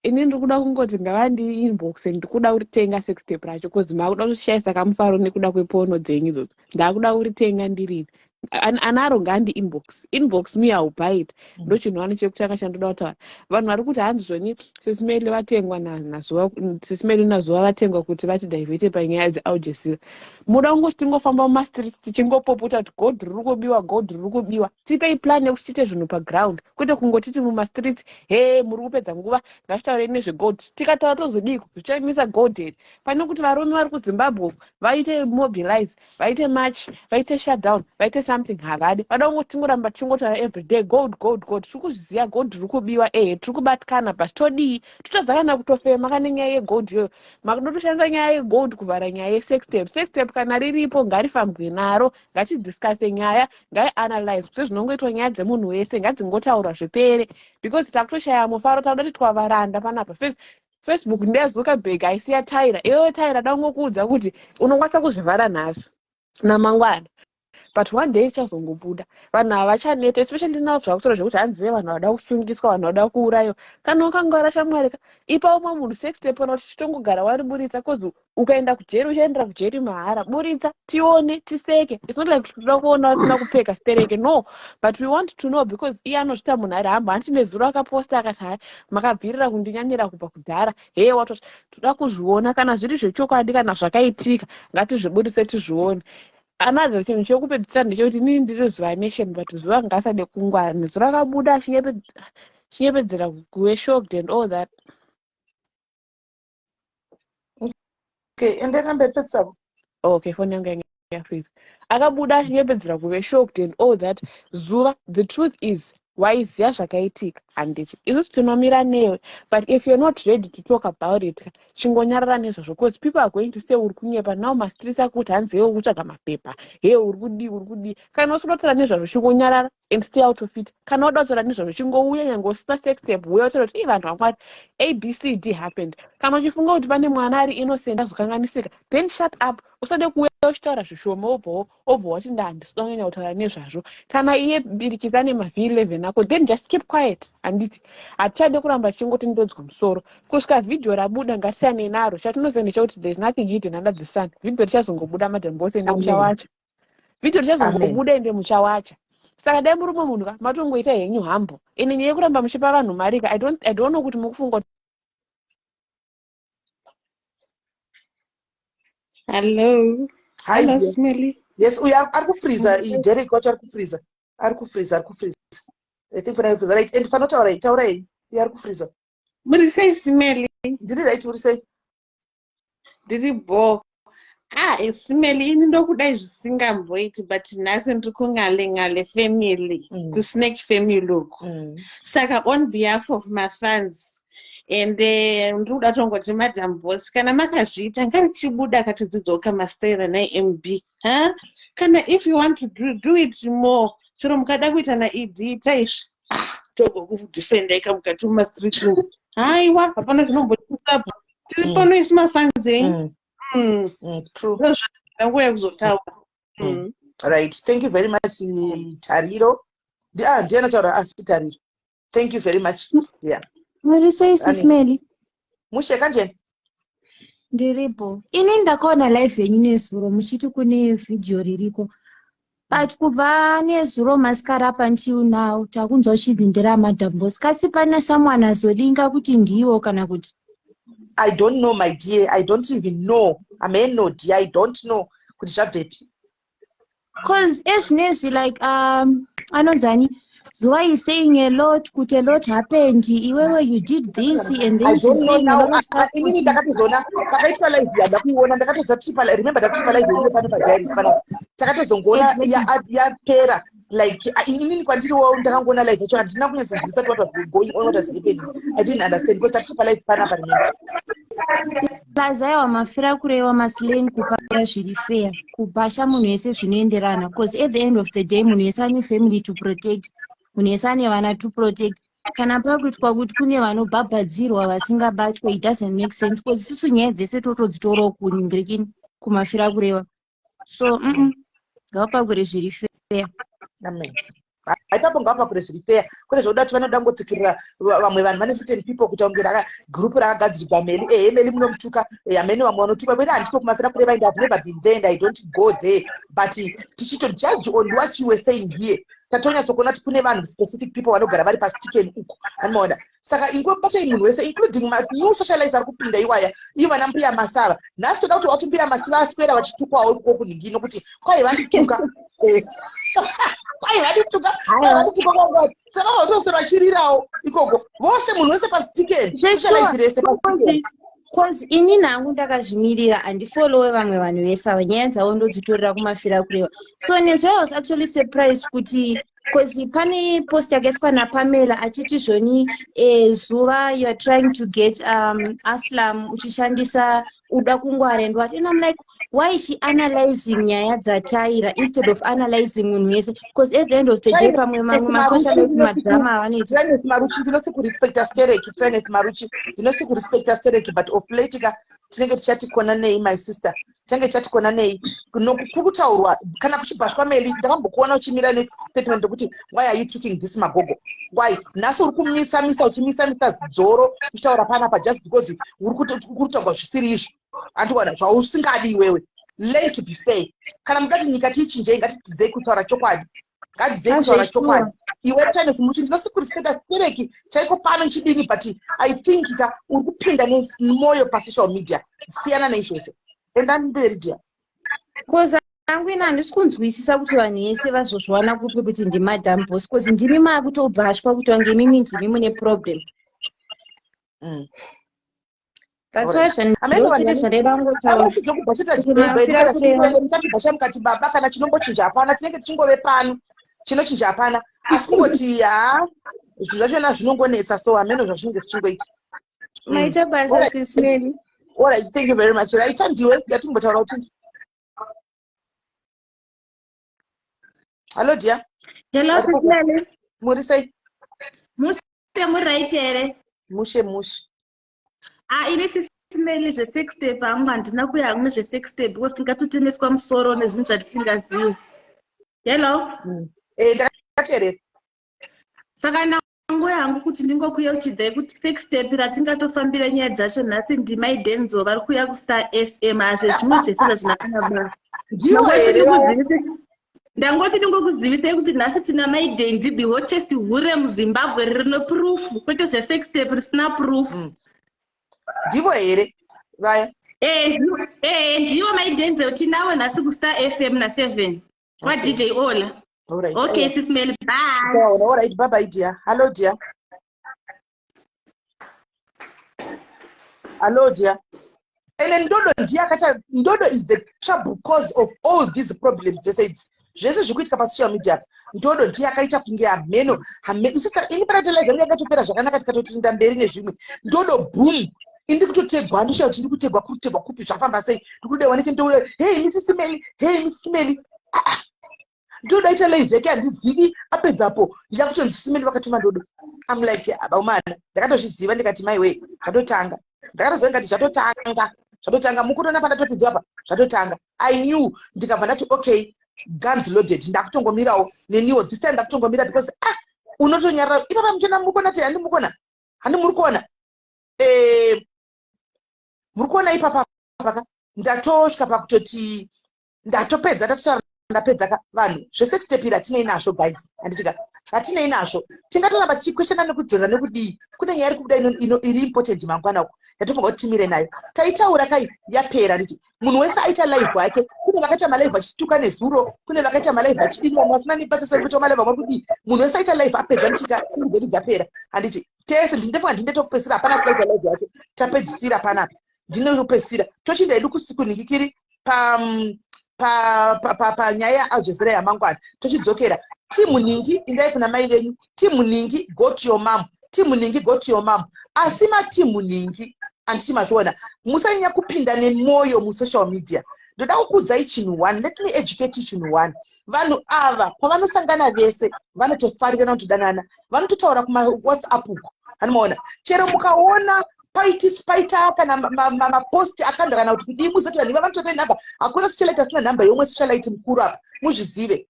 ini ndiri kuda kungoti ngavandi inboxe, ndikuda kuritenga sex tape racho, cause makuda kushayisa kamufaro nekuda kwepono dzenyu idzodzo. Ndakuda kuritenga ndirini. Anaro ngandi inbox, inbox me, I will buy it. Ndo chinhu wani chekutanga chandoda kutaura. Vanhu vari kuti hanzi zvoni Sis Meli vatengwa naZuva, Sis Meli naZuva vatengwa kuti vatidivhete panyaya dzeAl Jazeera. Muda kungoti tingofamba mumastreets tichingopopota kuti gold riri kubiwa, gold riri kubiwa. Tipei plan yekuti tiite zvinhu paground, kwete kungotiti mumastreets he muri kupedza nguva, ngatitaurei nezvegold. Tikataura tozodiko? Zvichamisa gold here? Pane kuti varume vari kuZimbabwe uku vaite mobilize, vaite march, vaite shutdown, vaite something, havadi. Vada kungoti tingoramba tichingotaura everyday gold, gold, gold. Tiri kuzviziva gold riri kubiwa, ehe, tiri kubatikana, but todii? Totadza kana kutofema kana nyaya yegold iyoyo. Makuda kutoshandisa nyaya yegold kuvhara nyaya yesex tape. Sex tape kana riripo ngarifambwe naro, ngatidiscuse nyaya, ngaianalyze sezvinongoitwa nyaya dzemunhu wese, ngadzingotaurwa zvipere, because takutoshaya mufaro. Takuda kuti twavaranda panapa. Facebook ndeyaZuckerberg, aisiya Tyra. Iwewe Tyra, da kungokuudza kuti unokwanisa kuzvivhara nhasi namangwana, but one day ichazongobuda. Vanhu havachaneta, especially now zvakutora zvekuti hanzive vanhu vada kusungiswa, vanhu vada kuurayiwa. Kana wakangwara shamwari ka, ipa umwe munhu sex tape kana kuti chitongogara wariburitsa, cause ukaenda kujeri uchaendera kujeri mahara. Buritsa tione, tiseke. It's not like toda kuona vasina kupfeka stereke, no, but we want to know because iye anozvita munhu ari hamba. Handiti nezuro akaposta akati, "Hai, makabvirira kundinyanyira kubva kudhara." Heye, watoti toda kuzviona kana zviri zvechokwadi, kana zvakaitika ngatizviburise tizvione. Another chinhu chekupedzisira ndechekuti inini ndiri Zuva Nation, but Zuva ngasade kungwara. Nezuro akabuda achinyepedzera kuve shocked and all that. Okay, enderera mberi, pedzisavo. Okay, foni yangu yange yafreeze. Akabuda achinyepedzera kuve shocked and all that. Zuva, the truth is Waiziva zvakaitika handiti? Isusu tinomira newe, but if you're not ready to talk about it, chingonyarara nezvazvo, because people are going to say uri kunyepa. Now mastreets akuti hanzi he uri kutsvaga mapepa, he uri kudii, uri kudii. Kana usina kutaura nezvazvo, chingonyarara and stay out of it. Kana wada kutaura nezvazvo, chingouya, nyange usina sex tape, uya utaura kuti ii vanhu vaMwari, ABCD happened. Kana uchifunga kuti pane mwana ari innocent azokanganisika, then shut up. Usade kuuya uchitaura zvishoma, wobva obva wati ndahandisi kuda kunyanya kutaura nezvazvo. Kana iye birikisa nemaV11 ako, then just keep quiet, handiti? Hatichade kuramba tichingotenderedzwa musoro kusvika vhidhiyo rabuda. Ngatisiyanei naro. Chatinoziva ndechekuti there is nothing hidden under the sun. Vhidhiyo richazongobuda, Madam Boss, ende muchawacha. Vhidhiyo richazongobuda, ende muchawacha. Saka dai murume munhu ka matongoita henyu hambo. Ende nyaya yekuramba muchipa vanhu mari ka, I don't know kuti mukufunga. Hello. Hi, Hello, dear. Smelly. Yes, uyu ari kufreeza. Derek wacho ari kufreeza, ari kufreeza, ari kufreeza. I think pana kufreeza, right? And panotaura, taurai. Uyu ari kufreeza. Muri sei, Smelly? Ndiri right, uri sei? Ndiri bo. Ah, Smelly, ini ndokudai zvisingamboiti, but nhasi ndiri kungale ngale family, kusnake family uku. Saka on behalf of my fans, and ndiri kuda tongoti Madam Boss, kana makazviita ngarichibuda katidzidzoka mastaira naMB. Ha? Kana if you want to do it more, chero mukada kuita naED, ita izvi. Ah, togokudefendaika mukati mumastreet umu. Haiwa, hapana zvinombotisapa. Tiri pano isu mafans enyu. True. Ndozvanguva yekuzotaura. Right, thank you very much, Tariro. Ah, ndiana taura asi Tariro. Thank you very much. Yeah. Muri sei, Anis. Sis Melly? Mushe kanjeni? Ndiripo. Ini ndakaona live yenyu nezuro muchiti kune vhidhiyo ririko. But kubva nezuro masikara up until now takunzwa uchinzi nderaMadam Boss. Kasi pane someone azodinga kuti ndiwo kana kuti? I don't know, my dear. I don't even know. Ameno, dear, I don't know kuti zvabvepi. Cause ezvinezvi like anonzani Zuva is saying a lot kuti a lot happened, iwewe you did this, and I then she's don't know saying a now. lot of stuff. Inini ndakatozoona pakaitwa live yada kuiona, ndakatoza tripa, remember that live yedu pano padiaries panapa, takatozongoona yapera. Like inini kwandiriwo ndakangoona live yacho, handina kunyatsozivisa kuti what was going on, what was happening. I didn't understand because tatripa live panapa, remember? Plus aiwa, mafira kureva maslane kupara zviri fair, kubhasha munhu wese zvinoenderana, because at the end of the day munhu wese ane family to protect, munhu wese ane vana to protect. Kana pakuitwa kuti kune vanobhabhadzirwa vasingabatwe, it doesn't make sense, because isusu nyaya dzese totodzitorawo kuningirikini kumafira kureva. So ngavapakure zviri fair. Amen. Ipapo ngavapakure zviri fair. Kune zvokuda kuti vanoda kungotsikirira vamwe vanhu, vane certain people kuita kunge group rakagadzirirwa Meli. Ehe, Meli munomutuka, hamene vamwe vanotuka. Kwete, handiko kumafira kureva and I've never been there and I don't go there, but tichito judge on what you were saying here, tatonyatsokuona kuti kune vanhu, specific people vanogara vari pastiken uko, anoona. Saka ingobatai munhu wese, including new socialites ari kupinda iwaya, ivo vana Mbuya Masava. Nhasi toda kuti wati Mbuya Masiva aswera vachitukwawo ikoko kunhingino kuti kwai vandituka, kwai vandituka, kwai vandituka kwangwati. Saka vatoswera vachirirawo ikoko vose, munhu wese pastiken, socialite rese pastiken. Cause ini nangu ndakazvimirira, handifollowe vamwe vanhu vese ava. Nyaya dzavo ndodzitorera kumafira kureva. So nezvo I was actually surprised kuti, cause pane post yakaiswa naPamela achiti zvoni Zuva, you are trying to get asylum uchishandisa uda kungwara and what, and I'm like, why is she analyzing nyaya dzaTaira instead of analyzing munhu wese? Because at the end of the day pamwe mamwe masocialite madrama avanoita. Trines Maruchi, ndinosikurespecta stereki. Trines Maruchi, ndinosikurespecta stereki, but of late ka tinenge tichatikona nei, my sister, tinenge tichatikona nei kuri kutaurwa kana kuchibhashwa Meli. Ndakambokuona uchimira nestatement yekuti why are you talking this magogo, why nhasi uri kumisa misa, uchimisa misa zidzoro uchitaura panapa just because uri kutaurwa zvisiri izvo, handiwana zvausingadi iwewe. Learn to be fair. Kana mukati nyika tiichinjei, ngatidzidzei kutaura chokwadi, ngadzidzei kutaura chokwadi. Iwe Trines Muchi, ndinosikurespecta stereki chaiko pano chidini, but I think ka uri kupinda nemwoyo pasocial media. Siyana neizvozvo, enda mberi, dear. Cause angu ina handisi kunzwisisa kuti vanhu vese vazozviwana kupi kuti ndiMadam Boss, cause ndimi maakutobhashwa kuti wange imimi ndimi mune problem. That's why zvandochete zvareva ngotaura. Muchatibhasha mukati baba, kana chinombochinja hapana, tinenge tichingove pano. Chinochinja hapana. Asi kungoti haa zvinhu zvachona zvinongonetsa so hameno zvazvinenge zvichingoita. Maita basa Alright. Sis Melly. Alright, thank you very much. Right, ndiwe yatimbotaura kuti Hello dear. Hello Sis Melly. Muri sei? Mushe muri right here? Mushe mushe. Ah, ini Sis Melly zvesex tape hangu handina kuya hangu nezvesex tape because tingatotemeswa musoro nezvinhu zvatisingazivi. Hello. Eh, ndakateerera. Saka ndangoya hangu kuti ndingokuyeuchidzai kuti sex tape ratingatofambira nyaya dzacho nhasi ndimai Denzo vari kuuya kuStar FM hazve zvimwe zvese zvazvina kana basa. Ndiwo here vaya? Ndangoti ndingokuzivisei kuti nhasi tina mai Denzi the hottest hure muZimbabwe rine proof kwete zvesex tape risina proof. Ndivo here vaya? Eh, eh, ndivo mai Denzel tinavo nhasi kuStar FM na7 kwa Okay. DJ Ola. All right. Okay, sis Mel, bye. All right, bye bye dear. Hello dear. Hello dear. And then Ndodo ndiye akata Ndodo is the trouble cause of all these problems dzese idzi. Zvese zviri kuitika pasocial media apa. Ndodo ndiye akaita kunge hameno hameno isu ini pakati live yangu yakatopera zvakanaka tikatotinda mberi nezvimwe. Ndodo boom ini ndikutotegwa handishayo kuti ndikutegwa kutegwa kupi zvafamba sei ndikuda wanike ndouya hey Mrs Meli hey Mrs Meli ah, ah. Ndodo aita live yake handizivi apedzapo ndakutonzi Simeli vakatuma ndodo I'm like abaumana ndakatozviziva ndikati mai wee zvatotanga ndakatoziva ndikati zvatotanga zvatotanga mukutoona pandatopinzwa apa zvatotanga I knew ndikabva ndati okay guns loaded ndakutongomirawo neniwo this time ndakutongomira because ah unotonyarara ipapa muchona mukona ti handi mukona handi muri kuona eh, muri kuona ipapa paka ndatosvika pakutoti ndatopedza ndatotaura ndapedza ka vanhu zvesex tape iri hatinei nazvo guys handiti ka hatinei nazvo tingatoramba tichikweshana nekudzora nekudii kune nyaya iri kubuda iri important mangwana uko yatofunga kuti timire nayo taitaura kai yapera handiti munhu wese aita live wake kune vakaita malive vachituka nezuro kune vakaita malive vachidini vamwe vasina nebasa sekuita malive vamwe kudii munhu wese aita live apedza nditika dzedu dzapera handiti tese ndindefunga ndindetokupedzisira hapana kuita live yake tapedzisira panapa ndinokupedzisira tochinda hedu kunhingikiri panyaya pa, pa, pa, yaAljazeera yamangwana tochidzokera timu ningi indai kuna mai venyu timu ningi go to your mom timu ningi go to your mom asi matimu ningi anditi mazviona musanyanya kupinda nemwoyo musocial media ndoda kukuudzai chinhu one let me educate you chinhu one vanhu ava pavanosangana vese vanotofarirana vanotodanana vanototaura kumawhatsapp uko anomaona chero mukaona paitis paita kana mapost akanda kana kuti kudii muzoti vanhu iva vanotora nhamba hakuna socialite asina nhamba yomwe socialite mukuru apa muzvizive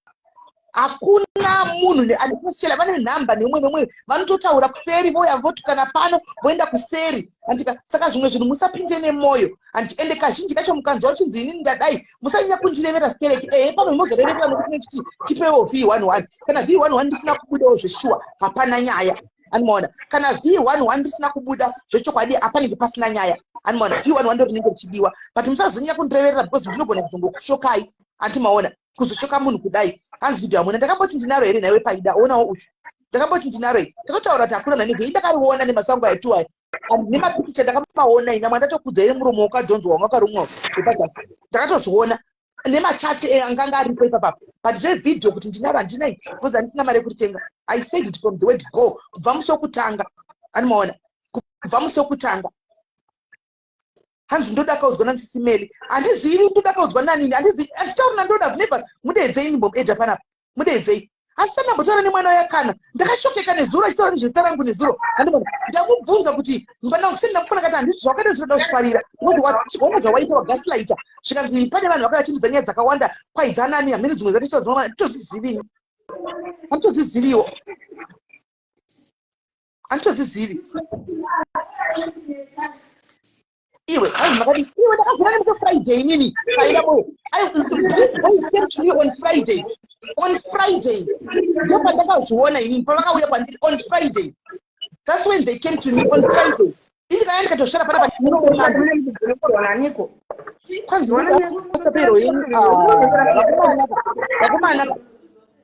hakuna munhu anekuna socialite vane nhamba neumwe neumwe vanototaura kuseri vouya votukana pano voenda kuseri andika saka zvimwe zvinhu musapinde nemwoyo andi ende kazhinji kacho mukanzwa uchinzi inini ndadai musanyanya kundirevera stereki ehe pamwe mozoreverera nokuti nechiti tipewo v one one kana v one one ndisina kubudawo zveshuwa hapana nyaya Anomaona kana V11 ndisina kubuda zvechokwadi apanenge pasina nyaya. Anomaona V11 ndo rinenge richidiwa. But musazonyanya kundireverera because ndinogona kuzongokushokai. Anti maona kuzoshoka munhu kudai. Hanzi video hamuna ndakamboti ndinaro here nhaiwe Paida onawo uchu. Ndakamboti ndinaro here. Takataura kuti hakuna nani video ndakariona nemasango aituwa aya. And nemapikicha ndakamaona ina mwandatokudza ine muromo wakadhonzwa wanga wakarumwa. Ndakatozviona. Nemachati eh, anganga aripo ipapa but zvevideo kuti ndinaro handinai because handisina mari yekuritenga i said it from the word go kubva musi wekutanga animaona kubva musi wekutanga hanzi ndoda kaudzwa nansisimeli handizivi ndoda kaudzwa nanini handitauri nandoda never mudeedzei ndimbomuedha panapa mudeedzei asi ndambotaura nemwana uya kana ndakashokeka nezuro achitaura nezvezita rangu nezuro andimona ndamubvunza kuti mbanakuseni ndamufona kati handiti zvawakaita ndinoda kuzvifarira because waona zvawaita wagaslighter zvikanzi pane vanhu vakauya vachindudza nyaya dzakawanda kwaidzanani hamene dzimwe dzatoita handitodzizivi handitodziziviwo handitodzizivi iwe hanzi makadii iwe ndakazona nemusi friday inini paida moyo this boys came to me on friday on friday ndopandakazviona inini pavakauya kwandiri on friday that's when they came to me on friday ini kaya ndikatoshara pana paniko kwanzi ndikasapero yenyu ah, vakomana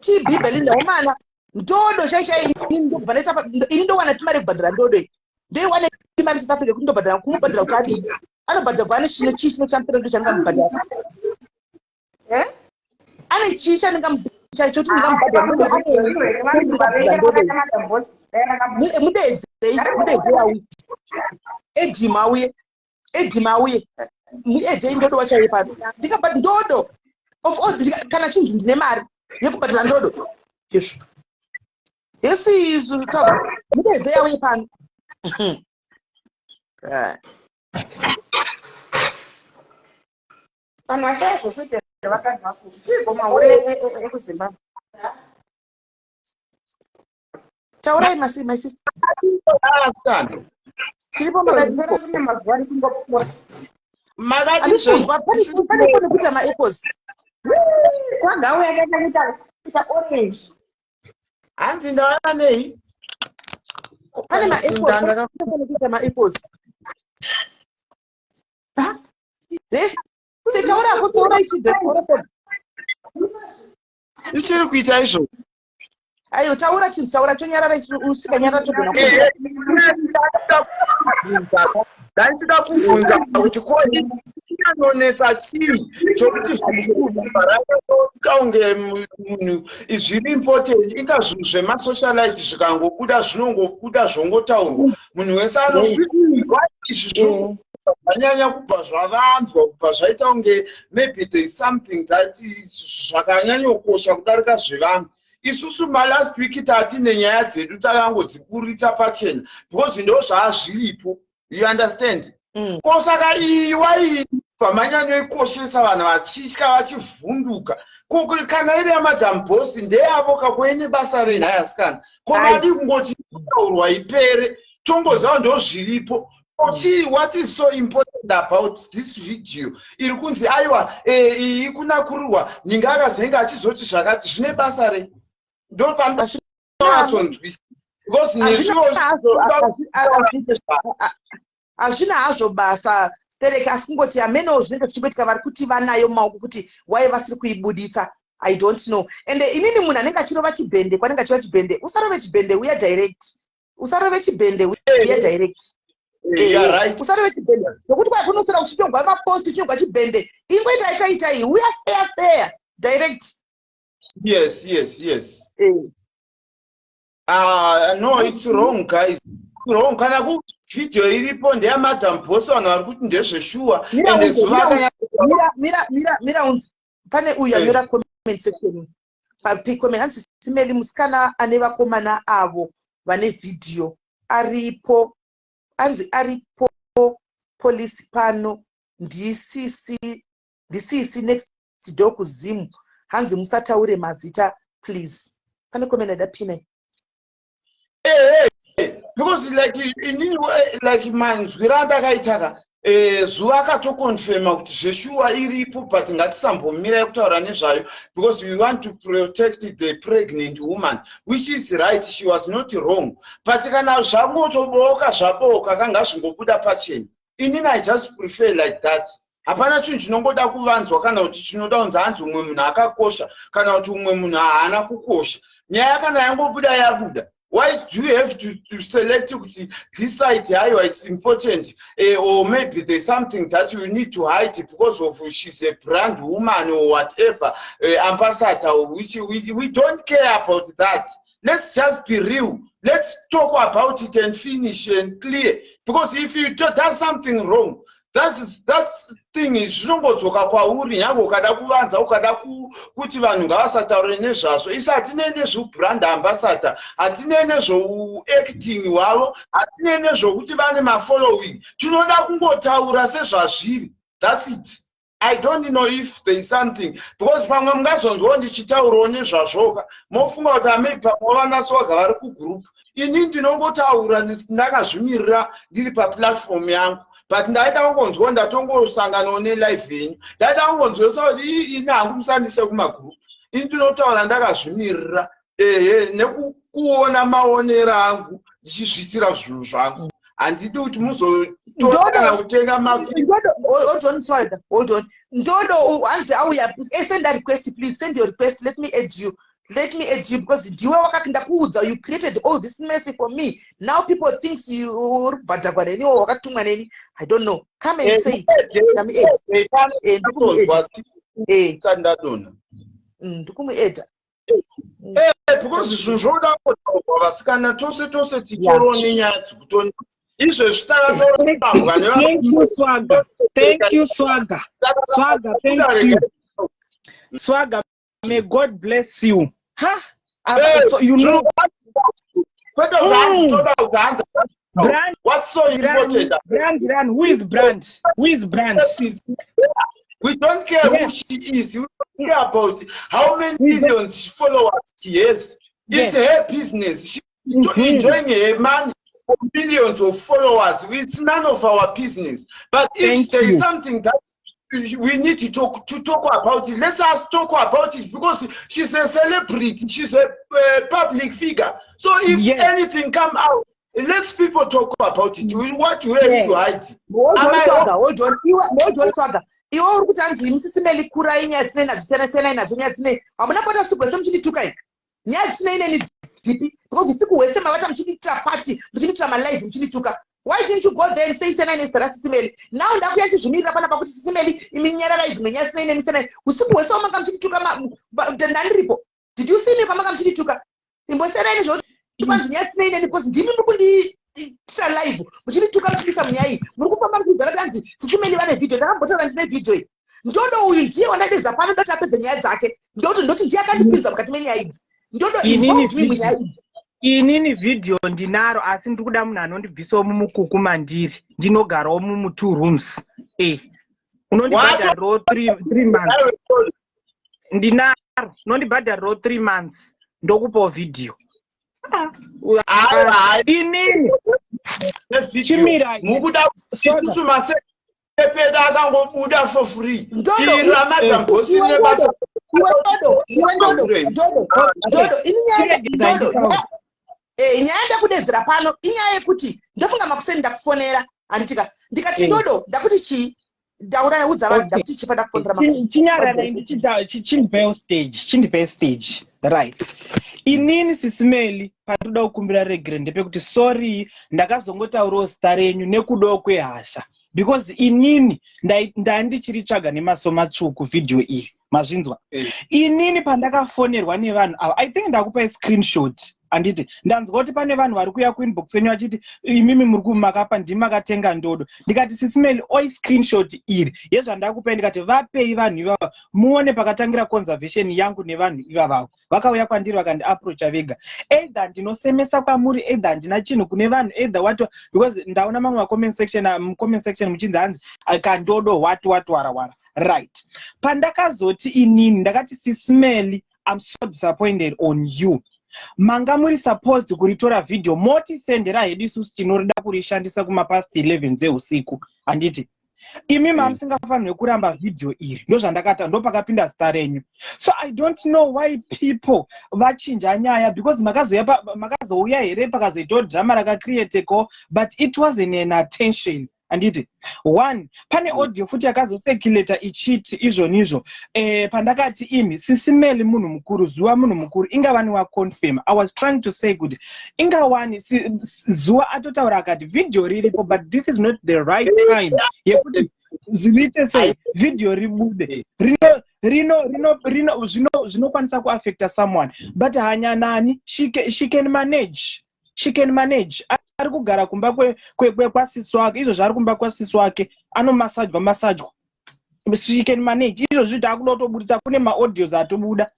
tb belinda womana ndodo chaichai ndobva ndaisa ini ndowana timari yekubhadhara ndodo iyi ndoiwana imari south africa kuti ndobhadhara kumubhadhara kuti adii anobhadhara ane chino chii chinoshamisira ndo chandingamubhadhara eh? ane chii Chaicho kuti ndingamubhadhara ndodo anei? Mudeedzei, mudeedzei auye. Edhima auye, Edhima auye, muedhei ndodo wachauye pano. Ndingabhadhara ndodo of all, kana chinzi ndine mari yekubhadhara ndodo izvo hesi izvo taura, mudeedzei auye pano. Vanhu vashaya zvekuita vakadzi vakuru. Chiiko mahure ekuZimbabwe? Taurai masi, my sister. Tiripo, makadiko? Mazuva ndikungopfuura. Handisi kunzwa, pane foni kuita maechoes. Kwagau yakaita kuita orange. Hanzi ndawana nei? Pane maechoes, pane foni kuita maechoes. Rese taura ako, taura ichibve. Ichiri kuita izvo. Ayo, taura chinhu, taura, tonyarara isu, usikanyarara togona. Ndandisida kubvunza kuti ko chinonetsa chii chokuti zvaita kunge munhu zviri important, inga zvinhu zvemasocialite zvikangobuda zvinongobuda zvongotaurwa, munhu wese anozwa izvi. Zvanyanya kubva zvavanzwa, kubva zvaita kunge maybe there is something that zvakanyanyokosha kudarika zvevamwe. Isusu malast week tatine nyaya dzedu takangodziburitsa pachena because ndo zvaazviripo, you understand? Ko saka iyi waibva manyanyoikoshesa, vanhu vachitya, vachivhunduka. Kana iri yaMadam Boss ndeyavo kakoine basa renhai asikana? Ko vadi kungoti taurwa ipere, tongoziva ndo zviripo. Chii, what is so important about this video iri kunzi aiwa iyi kunakurirwa nyinga akazenge achizoti zvakati zvine basa rei? Ndo panoatonzwisa because nesuwo. Hazvina hazvo basa sterek, asi kungoti amenewo zvinenge zvichingoitika, vari kuti vanayo mumaoko, kuti wai vasiri kuibuditsa, I don't know. And inini munhu anenge achirova chibhende, kwanenge achirova chibhende, usarove chibhende, uya direct. Usarove chibhende, uya direct. Usarove chibhende nokuti kwai kunoswera kuchitorwa mapost, chinyorwa chibhende. Ingoita itaitai, uya fair fair, direct. Yes. Ah, no, it's wrong, guys. It's wrong. Kana ku video iripo ndeyaMadam Boss, vanhu vari kuti ndezveshuwa. Ende zuva akanya Mira, mira, mira, mira unzi pane uyu anyora comment section pacomment, hanzi Simeli, musikana ane vakomana avo vane vhidhiyo aripo, anzi aripo polisi pano, ndisisi, ndisisi next door kuZimu, hanzi musataure mazita please. Pane comment aida pina. Because like inini, like manzwiro andakaitaka, zuva akatoconfirma kuti zveshuwa iripo, but ngatisambomirai kutaura nezvayo because we want to protect the pregnant woman, which is right, she was not wrong. But kana zvangotoboka zvaboka, kanga zvingobuda pachena. Inini I just prefer like that. Hapana chinhu chinongoda kuvanzwa kana kuti chinoda kunzi hanzi umwe munhu akakosha kana kuti umwe munhu haana kukosha. Nyaya kana yangobuda yabuda. Why do you have to select kuti this side haiwa it's important, or maybe there's something that you need to hide because of she's a brand woman or whatever, ambassador, which we don't care about that. Let's just be real, let's talk about it and finish and clear, because if you does something wrong, that thing zvinongodzoka kwauri. Nyange ukada kuvanza, ukada kuti vanhu ngavasataure nezvazvo, isu hatinei nezvebrand ambassador, hatinei nezveuacting hwavo, hatinei nezvokuti vane mafollowing. Tinoda kungotaura sezvazviri, that's it. I don't know if there is something, because pamwe mungazonzwawo ndichitaurawo nezvazvoka, mofunga kuti amei pamwe vanaswaga vari kugroup. Ini ndinongotaura ndakazvimirira ndiri paplatform yangu, but ndaida kungonzwawo, ndatongosanganawo nelive yenyu, ndaida kungonzwesa kuti ini hangu musandise kumagroup. Ini ndinotaura ndakazvimirira, ehe, nekuona maonero angu, ndichizviitira zvinhu zvangu. Handidi kuti muzotora kana kutenga. Ndodo, hold on, sorry, hold on. Ndodo hanzi auya, send a request, please send your request, let me add you, let me add you, because ndiwe ndakuudza, you created all this mess for me. Now people thinks you uri kubhadhagwa neni or wakatumwa neni, I don't know. Come and say it. Ndikumuadda. Ndadonha. Ndikumuadda. Because zvinhu zvoda kutaurwa, vasikana, tose tose titoriwo nenyaya dzekutoni izvezvi takatorambwa. Thank you, Swagger. Thank you, Swagger. Swagger, thank you, Swagger. May God bless you. Ha. So you know Kwete kuti toda kuti hanzi Brand. What's so important? Brand run. Who is Brand? Who is Brand? We don't care who she is. We don't care about how many millions followers she has. It's her business. She's enjoying her money, millions of followers. It's none of our business. But if Thank there you. is something that we need to talk about it, let us talk about it, because she's a celebrity. She's a public figure. So if anything come out, let people talk about it. What do we have to hide? Hold Am on, I Swaga, wrong? hold on. Iwe, hold on, Swaga. Iwe uri kuti hanzi Sis Melly kurai, nyaya dzisinei nadzo, siyana siyanai nadzo nyaya dzisinei. Hamuna pata usiku hwese muchindituka iyi. Nyaya dzisinei neni dzipi? Because usiku hwese mavata muchindiitira party, muchindiitira malive, muchindituka. Why didn't you go there and say siyanai nezita raSis Melly? Now ndakuya ndichizvimirira panapa kuti Sis Melly, imi nyararai, dzimwe nyaya dzisinei nemi, siyanai. Usiku hwese wamanga muchindituka ndandiripo. Did you see me kwamanga muchindituka? Imbosiyanai nezvekuti kwanzi nyaya dzisinei neni, because ndimi muri kundiitira live muchindituka, muchindisa munyaya iyi. Muri kufamba muchiudzana kuti hanzi Sis Melly vane vhidhiyo. Ndakambotaura ndine vhidhiyo iyi. Ndodo uyu ndiye wandadedza pano, ndoti apedze nyaya dzake. Ndoti ndoti ndiye akandipinza mukati menyaya idzi. Ndodo Inini involved me munyaya idzi. Inini vhidhiyo ndinaro, asi ndiri kuda munhu anondibvisawo mumukuku mandiri. Ndinogarawo mumu two rooms. Unondibhadharirawo 3 months. Ndinaro, unondibhadharirawo 3 months, ndokupawo vhidhiyo. Inini chimirai. Mukuda isusu masepedu akangobuda for free. Ndodo, Iri raMadam Boss iwe rine basa. Ndodo, iwe Ndodo, iwe Ndodo, Ndodo, Ndodo, ini nyaya Ndodo, nyaya ndakudedzera pano inyaya yekuti ndofunga makuseni ndakufonera, handitika? Ndikati Ndodo, ndakuti chii? Ndaura, udza vanhu ndakuti chii pandakufonera makuseni. Chinyararai, chindipewo stage, chindipe stage. Right, inini Sis Melly, pandoda kukumbira regere ndepekuti sorry, ndakazongotaurawo zita renyu nekudawo kwehasha, because inini ndandichiritsvaga nemaso matsvuku vhidhiyo iyi. Mazvinzwa? Inini pandakafonerwa nevanhu ava, I think ndakupai screenshot, handiti? Ndanzwa kuti pane vanhu vari kuuya kuinbox kwenyu vachiti imimi muri kumakapa, ndimi makatenga Ndodo. Ndikati, "Sis Melly, oi screenshot iri yezvandakupai." Ndikati, "Vapei vanhu ivava muone pakatangira conversation yangu nevanhu ivavavo." Vakauya kwandiri vakandiapproacha vega. Either ndinosemesa kwamuri, either handina chinhu kune vanhu, either what, because ndaona mamwe macomment section, mucomment section muchinzi hanzi kandodo what what wara wara. Right, pandakazoti inini ndakati, "Sis Melly, I'm so disappointed on you. Manga muri supposed kuritora vhidhiyo, motisendera hedu isusu tinorida kurishandisa kumapast 11 dzeusiku, handiti? Imi mamusingafanirwe kuramba vhidhiyo iri." Ndozvandakata, ndopakapinda zita renyu. So I don't know why people vachinja nyaya, because makazouya here pakazoitawo drama rakacreateko, but it wasn't an attention, handiti? One, pane audio futi yakazocirculata ichiti izvonizvo pandakati imi Sis Melly munhu mukuru, Zuva munhu mukuru, ingavani waconfirm. I was trying to say kuti ingawani Zuva atotaura akati vhidhiyo riripo, but this is not the right time yekuti zviite sei vhidhiyo ribude. Rino rino rino rino zvinokwanisa kuaffecta someone, but hanyanani, she can manage, she can manage. Ari kugara kumba kwasisi wake. Izvo zvaari kumba kwasisi wake, anomasajwa masajwa. She can manage. Izvozvi taakuda kutobudisa, kune maaudios atobuda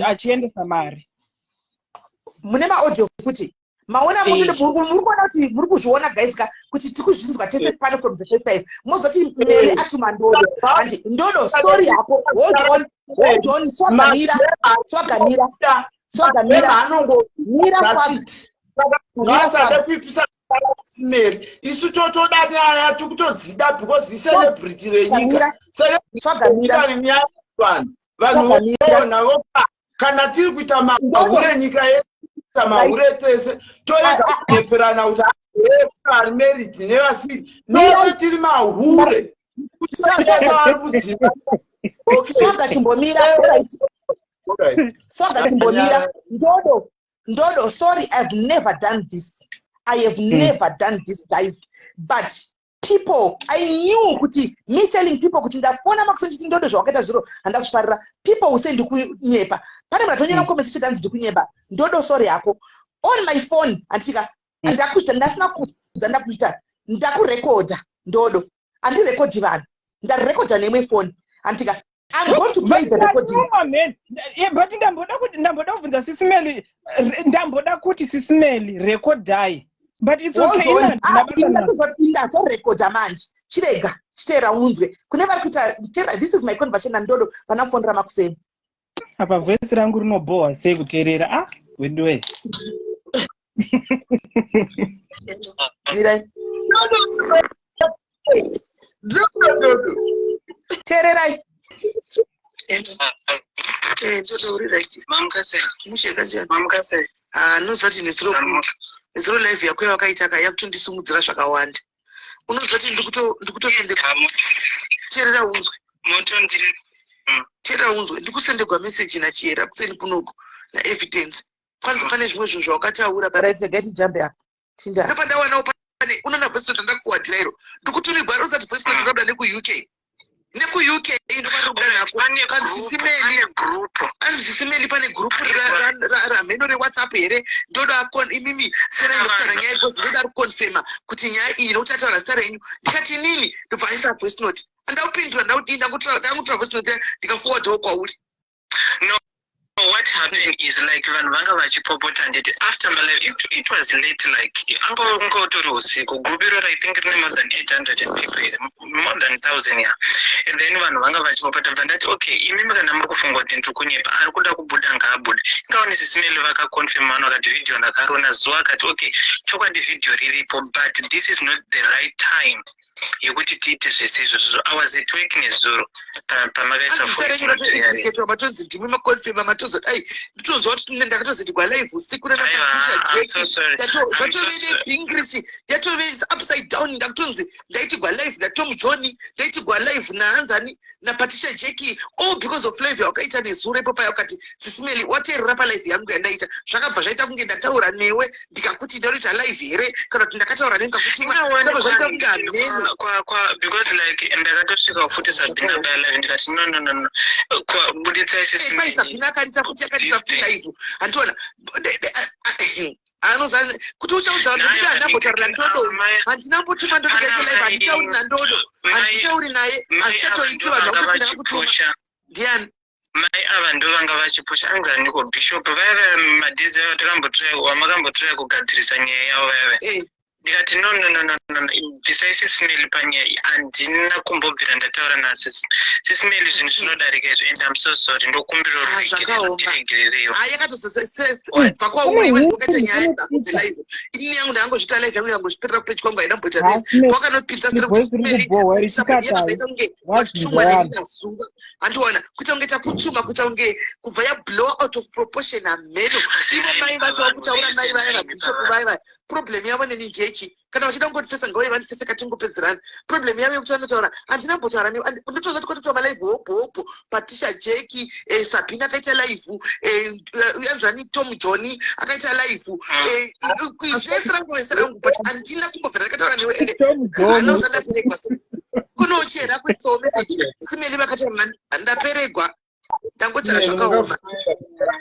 achiendesa mari. Mune maaudio futi? Maona, muri kuona kuti muri kuzviona, guys ka, kuti tiri kuzvinzwa tese pano from the first time. Mozoti Mary atuma Ndodo, handi? Ndodo, story yako. Hold on, hold on. Swagamira, swagamira, swagamira, mira. Vasade kuipisa Mary, isu totoda nyaya, tikutodzida because icelebrity renyika. Celebrity nyaya, vanhu vanhu voona vopa. Kana tiri kuita mahure, nyika yedu kuita mahure tese, torega kunyeperana kuti ari married nevasiri. Tose tiri mahure. Vari kudzima. Swaga, chimbomira. Swaga, chimbomira. Ndodo, Ndodo, sorry, I've never done this. I have never done this, guys, but People, I knew kuti me telling people kuti ndafona makuseni chiti ndodo zvawakaita zviro handa kuzvifarira, people will say ndikunyepa. Pane munhu atonyora mucomment chiti hanzi ndikunyepa. Ndodo, sorry hako. On my phone handika ndakuita, ndasina kuudza, ndakuita ndakurekodha. Ndodo, handirekodhi vanhu, ndarekodha neimwe foni, handika. I'm going to play the recording. Man. Yeah, but ndamboda kubvunza Sis Melly, ndamboda kuti Sis Melly rekodai, but it's okay. Hold on. Ina Ah, handina basa nazvo. Ndazorekodha manje. Chirega, chiteera unzwe kune vari kuita teera. This is my conversation nandodo panamufonera makuseni. Apa voice rangu rinobhohwa sei kuteerera? Ah, weduwe. Mirai, teererai. Totaurira. Mamukasei? Mushe kanjani? Mamukasei? Ah, noziva kuti nezuro live yako yawakaita ka yakutondisimudzira zvakawanda. Unoziva kuti ndikutosendegwa, teerera unzwe. Motondiri. Teerera unzwe, ndikusendegwa meseji nachiyera kuseni kunoku naevidence, kwanzi pane zvimwe zvinhu zvawakataura. Right, regai tijambe apa, tinda. Ndopandawanawo pane unoona voice note ndakuforwardira iro, ndikutumigwa rosati voice note rabuda nekuUK, nekuUK ndopandobuda nako. Kanzi Sis Melly, anzi Sis Melly, pane group ramheno reWhatsApp here? Ndoda imimi serai ndokutaura nyaya because ndoda kuconfirma kuti nyaya iyi, nokuti ataura zita renyu. Ndikati inini ndobva aisa voice note, andakupindura, ndakudii, ndangotora voice note ndikaforwardawo kwauri. No, what happened is like vanhu vanga vachipopota nditi after my live it was late, like anga unga utori usiku. Group iroro I think rine more than 800 people here, more than 1000, yeah. And then vanhu vanga vachipopota, bva ndati okay, imimi kana muri kufunga kuti ndiri kunyepa, ari kuda kubuda ngaabude. Ingaone Sis Melly vakaconfirm, vanhu vakati video ndakariona zuva, akati okay, chokwadi video riripo, but this is not the right time yekuti tiite zvese izvozvo. I was at work nezuro pamakaisa voice note yari. Anzitarenyu matonzi ndimwi maconfirma, matozodai, nditozwa kuti ndakatozoitigwa live usiku nanaPatricia. Aiwa, I'm so sorry. Jacki I'm so zvatove sorry. neEnglish, yatove upside down. Ndakutonzi ndaitigwa live naTom John, ndaitigwa live naanzani, naPatricia Jacki, all because of live yawakaita nezuro ipo paya. Ukati Sis Melly wateerera palive yangu yandaita, zvakabva zvaita kunge ndataura newe, ndikakuti ndinoita live here kana kuti ndakataura newe ndikakutuma, zvakabva zvaita kunge hameno. Because like ndakatosvika futi Sabhina baya live, ndikati no, no, no, no, buditsai. Eh, pai Sabhina akarita futi, akarita futi live, handiona anoza kuti uchaudza vanhu kuti handambotaura nandodo, handinambotuma ndodo kaite live, handitauri nandodo, handitauri naye, hazvichatoiti vanhu vakuti ndakakutuma. Ndiani? Mai ava ndo vanga vachipusha, anzaniko Bishop vaya vaya madhezi ava wamakambotraya kugadzirisa nyaya yavo vaya vaya. Ndikati no, no, no, no, no, no, bvisai Sis Melly panyaya iyi, handina kumbobvira ndataura naSis Melly. Zvinhu zvinodarika izvo and I'm so sorry, ndokumbira Ah, ruregerero, zvakaoma. ndiregererewo. Hayi, yakatozobva kwauri iwe, wakaita nyaya dzako dzelive. Inini yangu ndakangozviita live yangu, yangozviperera kupeji kwangu, haina kumboita noise. Pawakanopinza sere Voice riri kubhohwa richikatai. yakaita kunge watumwa Wazvinzwa. neninazuva, handiona kuita kunge takutuma, kuita kunge kubva yablow out of proportion, hameno. Ivo mai vacho vakutaura, mai vaya vabishop vaya vaya, problem yavo neni ndechi kana vachida kungondifesa ngauye vandifese, katingopedzerana. Problem yavo yekuti vanotaura handina kumbotaura newe. Ndotoza kuti kwatotaura malive hobho hobho, Patricia Jacki, Sabina akaita live, yanzvani, Tom John akaita live, zvese rangu, vese rangu, but handina kumbobvira ndakataura newe ende Tom John. hana usandaperegwa kunochera kuitsawo message. Sis Melly vakataura, ndaperegwa, ndangotsara zvakaoma,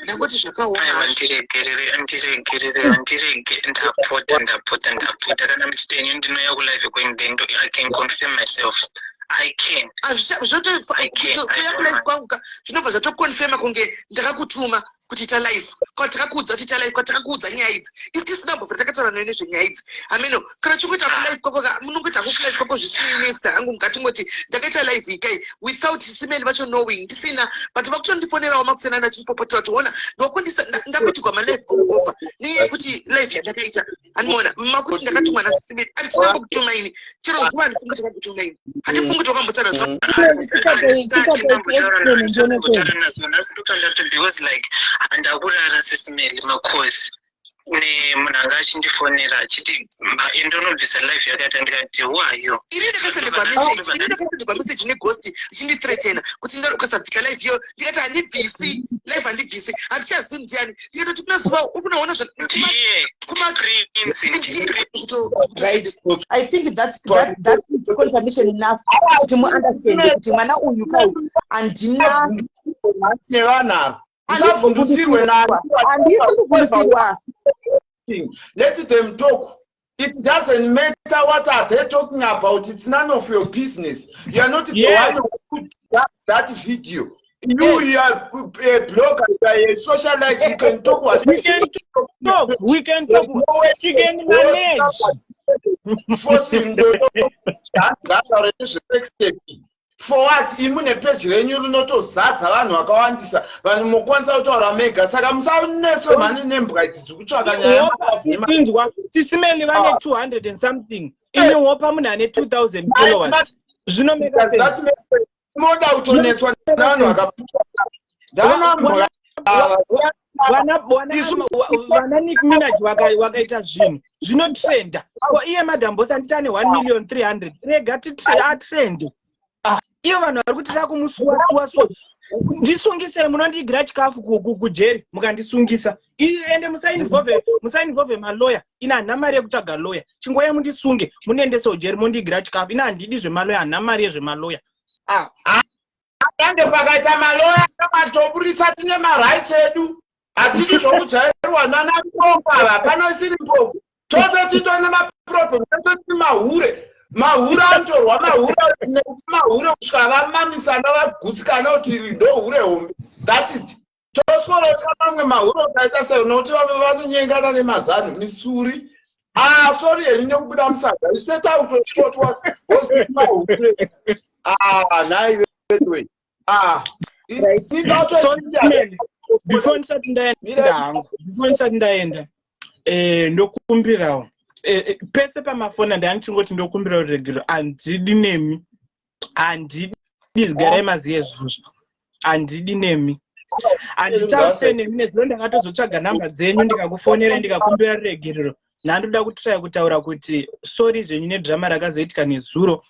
ndangoti zvakaoma Aiwa, hazvo. Ndiregerere, ndiregerere, ndirege, ndapota, ndapota, ndapota. Kana muchiti henyu ndinouya kulive kwenyu, then I can confirm myself, I can. I can, I Kuuya don't kulive mind. kwangu ka zvinobva zvatoconfirma kunge ndakakutuma kuti ita live, kwa takakuudza kuti ita live, kwa takakuudza nyaya idzi, isi tisina mbobvira takataura nayo nezvenyaya idzi. Hameno kana uchingoita kulive kwako ka, munongoita kulive kwako zvisinei nezita rangu. Mukatingoti ndakaita live ikai without Sis Melly vacho knowing, ndisina, but vakutondifonerawo makusenana achindipopotera kuti ona ndokundisa ndakuitirwa malive all over nenyaya yekuti live yandakaita, handiona makuti ndakatumwa naSis Melly. Handina mbokutuma ini, chero zuva handifungi kuti wakakutuma ini, handifungi kuti wakambotaura zuva. Ndambotaura nazo nhasi, ndotandati because like handakurara, Sis Melly, makosi. Nemunhu anga achindifonera achiti indonobvisa live yakaita ndikati who are you? Ini ndakasenderwa message, ini ndakasenderwa message neghost ichindithreatena kuti ukasabvisa live iyo. Ndikati handibvisi live, handibvisi, handichazivi ndiani. Ndikatoti kuna zuva uri kunaona. Ndiye Prince. Right, I think that is confirmation enough kuti muunderstand kuti mwana uyu kai handina. Nevanhu ava. Handisi Usavhundutsirwe. Handisi kuvhundusirwa. Let them talk. It doesn't matter what are they talking about. It's none of your business. You are not the one who put that video. You are a blogger, you are a socialite, you can talk what We can talk, we can talk. She can manage. Forcing ngataure nezvesex tape for what? Imune peji renyu rinotozadza vanhu vakawandisa, vanhu mokwanisa kutaura mega, saka musaneswe mhani nembwa idzi dziri kutsvaka nyaya. Inzwa, Sis Melly vane 200 and something, ini wopa munhu ane 2000 followers, zvinomeka sense? Moda kutonetswa nevanhu vakapuwa ndaona. Vana Nick Minaj wakaita zvinhu zvinotrenda. Ko iye Madam Boss anditi ane 1 million 300? Rega atrende. Iyo vanhu vari kuti rakumusuwa suwa suwa. Ndisungisei, munondiigira chikafu kujeri mukandisungisa. Ende musainvolve maloya. Ine handina mari yekutsvaga loya. Chingoya mundisunge, mundiendese kujeri, mondiigira chikafu. Ine handidi zvemaloya, handina mari yezvemaloya. Ah. Tange pakaita maloya kamatoburitsa, tine marights edu, hatidi zvokujairwa nana mboko ava. Hapana isiri mboko, tose titone maproblem, tose tiri mahure. Mahure anotorwa, mahure nekuti mahure kusvika vamamisana, vagutsikana kuti iri ndo hure hombe, that's it. Tosworotya mamwe mahure akaita sei nokuti vamwe vanonyengana nemazano misuri. Ah, sorry henyu nekubuda musaga. Isu toita kutoshotwa because mahure. Ah, nhai anyway, ah. Sorry, before ndisati ndaenda hangu, before ndisati ndaenda, ndokumbirawo, pese pamafoni ndandichingoti ndokumbira ruregero. Handidi nemi, handidi. Garai maziye izvozvo, handidi nemi, handitarise nemi. Nezuro ndakatozotsvaga nhamba dzenyu, ndikakufonera, ndikakumbira ruregerero. Nhandoda kutraya kutaura kuti sorry zvenyu nedrama rakazoitika nezuro.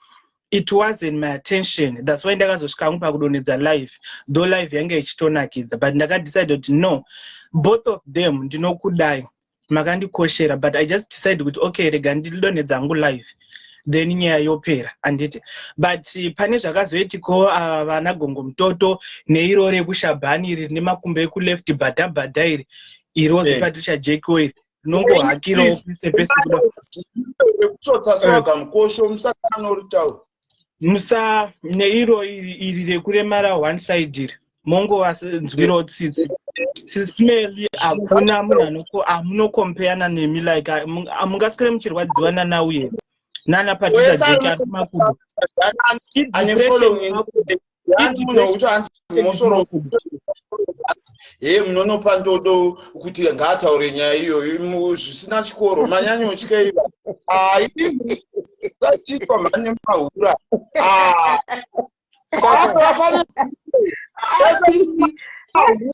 It wasn't my attention, that's why ndakazosvika hangu pakudonhedza live, though live yange ichitonakidza, but ndakadecide kuti no, both of them ndinokudai, makandikoshera, but I just decide kuti okay, rega ndidonhedza hangu live, then nyaya yopera, handiti? But pane zvakazoitikawo, vana Gongo Mutoto neiro rekushabhani iri rine makumbo ekuleft bhadha bhadha iri, irozi Patricia Jeko iri rinongohakirawo pese pese kuda Rekutsotsa swaga mukosho, musanoritaura. Musa neiro iri rekuremara one side iri, mongovanzwirawo tsitsi. Sis Melly, hakuna munhu amunokompeyana nemi, like hamungaswere muchirwadziwa nanauye nana Patricia Jeki ari kumakudo. Ane following munhu wekuti hanzi mosoro he munonopa ndodo kuti ngaataure nyaya iyoyo zvisina chikoro, manyanyotyeiva ai satitwa mhani mahura. Pane mahure,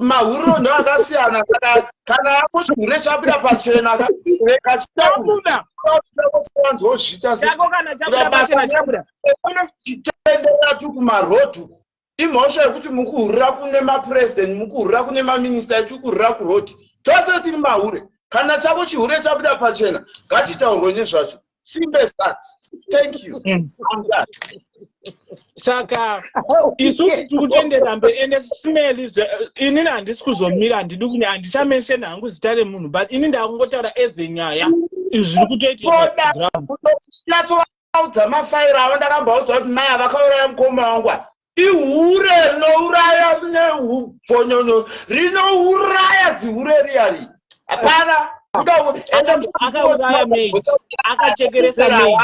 mahuriro ndo akasiyana. Saka kana yako chihure chabuda pachena, rega. Chabuda. Chitawanzozviita. Chako kana chabuda pachena, chabuda. Chitendera tu kumarodhi. Imhosva yekuti mukuhurira kune mapurezidendi, mukuhurira kune maminista, echikuhurira kurodhi. Tose tiri mahure. Kana chako chihure chabuda pachena, ngachitaurwe nezvacho. Simple as that. Thank you. I'm done. Saka isusu tiri kutendera mberi. Ende Sis Melly, inini handisi kuzomira, handidi kune, handichamentiona hangu zita remunhu, but ini ndakungotaura ezenyaya izvi zviri kutoitika. Nyatsovaudza mafairo avo. Ndakambaudza kuti mai avakauraya mukoma wangu ava ihure rinouraya neubvonyono, rinouraya zihure riyari, hapana. Akauraya maid, akachekeresa maid.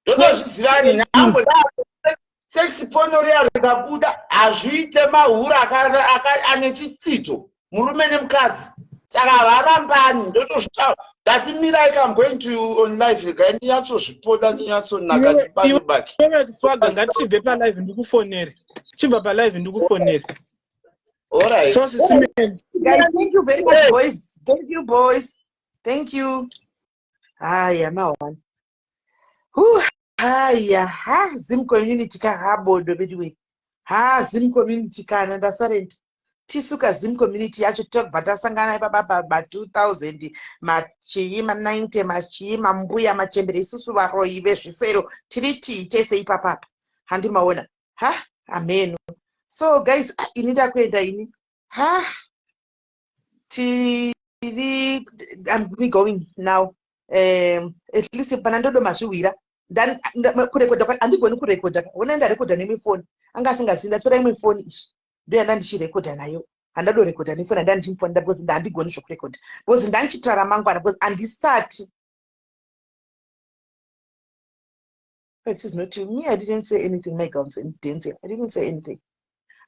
Ndotozviziva nyangwe sex porn riya rikabuda, hazviite mahure ane chitsidzo, murume nemukadzi, saka havarambani. Ndotozvitaura, ndati mirai, I'm going to on live, regai ndinyatsozvipoda, ndinyatsonaka, ndibake bake. Iwe Swaga, ngatibve palive ndikufonere. Chibva palive ndikufonere. Alright. So Sis Melly, Guys, thank you very much, boys. Thank you, boys. Thank you. Haya, mawana. Haya, ha, Zim community ka habodo anyway. Ha, Zim community kana ndasarenda. Tisuka Zim community yacho tobva tasangana ipapa ma 2000 machii ma90 machii mambuya machembere isusu varoyi vezvisero tiri tii tese ipapapa. Handimaona. Ha, ameno. So guys, ah, ini ndakuenda ini. Ha, tiri I'm going now. At least pana ndodo mazviwira kurekodha handigoni kurekodha. Ona, ndarekodha nemifoni anga asingazivi. Ndatora imwe foni ichi, ndoyanda ndichirekodha nayo. Handadorekodha nefoni handa ndichimufonera because ndandigoni zvokurekodha, because ndandichitara ramangwana, because handisati. It is not me. I didn't say anything. My guns dancing, I didn't say anything.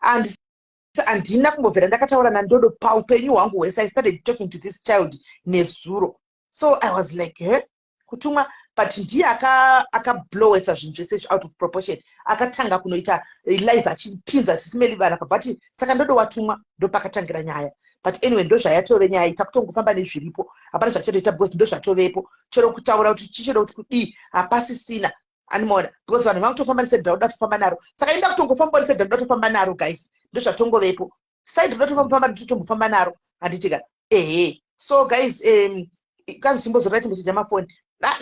And handina kumbobvira ndakataura nandodo paupenyu hwangu hwese. I started talking to this child nezuro, so I was like, he kutumwa, but ndiye akablowesa zvinhu zvese out of proportion. Akatanga kunoita live achipinza Sisi Meli, vanhu akabva ati saka ndodo watumwa, ndopakatangira nyaya. But anyway, ndo zvayatove nyaya, takutongofamba nezviripo, hapana zvachatoita because ndo zvatovepo. Chero kutaura kuti chichero kuti kudii hapasisina, animaona, because vanhu vakutofamba neside rauda kutofamba naro. Saka inda kutongofamba neside rauda kutofamba naro, guys, ndo zvatongovepo. Side roda tofamba, totombofamba naro, handitika? Ehe. So guys, kanzi chimbozorora, chimbochinja mafoni.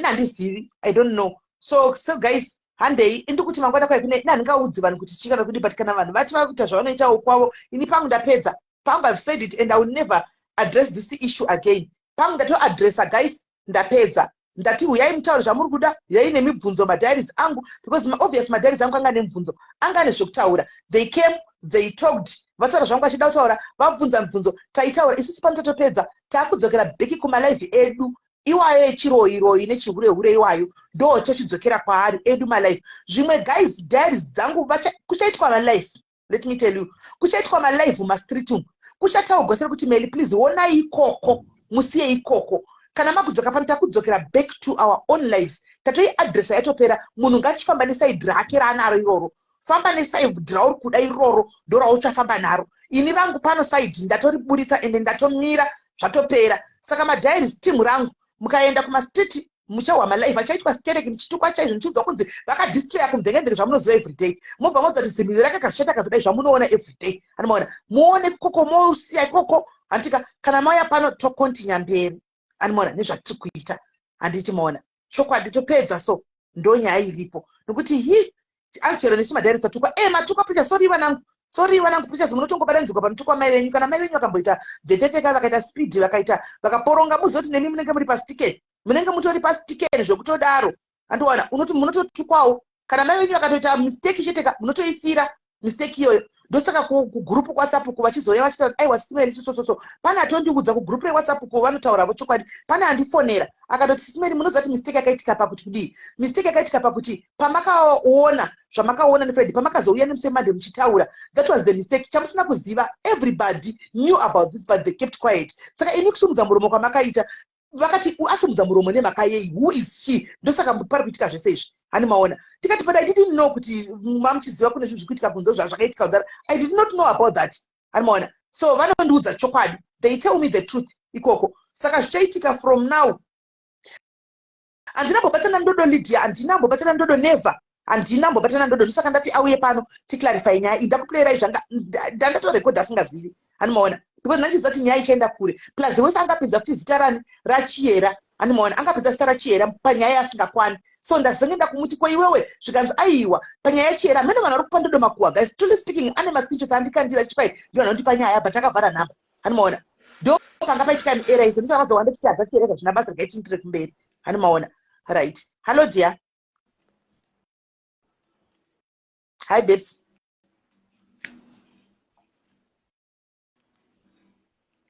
Nandizivi, I don't know. So guys, handei. Indikuti mangwana kwai kune handingaudzi vanhu kuti chii kana kudi, but kana vanhu vati vakuita zvavanoitawo kwavo, ini pangu ndapedza pangu. I've said it and I will never address this issue again. Pangu ndatoadressa, guys, ndapedza. Ndati uyai mutaure zvamuri kuda, uyai nemibvunzo, madiaries angu, because obvious madiaries angu anga nemibvunzo, anga nezvekutaura. They came, they talked, vataura zvangu vachida kutaura, vabvunza mibvunzo, taitaura isusu pano, tatopedza. Taakudzokera back kumalive edu iwayo echiroiroi nechihurehure iwayo, ndo tochidzokera kwaari edu malive. Zvimwe guys, diaries dzangu, kuchaitwa malive, let me tell you, kuchaitwa malive mumastreet umu, kuchataurwa sere kuti Meli, please onai ikoko, musiye ikoko. Kana makudzoka pano, takudzokera back to our own lives. Tatoiadresa, yatopera. Munhu ngachifamba neside rake raanaro iroro. Famba neside rauri kuda iroro, ndo rauchafamba naro. Ini rangu pano side ndatoriburitsa ende ndatomira, zvatopera. Saka madiaries team rangu, mukaenda kumastreet muchahwa malive achaitwa stereki, ndichitukwa chaizvo, ndichiudzwa kunzi vakadistroya kumvengembenge, zvamunoziva everyday. Mobva modza kuti zimiro rakakashata kazodai, zvamunoona everyday, anomaona. Muone koko, mosiya ikoko, handitika? Kana mauya pano, tokontinya mberi, anomaona, nezvatiri kuita, handiti maona? Chokwadi topedza. So ndo nyaya iripo, nokuti hi anzi chero nesu madiary tatukwa. E matukwa preacher, sorry vanangu, sorry vanangu preachers, munotongobatanidzuka panotukwa mai venyu. Kana mai venyu vakamboita bvepfepfeka, vakaita speed, vakaita vakaporonga, muzive kuti nemi munenge muri pastikeni, munenge mutori pastikeni zvekutodaro, andiwana. Unoti munototukwawo kana mai venyu vakatoita mistake cheteka, munotoifira mistake iyoyo. Ndosaka kugurupu kuWhatsApp ku vachizouya vachitaura, aiwa Sisi Meli, chisososo. Pane atondiudza kugurupu reWhatsApp ku vanotauravo chokwadi. Pane andifonera akatoti, Sisi Meli, munoziva kuti mistake yakaitika pakuti kudii? Mistake yakaitika pakuti pamakaona zvamakaona neFriday, pamakazouya nemusemande muchitaura, that was the mistake. Chamusina kuziva, everybody knew about this, but they kept quiet. Saka imi kusumudza muromo kwamakaita, vakati asumudza muromo nemhaka yei? Who is she? Ndosaka pari kuitika zvese izvi, hani maona? Tikati, but I didn't know kuti mamuchiziva kune zvinhu zvikuitika kunze zvakaitika kudhara. I did not know about that, hani maona? So vanondiudza chokwadi, they tell me the truth ikoko. Saka zvichaitika from now, handina mbobatana ndodo Lydia, handina mbobatana ndodo, never, handina mbobatana ndodo. Ndosaka ndati auye pano ticlarify nyaya iyi. Ndakuplayirai zvanga ndandatorekodha asingazivi, hani maona, because ndandiziva kuti nyaya ichaenda kure. Plus wese angapinza kuti zita rani rachiyera, hani maona, angapinza zita rachiyera panyaya yasingakwani. So ndazenge ndakumuti, ko iwewe? Zvikanzi aiwa, panyaya yachiyera mene vanhu vari kupa ndodo makuhwa. Guys, truly speaking, ane mascreenshots andikandira chipai, ndivo vanondipa nyaya, but akavhara nhamba, hani maona? Ndo panga paitika error iso. Ndosaka vazowanda kuti hadzachiyera, zvina basa, regai tiindire kumberi, hani maona? Right, hello dear, hi babes.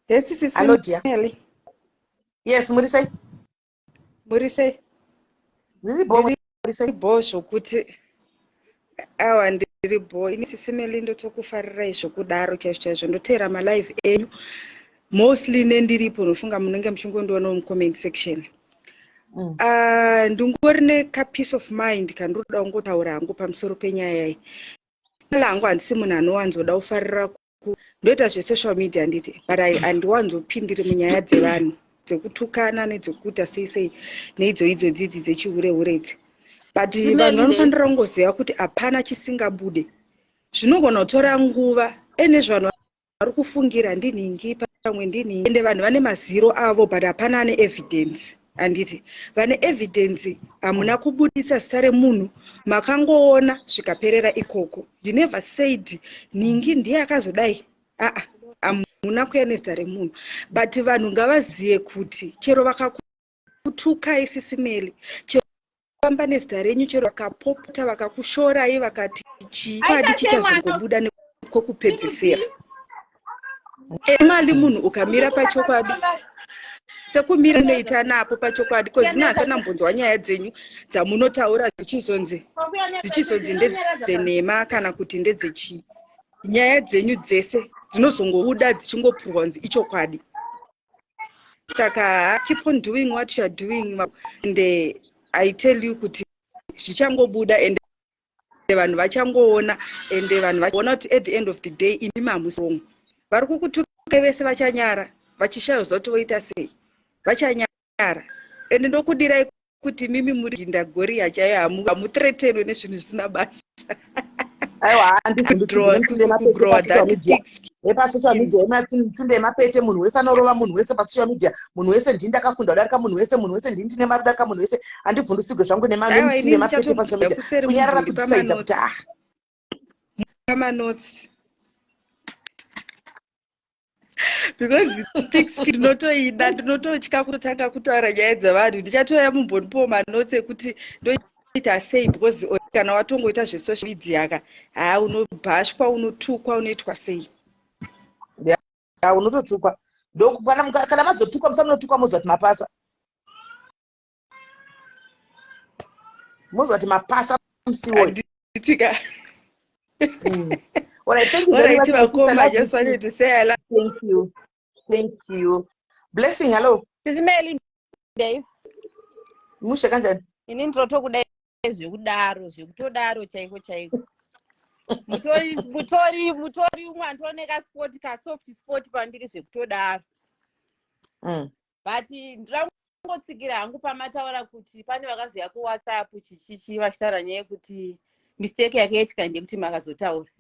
Yes, Sisi. Hello dear. Meli. Yes, muri sei? Muri sei? Ndiri bo, muri sei? Bo zvokuti awa, ndiri bo. Ini Sisi Meli ndotokufarirai zvokudaro chaizvo chaizvo. Ndoteera malive enyu mostly nendiripo, nofunga munenge muchingondionawo mucomment section. Ndingori nekapeace of mind kandiroda kungotaura hangu pamusoro penyaya iyi. Hangu handisi munhu anowanzoda kufarira. Ndoita zvesocial media handiti, but handiwanzopindiri munyaya dzevanhu dzekutukana nedzekuita sei sei neidzo idzo dzidzi dzechihure hure idzi. But vanhu vanofanira kungoziva kuti hapana chisingabude. Zvinogona kutora nguva ene zvanhu vari kufungira ndinhingi pamwe ndinhingi ende vanhu vane maziro avo but hapana ane evidence handiti vane evidence hamuna kubuditsa zita remunhu makangoona zvikaperera ikoko you never said nhingi ndiye akazodai aa hamuna kuya nezita remunhu but vanhu ngavazive kuti chero vakakutukai sisimeli chero famba nezita renyu chero vakapopota vakakushorai vakati chikwadi chichazongobuda nekwekupedzisira emali munhu ukamira pachokwadi sekumira unoita napo pachokwadi bcause ina hasanambonzwa nyaya dzenyu dzamunotaura dzichizonzi dzichizonzi ndedzenhema kana kuti ndedzechii nyaya dzenyu dzese dzinozongobuda dzichingopurwa kunzi ichokwadi saka keep on doing what you are doing and eh, i tell you kuti zvichangobuda and vanhu vachangoona and vanhu vaona kuti at the end of the day imi mamusong vari kukutukai vese vachanyara vachishaya zva kuti voita sei vachanyara and ndokudirai kuti mimi muri gindagoriya chaiyo hamutretenwe nezvinhu zvisina basa aiwa handivhundutsirepasocial media ematsinde emapete munhu wese anorova munhu wese pasocial media munhu wese ndini ndakafunda kudarika munhu wese munhu wese ndini ndine mari kudarika munhu wese handivhundusigwe zvangu nemitsinde emapete pasocial media kunyarara kudisaidha kuti ah pamanotsi because thick skin ndinotoida ndinototya kutotanga kutaura nyaya dzevanhu ndichatouya mumbonipowo manotsi ekuti ndoita sei because kana watongoita zvesocial media ka haa unobhashwa unotukwa unoitwa sei ya unototukwa kana mazotukwa musamunotukwa mozoti mapasa mozoti mapasa musiwo Tika. All right, thank you very All right, much. my sister. Vakoma, I Love you just too. wanted to say I love Thank you. Thank you. Blessing, hello. Sisimeli Dave, Mushe kanjani? ini ndinotokudai zvekudaro zvekutodaro chaiko chaiko. Mutori mutori mutori umwe andione ka sport ka soft spot pandiri zvekutodaro. But ndinoda kungotsikira hangu pamataura kuti pane vakazoya kuwhatsapp chichichi vachitaura nyaya yekuti mistake yakaitika ndeyekuti makazotaura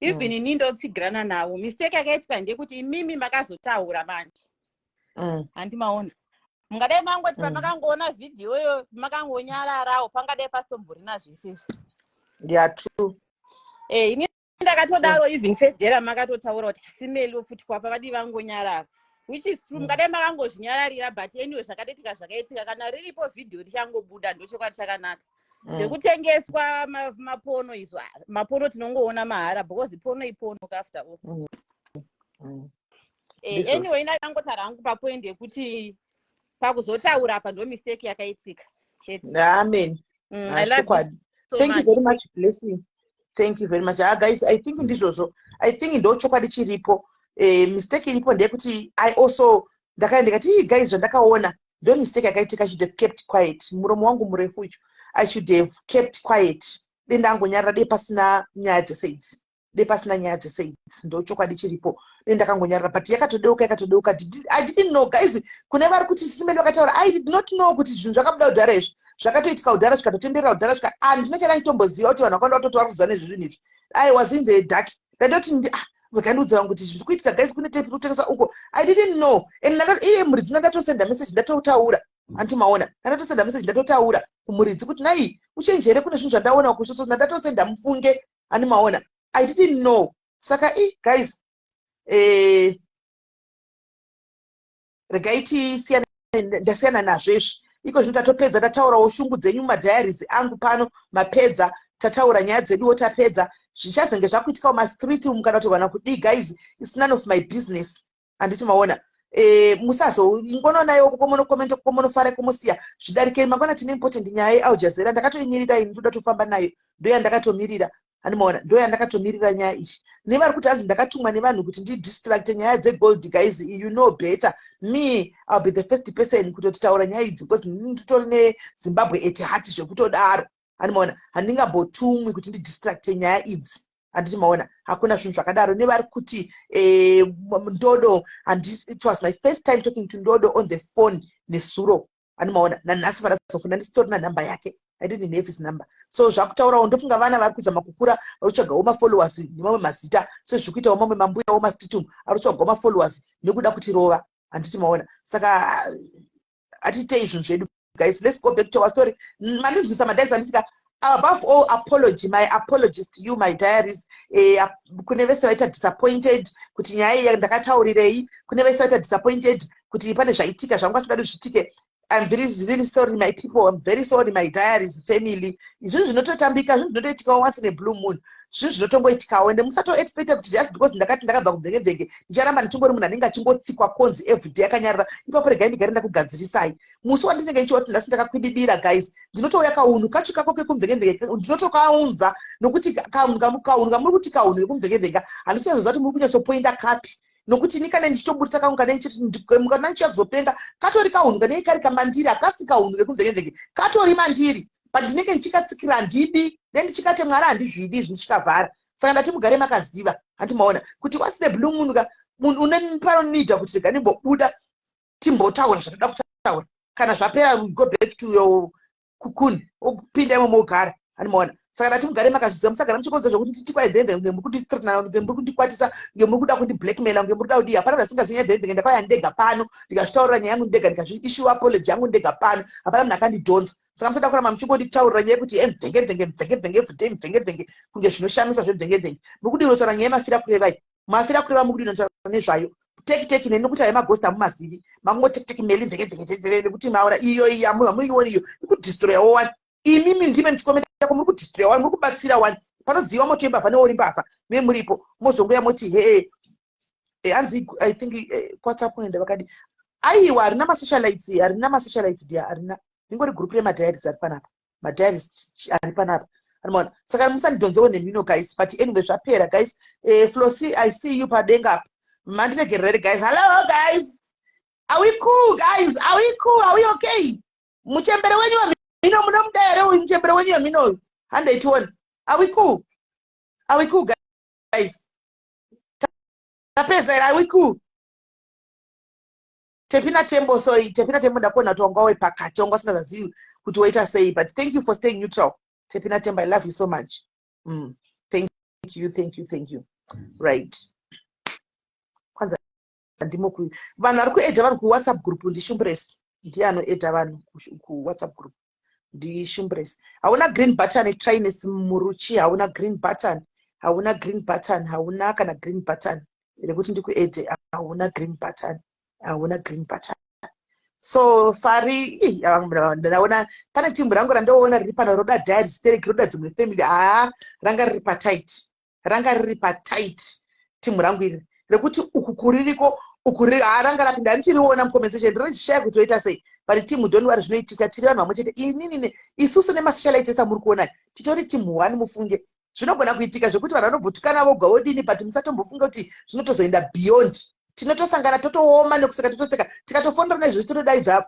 even ini ndotsigirana navo mistake yakaitika ndeyekuti imimi makazotaura manje handi maona mungadai mangoti pamakangoona vhidhiyo iyo makangonyararawo pangadai pasitomborina zvese izvi Yeah, true. Eh, ini ndakatodaro even fedhera makatotaura kuti asimeliwo futi kwapa vadii vangonyarara which is true mungadai makangozvinyararira but anyway zvakatoitika zvakaitika kana riripo vhidhiyo richangobuda ndochokwadi chakanaka zvekutengeswa mapono izvo ah, mapono tinongoona mahara because pono ipono after all Eh, anyway indangotaura hangu papoint yekuti pakuzotaura apa ndo mistake yakaitika chete Amen. I love you Chokwadi. so Thank you much very much, Blessing. Thank you very much. Ah, guys, I think ndizvozvo. I think ndo chokwadi chiripo. Eh, mistake iripo ndeyekuti I also ndakaenda ndikati "Ii, guys zvandakaona ndo mistake yakaitika I should have kept quiet. Muromo wangu murefu uyu. I should have kept quiet. Dei ndangonyarara dei pasina nyaya dzese idzi. Dei pasina nyaya dzese idzi ndo chokwadi chiripo dei ndakangonyarara but yakatodeuka yakatodeuka I didn't know guys kune vari kuti simeli vakataura I did not know kuti zvinhu zvakabuda kudhara izvi zvakatoitika kudhara zvikatotenderera kudhara zvika handina chandanditomboziva kuti vanhu vakawanda vatoti vari kuziva nezvezvinhu izvi I was in the dark ndandoti ah, vakandiudza vangu kuti zviri kuitika guys kune tepi kutengeswa uko I didn't know and iye muridzi ndandatosenda message ndatotaura anti maona ndandatosenda message ndatotaura kumuridzi kuti nai uchenjere kune zvinhu zvandaona uko so ndandatosenda mufunge ani maona I didn't know saka i guys eh, regai tisiyane ndasiyana nazvo izvi iko zvino tatopedza tataurawo shungu dzenyu mumadiaries angu pano mapedza tataura nyaya dzeduwo tapedza zvichazenge zvakuitikawo mastreet umu kana kuti kana kudii guys its none of my business handiti maona e, musazongononaiwo kuko munokomenta kuko munofara kumosiya zvidarikei mangwana tine important nyaya yealjazeera ndakatoimirira ini ndoda tofamba nayo ndoyandakatomirira handi maona ndoyandakatomirira nyaya ichi nevari kuti hanzi ndakatumwa nevanhu kuti ndidistracte nyaya dzegold guys you know better me ill be the first person kutotitaura nyaya idzi because nditori nezimbabwe at heart zvekutodaro handi maona handingambotumwi kuti ndidistracte nyaya idzi Handiti maona? Hakuna zvinhu zvakadaro. Nevari kuti Ndodo, it was my first time talking to Ndodo on the phone nesuro. Handi maona? Nanhasi vandazofunda ndisitorina nhamba yake. I didn't have his number. So zvakutaurawo, ndofunga vana vari kuzama kukura, vari kutsvagawo mafollowers nemamwe mazita, sezviri kuitawo mamwe mambuyawo masititum ari kutsvagawo mafollowers nekuda kutirova. Handiti maona? Saka hatitei zvinhu zvedu, guys. Let's go back to our story. Mandinzwisa madiaries, handisika? Above all, apology, my apologies to you, my diaries. Kune vese vaita disappointed kuti nyaya iyi ndakataurirei, kune vese vaita disappointed kuti pane zvaitika zvanga vasingadi zviitike, I'm very really sorry, my people. I'm very sorry, my diaries family. Zvinhu zvinototambika, zvinhu zvinotoitikawo once in a blue moon, zvinhu zvinotongoitikawo. Ende musatoexpecta kuti just because ndakati ndakabva kubvenge-bvenge, ndicharamba ndichingori munhu anenge achingotsikwa konzi everyday akanyarara ipapo. Regai ndigare ndakugadzirisai. Musi wandinenge ndichiwa kuti nhasi ndakakwidibira, guys, ndinotouya kaunhu kacho kako kekumvenge-mvenge, ndinotokaunza, nokuti kaunhu kamuri kuti kaunhu kekumvenge-mvenga, handisi kunyatsoziva kuti muri kunyatsopoinda kapi, nokuti ini kana ndichitoburitsa kangu kana ndichiya kuzopenga, katori kaunhu kanenge kari kamandiri. Hakasi kaunhu kekumvenge-mvenge, katori mandiri, but ndinenge ndichikatsikira. Handidi nendichikati Mwari handizvidi izvi, ndichikavhara. Saka ndati mugare makaziva. Handimaona kuti once in a blue moon ka munhu une panonida kuti rega ndimbobuda, timbotaura zvatoda kutaura. Kana zvapera, go back to your cocoon, opinda imomo mogara. Handimaona? Saka ndati mugare makazviziva. Musagara muchikonza zvokuti nditi kwaibhembe, nge muri kundithreatena, nge muri kundikwatisa, nge muri kuda kundiblackmaila, nge muri kuda kudii. Hapana ndasingazivi nyaya yebhembe. Ndakauya ndega pano, ndikazvitaurira nyaya yangu ndega, ndikazviissue apology yangu ndega pano. Hapana munhu akandidhonza. Saka musada kuramba muchingonditaurira nyaya yekuti emvenge mvenge, mvenge mvenge, everyday mvenge mvenge, kunge zvinoshamisa zvemvenge mvenge. Muri kudinotaura nyaya yemafira kurevai, mafira kureva muri kudinotaura nezvayo. Teki teki neni, nokuti haimaghost hamumazivi. Makungoteki teki meli mvenge mvenge mvenge, nekuti maona iyo iyi hamuioni. Iyo ikudestroyawo wani. Imimi ndime muchikomenda ko, muri kudestroya wani, muri kubatsira wani. Panodziyiwa moto yembavha neori mbavha me muripo, mozongoya moti hee. Hanzi I think WhatsApp enda vakadi. Aiwa, harina masocialites, harina masocialites dia, harina. Ringori group remadiaries ari panapa, madiaries ari panapa, anomaona. Saka musandidhonzewo nemhino, guys. But anyway, zvapera, guys. Flosi, I see you padenga apa. Mandiregerere, guys. Hello guys, are we cool, guys? Are we cool? Are we okay? Muchembere wenyu wemhino munomuda here uyu? Muchembere wenyu wemhino uyu, handei tione. Are we cool? Are we cool, guys? Tapedza here? Are we cool? Tepina Tembo, sorry, Tepina Tembo, ndakuona kuti wanga wepakati, wanga usingazazivi kuti woita sei, but thank you for staying neutral, Tepina Tembo. I love you so much. Thank you, thank you, thank you. Right, kwanza ndimo vanhu vari kuedha vanhu kuWhatsApp group. NdiShumbres, ndiye anoedha vanhu kuWhatsApp group, ndiShumbres. Hauna green button, Trines Muruchi, hauna green button, hauna green button, hauna kana green button rekuti ndikuedhe. Hauna green button, hauna green button. So fari, ndaona pane timhu rangu randoona riri pano, roda diary sterek, roda dzimwe family. Haa, ranga riri patight, ranga riri patight timhu rangu iri rekuti uku kuririko uku. Haa, ranga rapinda, ndichiriona mucomment section, ndirichishaya kuti oita sei. But timu, don't worry, zvinoitika. Tiri vanhu vamwe chete inini, isusu nemasocialites ese amuri kuona, titori timu one. Mufunge zvinogona kuitika zvekuti vanhu vanombotukana voga wodini, but musatombofunga kuti zvinotozoenda beyond. Tinotosangana, totooma nekuseka, totoseka, tikatofonera naizvozvi, totodaidza,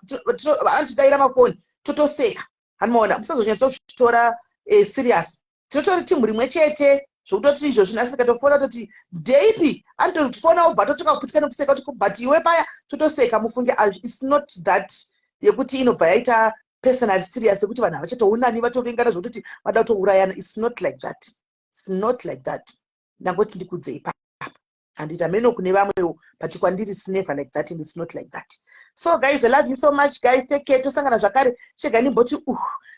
vanotidaira mafoni, totoseka. Hanomaona? Musazonyatsotora serious. Tinotori timu rimwe chete, zvokutoti izvozvi nhasi ndikatofona toti ndeipi, anotofona obva totoka kuputika nekuseka kuti but iwe paya, totoseka. Mufunge it's not that yekuti inobva yaita personal serious, yekuti vanhu havachatoonani, vatovengana zvokutoti vada kutourayana. It's not like that, it's not like that. Ndangoti ndikudzei papa. Handiti hameno kune vamwewo, but kwandiri it's never like that and it's not like that. So guys, I love you so much, guys. Take care, tosangana zvakare. Chega ndimboti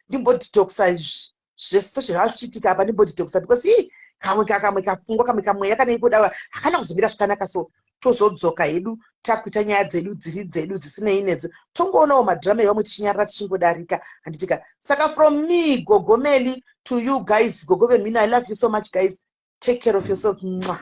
ndimbodetoxa izvi zvese zvava zvichiitika apa, ndimbodetoxa, because ii kamwe kakamwe kapfungwa, kamwe kamweya kanenge koda hakana kuzomira zvakanaka. So tozodzoka hedu, takuita nyaya dzedu dziri dzedu dzisinei nedzo, tongoonawo madhirama evamwe tichinyarara, tichingodarika, handitika? Saka from me, Gogomeli, to you guys, gogo vemhino, I love you so much, guys. Take care of yourself. Mwa.